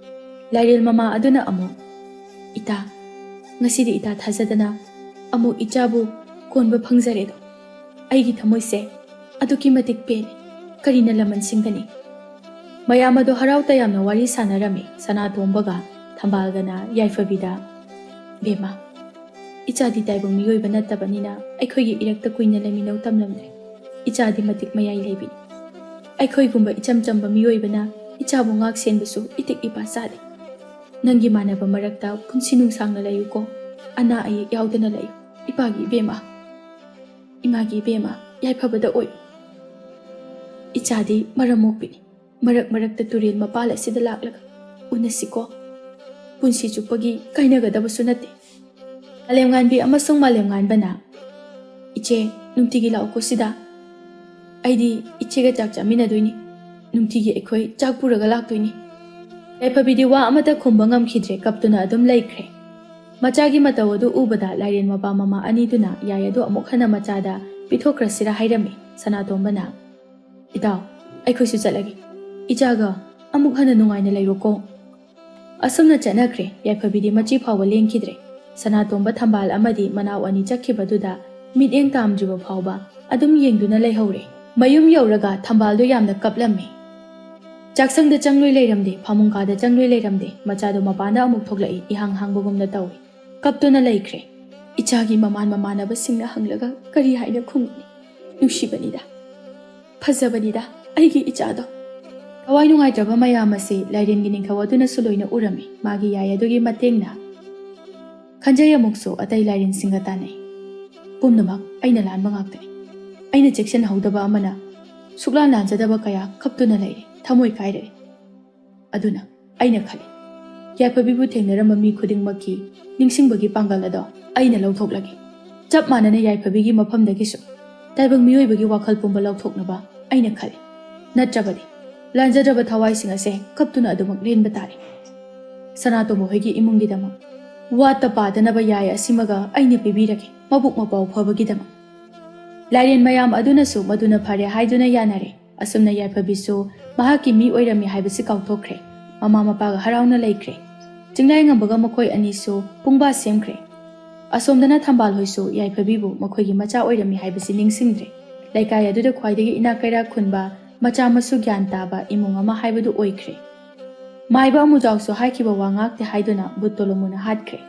ꯂꯥꯏꯔꯦꯟ ꯃꯃꯥ ꯑꯗꯨꯅ ꯑꯃꯨꯛ, "ꯏꯇꯥ, ꯉꯁꯤꯗꯤ ꯏꯇꯥ ꯊꯥꯖꯗꯅ ꯑꯃꯨꯛ ꯏꯆꯥꯕꯨ ꯀꯣꯟꯕ ꯐꯪꯖꯔꯦꯗꯣ꯫ ꯑꯩꯒꯤ ꯊꯃꯣꯏꯁꯦ ꯑꯗꯨꯛꯀꯤ ꯃꯇꯤꯛ ꯄꯦꯜꯂꯦ꯫ ꯀꯔꯤꯅ ꯂꯃꯟ ꯁꯤꯡꯒꯅꯤ?" ꯃꯌꯥꯝ ꯑꯗꯣ ꯍꯔꯥꯎ ꯇꯌꯥꯝꯅ ꯋꯥꯔꯤ ꯁꯥꯟꯅꯔꯝꯃꯤ꯫ ꯁꯅꯥꯇꯣꯝꯕꯒ ꯊꯝꯕꯥꯜꯒꯅ ꯌꯥꯏꯐꯕꯤꯗ, "ꯕꯦꯝꯃ, ꯏꯆꯥꯗꯤ ꯇꯥꯏꯕꯪ ꯃꯤꯑꯣꯏꯕ ꯅꯠꯇꯕꯅꯤꯅ ꯑꯩꯈꯣꯏꯒꯤ ꯏꯔꯛꯇ ꯀꯨꯏꯅ ꯂꯩꯃꯤꯟꯅꯧ ꯇꯝꯂꯝꯗ꯭ꯔꯦ꯫ ꯏꯆꯥꯗꯤ ꯃꯇꯤꯛ ꯃꯌꯥꯏ ꯂꯩꯕꯤꯅꯤ꯫ ꯑꯩꯈꯣꯏꯒꯨꯝꯕ ꯏꯆꯝ ꯆꯝꯕ ꯃꯤꯑꯣꯏꯕꯅ ꯏꯆꯥꯕꯨ ꯉꯥꯛ ꯁꯦꯟꯕꯁꯨ ꯏꯇꯤꯛ ꯏꯄꯥ ꯆꯥꯗꯦ꯫ ꯅꯪꯒꯤ ꯃꯥꯟꯅꯕ ꯃꯔꯛꯇ ꯄꯨꯟꯁꯤ ꯅꯨꯡꯁꯥꯡꯅ ꯂꯩꯌꯨꯀꯣ꯫ ꯑꯅꯥ ꯑꯌꯦꯛ ꯌꯥꯎꯗꯅ ꯂꯩꯌꯨ꯫ ꯏꯄꯥꯒꯤ ꯏꯕꯦꯝꯃ, ꯏꯃꯥꯒꯤ ꯏꯕꯦꯝꯃ, ꯌꯥꯏꯐꯕꯗ ꯑꯣꯏꯌꯨ꯫" ꯏꯆꯥꯗꯤ ꯃꯔꯝ ꯃꯣꯛꯄꯤꯅꯤ꯫ ꯃꯔꯛ ꯃꯔꯛꯇ ꯇꯨꯔꯦꯜ ꯃꯄꯥꯜ ꯑꯁꯤꯗ ꯂꯥꯛꯂꯒ ꯎꯅꯁꯤꯀꯣ꯫ ꯄꯨꯟꯁꯤ ꯆꯨꯞꯄꯒꯤ ꯀꯥꯏꯅꯒꯗꯕꯁꯨ ꯅꯠꯇꯦ꯫ ꯃꯥꯂꯦꯝꯉꯥꯟꯕꯤ ꯑꯃꯁꯨꯡ ꯃꯥꯂꯦꯝꯉꯥꯟꯕꯅ, "ꯏꯆꯦ, ꯅꯨꯡꯇꯤꯒꯤ ꯂꯥꯛꯎꯀꯣ ꯁꯤꯗ꯫ ꯑꯩꯗꯤ ꯏꯆꯦꯒ ꯆꯥꯛ ꯆꯥꯃꯤꯟꯅꯗꯣꯏꯅꯤ꯫ ꯅꯨꯡꯇꯤꯒꯤ ꯑꯩꯈꯣꯏ ꯆꯥꯛ ꯄꯨꯔꯒ ꯂꯥꯛꯇꯣꯏꯅꯤ꯫" ꯌꯥꯏꯐꯕꯤꯗꯤ ꯋꯥ ꯑꯃꯠꯇ ꯈꯨꯝꯕ ꯉꯝꯈꯤꯗ꯭ꯔꯦ, ꯀꯞꯇꯨꯅ ꯑꯗꯨꯝ ꯂꯩꯈ꯭ꯔꯦ꯫ ꯃꯆꯥꯒꯤ ꯃꯇꯧ ꯑꯗꯨ ꯎꯕꯗ ꯂꯥꯏꯔꯦꯟ ꯃꯄꯥ ꯃꯃꯥ ꯑꯅꯤꯗꯨꯅ ꯌꯥꯏ ꯑꯗꯨ ꯑꯃꯨꯛ ꯍꯟꯅ ꯃꯆꯥꯗ ꯄꯤꯊꯣꯛꯈ꯭ꯔꯁꯤꯔꯥ ꯍꯥꯏꯔꯝꯃꯤ꯫ ꯁꯅꯥꯇꯣꯝꯕꯅ, "ꯏꯇꯥꯎ, ꯑꯩꯈꯣꯏꯁꯨ ꯆꯠꯂꯒꯦ꯫ ꯏꯆꯥꯒ ꯑꯃꯨꯛ ꯍꯟꯅ ꯅꯨꯡꯉꯥꯏꯅ ꯂꯩꯔꯣꯀꯣ꯫" ꯑꯁꯨꯝꯅ ꯆꯠꯅꯈ꯭ꯔꯦ꯫ ꯌꯥꯏꯐꯕꯤꯗꯤ ꯃꯆꯤ ꯐꯥꯎꯕ ꯂꯦꯡꯈꯤꯗ꯭ꯔꯦ꯫ ꯁꯅꯥꯇꯣꯝꯕ ꯊꯝꯕꯥꯜ ꯑꯃꯗꯤ ꯃꯅꯥꯎ ꯑꯅꯤ ꯆꯠꯈꯤꯕꯗꯨꯗ ꯃꯤꯠꯌꯦꯡ ꯇꯥꯝꯗ꯭ꯔꯤꯕ ꯐꯥꯎꯕ ꯑꯗꯨꯝ ꯌꯦꯡꯗꯨꯅ ꯂꯩꯍꯧꯔꯦ꯫ ꯃꯌꯨꯝ ꯌꯧꯔꯒ ꯊꯝꯕꯥꯜꯗꯣ ꯌꯥꯝꯅ ꯀꯞꯂꯝꯃꯤ꯫ ꯆꯥꯛꯁꯪꯗ ꯆꯪꯂꯣꯏ ꯂꯩꯔꯝꯗꯦ, ꯐꯃꯨꯡ ꯀꯥꯗ ꯆꯪꯂꯣꯏ ꯂꯩꯔꯝꯗꯦ꯫ ꯃꯆꯥꯗꯣ ꯃꯄꯥꯟꯗ ꯑꯃꯨꯛ ꯊꯣꯛꯂꯛꯏ, ꯏꯍꯥꯡ ꯍꯥꯡꯕꯒꯨꯝꯅ ꯇꯧꯏ꯫ ꯀꯞꯇꯨꯅ ꯂꯩꯈ꯭ꯔꯦ꯫ ꯏꯆꯥꯒꯤ ꯃꯃꯥꯟ ꯃꯃꯥꯟꯅꯕꯁꯤꯡꯅ ꯍꯪꯂꯒ ꯀꯔꯤ ꯍꯥꯏꯅ ꯈꯨꯝꯒꯅꯤ? ꯅꯨꯡꯁꯤꯕꯅꯤꯗ꯫ ꯐꯖꯕꯅꯤꯗ ꯑꯩꯒꯤ ꯏꯆꯥꯗꯣ꯫ ꯊꯋꯥꯏ ꯅꯨꯡꯉꯥꯏꯇ꯭ꯔꯕ ꯃꯌꯥꯝ ꯑꯁꯤ ꯂꯥꯏꯔꯦꯟꯒꯤ ꯅꯤꯡꯊꯧ ꯑꯗꯨꯅꯁꯨ ꯂꯣꯏꯅ ꯎꯔꯝꯃꯤ꯫ ꯃꯥꯒꯤ ꯌꯥꯏ ꯑꯗꯨꯒꯤ ꯃꯇꯦꯡꯅ ꯈꯟꯖꯩ ꯑꯃꯨꯛꯁꯨ ꯑꯇꯩ ꯂꯥꯏꯔꯦꯟꯁꯤꯡꯒ ꯇꯥꯟꯅꯩ꯫ "ꯄꯨꯝꯅꯃꯛ ꯑꯩꯅ ꯂꯥꯟꯕ ꯉꯥꯛꯇꯅꯤ꯫ ꯑꯩꯅ ꯆꯦꯛꯁꯤꯟꯍꯧꯗꯕ ꯑꯃꯅ ꯁꯨꯛꯂꯥꯟ ꯂꯥꯟꯖꯗꯕ ꯀꯌꯥ ꯀꯞꯇꯨꯅ ꯂꯩꯔꯦ, ꯊꯃꯣꯏ ꯀꯥꯏꯔꯛꯑꯦ꯫ ꯑꯗꯨꯅ ꯑꯩꯅ ꯈꯜꯂꯤ, ꯌꯥꯏꯐꯕꯤꯕꯨ ꯊꯦꯡꯅꯔꯝꯕ ꯃꯤ ꯈꯨꯗꯤꯡꯃꯛꯀꯤ ꯅꯤꯡꯁꯤꯡꯕꯒꯤ ꯄꯥꯡꯒꯜ ꯑꯗꯣ ꯑꯩꯅ ꯂꯧꯊꯣꯛꯂꯒꯦ꯫ ꯆꯞ ꯃꯥꯟꯅꯅ ꯌꯥꯏꯐꯕꯤꯒꯤ ꯃꯐꯝꯗꯒꯤꯁꯨ ꯇꯥꯏꯕꯪ ꯃꯤꯑꯣꯏꯕꯒꯤ ꯋꯥꯈꯜ ꯄꯨꯝꯕ ꯂꯧꯊꯣꯛꯅꯕ ꯑꯩꯅ ꯈꯜꯂꯤ꯫ ꯅꯠꯇ꯭ꯔꯕꯗꯤ ꯂꯥꯟꯖꯗ꯭ꯔꯕ ꯊꯋꯥꯏꯁꯤꯡ ꯑꯁꯦ ꯀꯞꯇꯨꯅ ꯑꯗꯨꯃꯛ ꯂꯦꯟꯕ ꯇꯥꯔꯦ꯫ ꯁꯅꯥꯇꯣꯝꯕ ꯍꯣꯏꯒꯤ ꯏꯃꯨꯡꯒꯤꯗꯃꯛ ꯋꯥꯠꯇ ꯄꯥꯗꯅꯕ ꯌꯥꯏ ꯑꯁꯤꯃꯒ ꯑꯩꯅ ꯄꯤꯕꯤꯔꯒꯦ, ꯃꯕꯨꯛ ꯃꯄꯥꯎ ꯐꯕꯒꯤꯗꯃꯛ"꯫ ꯂꯥꯏꯔꯦꯟ ꯃꯌꯥꯝ ꯑꯗꯨꯅꯁꯨ ꯃꯗꯨꯅ ꯐꯔꯦ ꯍꯥꯏꯗꯨꯅ ꯌꯥꯅꯔꯦ꯫ ꯑꯁꯨꯝꯅ ꯌꯥꯏꯐꯕꯤꯁꯨ ꯃꯍꯥꯛꯀꯤ ꯃꯤ ꯑꯣꯏꯔꯝꯃꯤ ꯍꯥꯏꯕꯁꯤ ꯀꯥꯎꯊꯣꯛꯈ꯭ꯔꯦ꯫ ꯃꯃꯥ ꯃꯄꯥꯒ ꯍꯔꯥꯎꯅ ꯂꯩꯈ꯭ꯔꯦ꯫ ꯆꯤꯡꯂꯥꯏꯉꯝꯕꯒ ꯃꯈꯣꯏ ꯑꯅꯤꯁꯨ ꯄꯨꯡꯕꯥ ꯁꯦꯝꯈ꯭ꯔꯦ꯫ ꯑꯁꯣꯝꯗꯅ ꯊꯝꯕꯥꯜ ꯍꯣꯏꯁꯨ ꯌꯥꯏꯐꯕꯤꯕꯨ ꯃꯈꯣꯏꯒꯤ ꯃꯆꯥ ꯑꯣꯏꯔꯝꯃꯤ ꯍꯥꯏꯕꯁꯤ ꯅꯤꯡꯁꯤꯡꯗ꯭ꯔꯦ꯫ ꯂꯩꯀꯥꯏ ꯑꯗꯨꯗ ꯈ꯭ꯋꯥꯏꯗꯒꯤ ꯏꯅꯥꯛ ꯀꯩꯔꯥꯛ ꯈꯨꯟꯕ, ꯃꯆꯥ ꯃꯁꯨ ꯒ꯭ꯌꯥꯟ ꯇꯥꯕ ꯏꯃꯨꯡ ꯑꯃ ꯍꯥꯏꯕꯗꯨ ꯑꯣꯏꯈ꯭ꯔꯦ꯫ ꯃꯥꯏꯕ ꯑꯃꯨꯖꯥꯎꯁꯨ ꯍꯥꯏꯈꯤꯕ ꯋꯥ ꯉꯥꯛꯇꯦ ꯍꯥꯏꯗꯨꯅ ꯕꯨꯠ ꯇꯣꯂꯣꯃꯨꯅ ꯍꯥꯠꯈ꯭ꯔꯦ꯫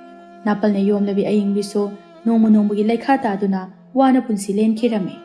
ꯅꯥꯄꯜꯅ ꯌꯣꯝꯂꯕꯤ ꯑꯌꯤꯡꯕꯤꯁꯨ ꯅꯣꯡꯃ ꯅꯣꯡꯃꯒꯤ ꯂꯩꯈꯥ ꯇꯥꯗꯨꯅ ꯋꯥꯅ ꯄꯨꯟꯁꯤ ꯂꯦꯟꯈꯤꯔꯝꯃꯤ꯫